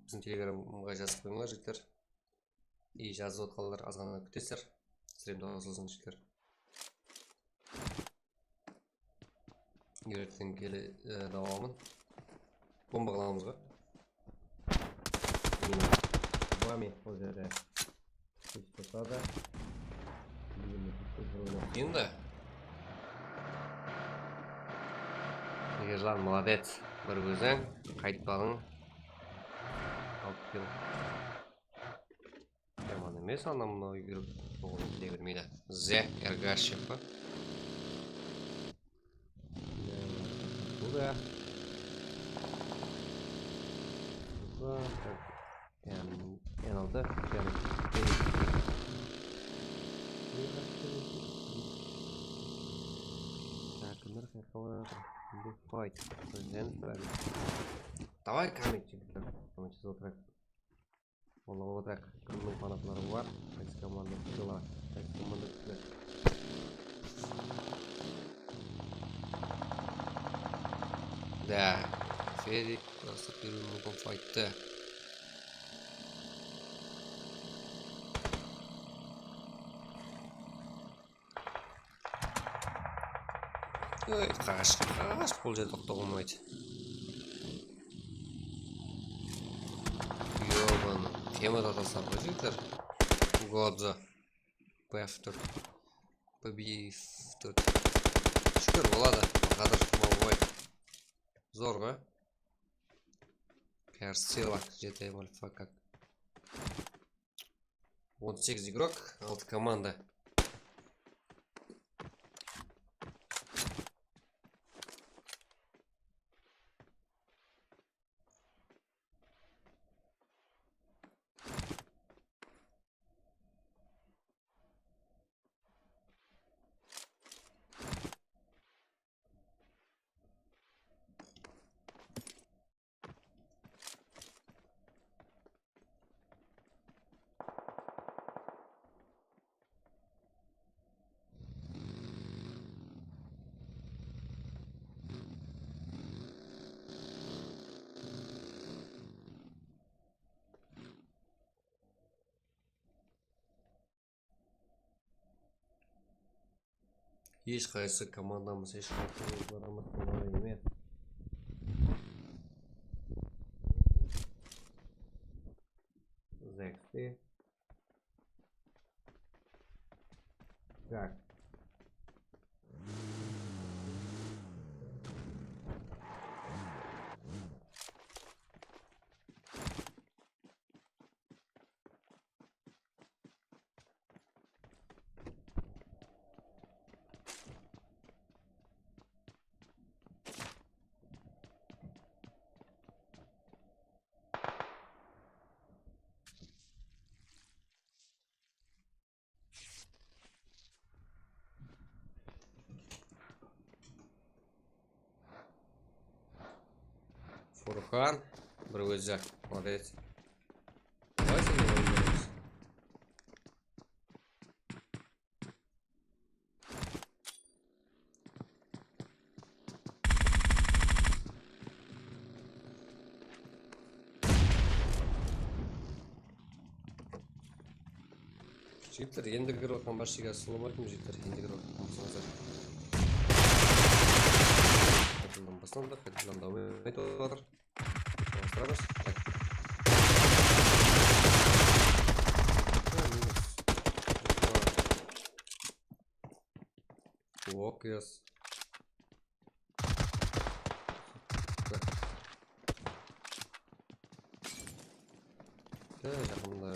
biziń telegramǵa jazıp qoyıńlar, jigitler. I jazıp otqanlar azǵana kútesizler. Strimde qosılsın, jigitler. Erteń kele, ı, dawamın. Bomba qılamız ǵoy. Mina. Vami ol jerde. Hech bolsa da. Endi. Egerjan, молодец. Bir óziń qaytpadıń. Altı kill. Yaman emes, ana mına úyirip soǵıp kete bermeydi. Ze, Ergashev pa? Bu da. Bu da. Em, en altı, em, Kimler qayaqqa baratır? Fight. Jigitler. Давай, komment, jigitler. Komment jazıp otırayıq. Olar otırayıq. Kimniń fanatları bar? Qaysı komanda tuttılar? Qaysı komanda tuttılar? Da, Ferik basıp beriwi múmkin fayttı. Ey, qash, qash, bul jerde toqtap bolmaydı. Yobanı, kema da taslar ǵoy, jigitler. Godza. B F tórt. B F tórt. Shúkir, boladı. Baqadır, bolmay. Zor ǵoy. Persila, G T A motherfucker. On segiz igrok, altı komanda. Hesh qaysı komandamız, hesh qaysı oyunlarımız bunday emes. Zekti. Так. Furqan, bir ózi, молодец. Qalay sen de oynaysız? Jigitler, endi kirip atqan barshege assalawma aleykum, jigitler, endi kirip atqan bolsańızlar. Qaytadan baslandı, qaytadan dawam etip atır. Tanıstıramız. Minus. Opa. Okes. Da, jaqında,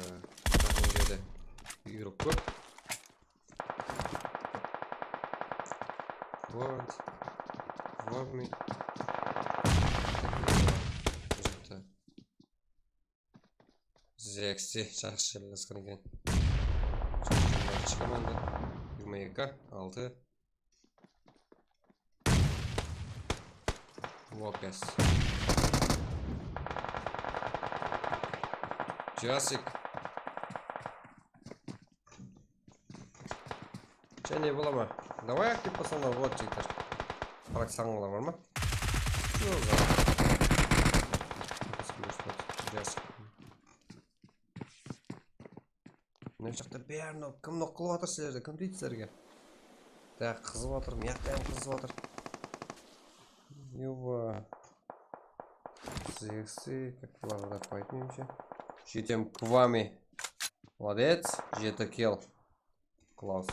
jaqın jerde uyrıq kóp. Вот. Вот. Jaqta. Rexi jaqsı jerlasqan eken. Shıqaman da. Jigirma eki, altı. Lopez. Jasik. Jáne bola ma? Davay, aktiv bolsańlar boladı, jigitler. Qaraq sańlar bar ma? Joq, jasik. Mına jaqta bárin kim noq qılıp atır sizlerde? Kim deydi sizlerge? Da qızıp atır, mıyaqta hám qızıp atır. Yoba. Zexi, как bulardı aytmayım. Jetem Kvami. Молодец, jeti kill. Klaus.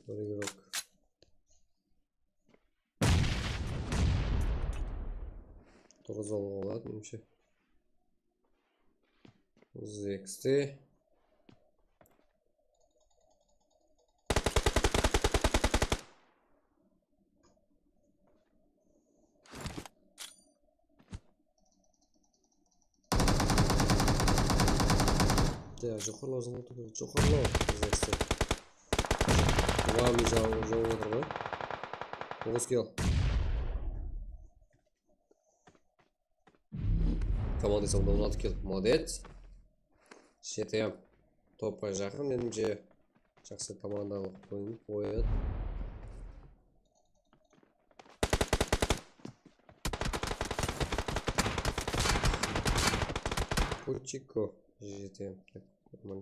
Bir igrók. Turǵızıp alıwǵa boladı, menimshe. Zexi. Ya, joqarılaw, joqarılaw, Zexi. Vami jaw, jawıp atır ǵoy. Toǵız kill. Komanda sanında on altı kill. Молодец. Jetem. Topqa jaqın, menimshe. Jaqsı komandalıq oyın qoyadı. Puchiko. Jetem. Tak, mana.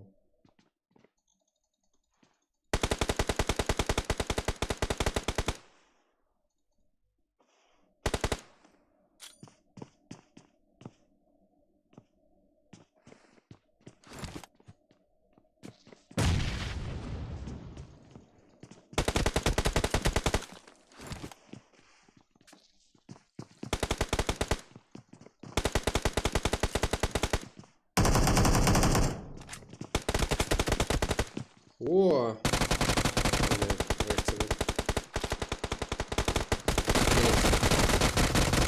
O!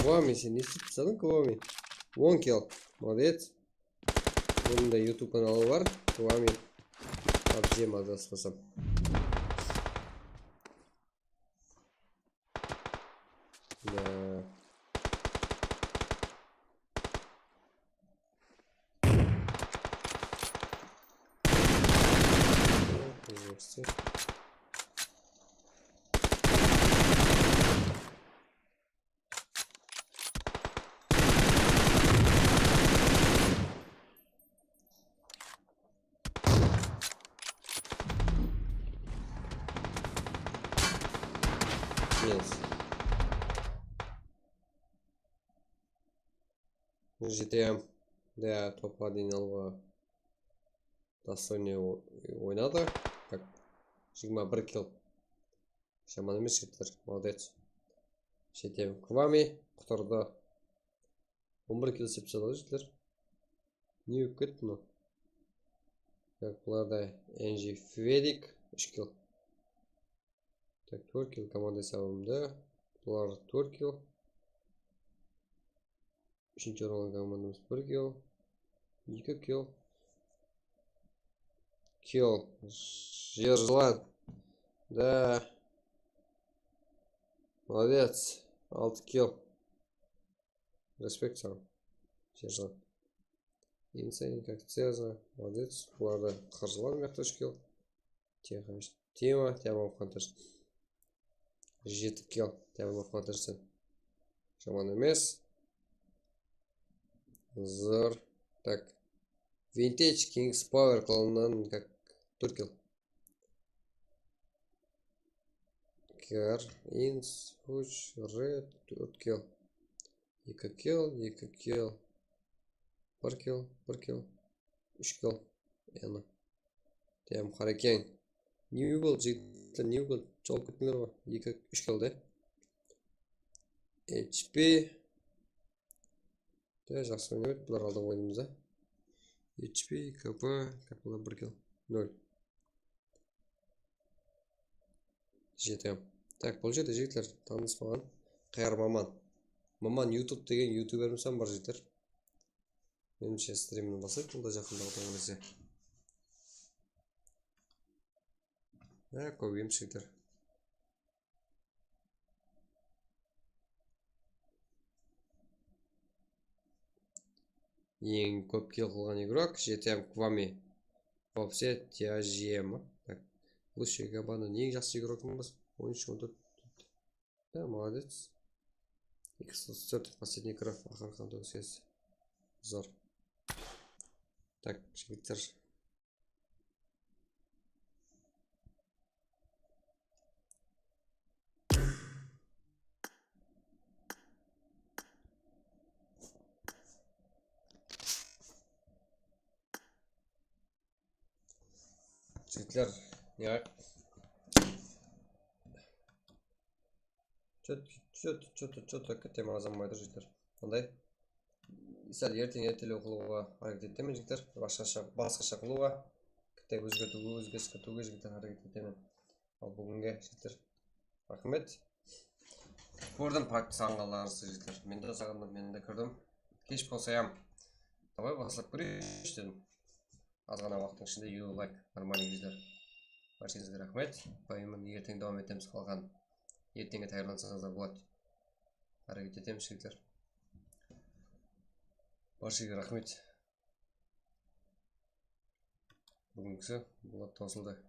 Vami, sen ne istep tasladıń, Vami? On kill. Молодец. Bunıń da YouTube kanalı bar. Vami. PUBG ma, adaspasań. Ya. Yes. Jetem. Da, topqa deyin alıwǵa достойно o-, oynadı. Tak, jigirma bir kill. Jaman emes, jigitler. Молодец. Jetem. Kvami qutırdı. On bir kill islep tasladı, jigitler. Ne bolıp ketti mınaw? Tak, bularda N J Fedik, úsh kill. Tak, tórt kill komanda esabımda. Bular tórt kill. Úshinshi orınǵa komandamız bir kill. Eki kill. kill. Jer jılan. Da. Молодец. Altı kill. Respekt saǵan. Jer jılan. Insane, как Cezar. Молодец. Bularda qır jılan, mıyaqta úsh kill. Тихо. Тима, Тима Контр. Jeti kill. Тима Контр sen. Jaman emes. Zor. Так. Vintage King's Power klanınan как tórt kill. Kar, Ins, Huch, Red, tórt kill. Eki kill, eki kill. Bir kill, bir kill. Úsh kill. Yaǵnıy. Dem, Qarekeń. New Gold, jigitler, New Gold. Jol kúttińler ǵoy. Eki, úsh kill de. H P. Ya, jaqsı oynaydı, bular aldıǵı oyınımızda. H P, K P, K P bir kill. Nol. Jeti. Tak, bul jerde, jigitler, tanıspaǵan. Qayar Maman. Maman YouTube degen youtuberimiz hám bar, jigitler. Menimshe, strimni baslayıq, bul da jaqındaǵı tońlese. Ya, kóbeyemiz, jigitler. Eń kóp kill qılǵan igrok, G T M Kwami. Вообще, T I G M. Так. Лучший команданың eń jaqsı igrogımız. On úsh, on tórt. Да, молодец. X otız tórt, последний кровь, aqırǵı qan tógisi. Zor. Так, jigitler. Jigitler, ne qılayıq? Что-то, что-то, что-то, что-то, ketem azam baydır, jigitler. Qanday? Sál erteń ertelew qılıwǵa háreket etemen, jigitler. Basqasha, basqasha qılıwǵa. Kitte ózgertiwge, ózgertiwge, jigitler, háreket etemen. Al búginge, jigitler, raxmet. Kórdim, payıptı saǵınǵanlarıńızdı, jigitler. Men de saǵındım, men de kirdim. Kesh bolsa hám. Davay, baslap kóreyikshi dedim. Az ǵana waqıttıń ishinde you like, нормальный, jigitler. Bársheńizge raxmet. Payımın erteń dawam etemiz, qalǵanın erteńge tayarlansańızlar boladı. Háreket etemiz, jigitler. Bársheńizge raxmet. Búgingisi bul tosıldı.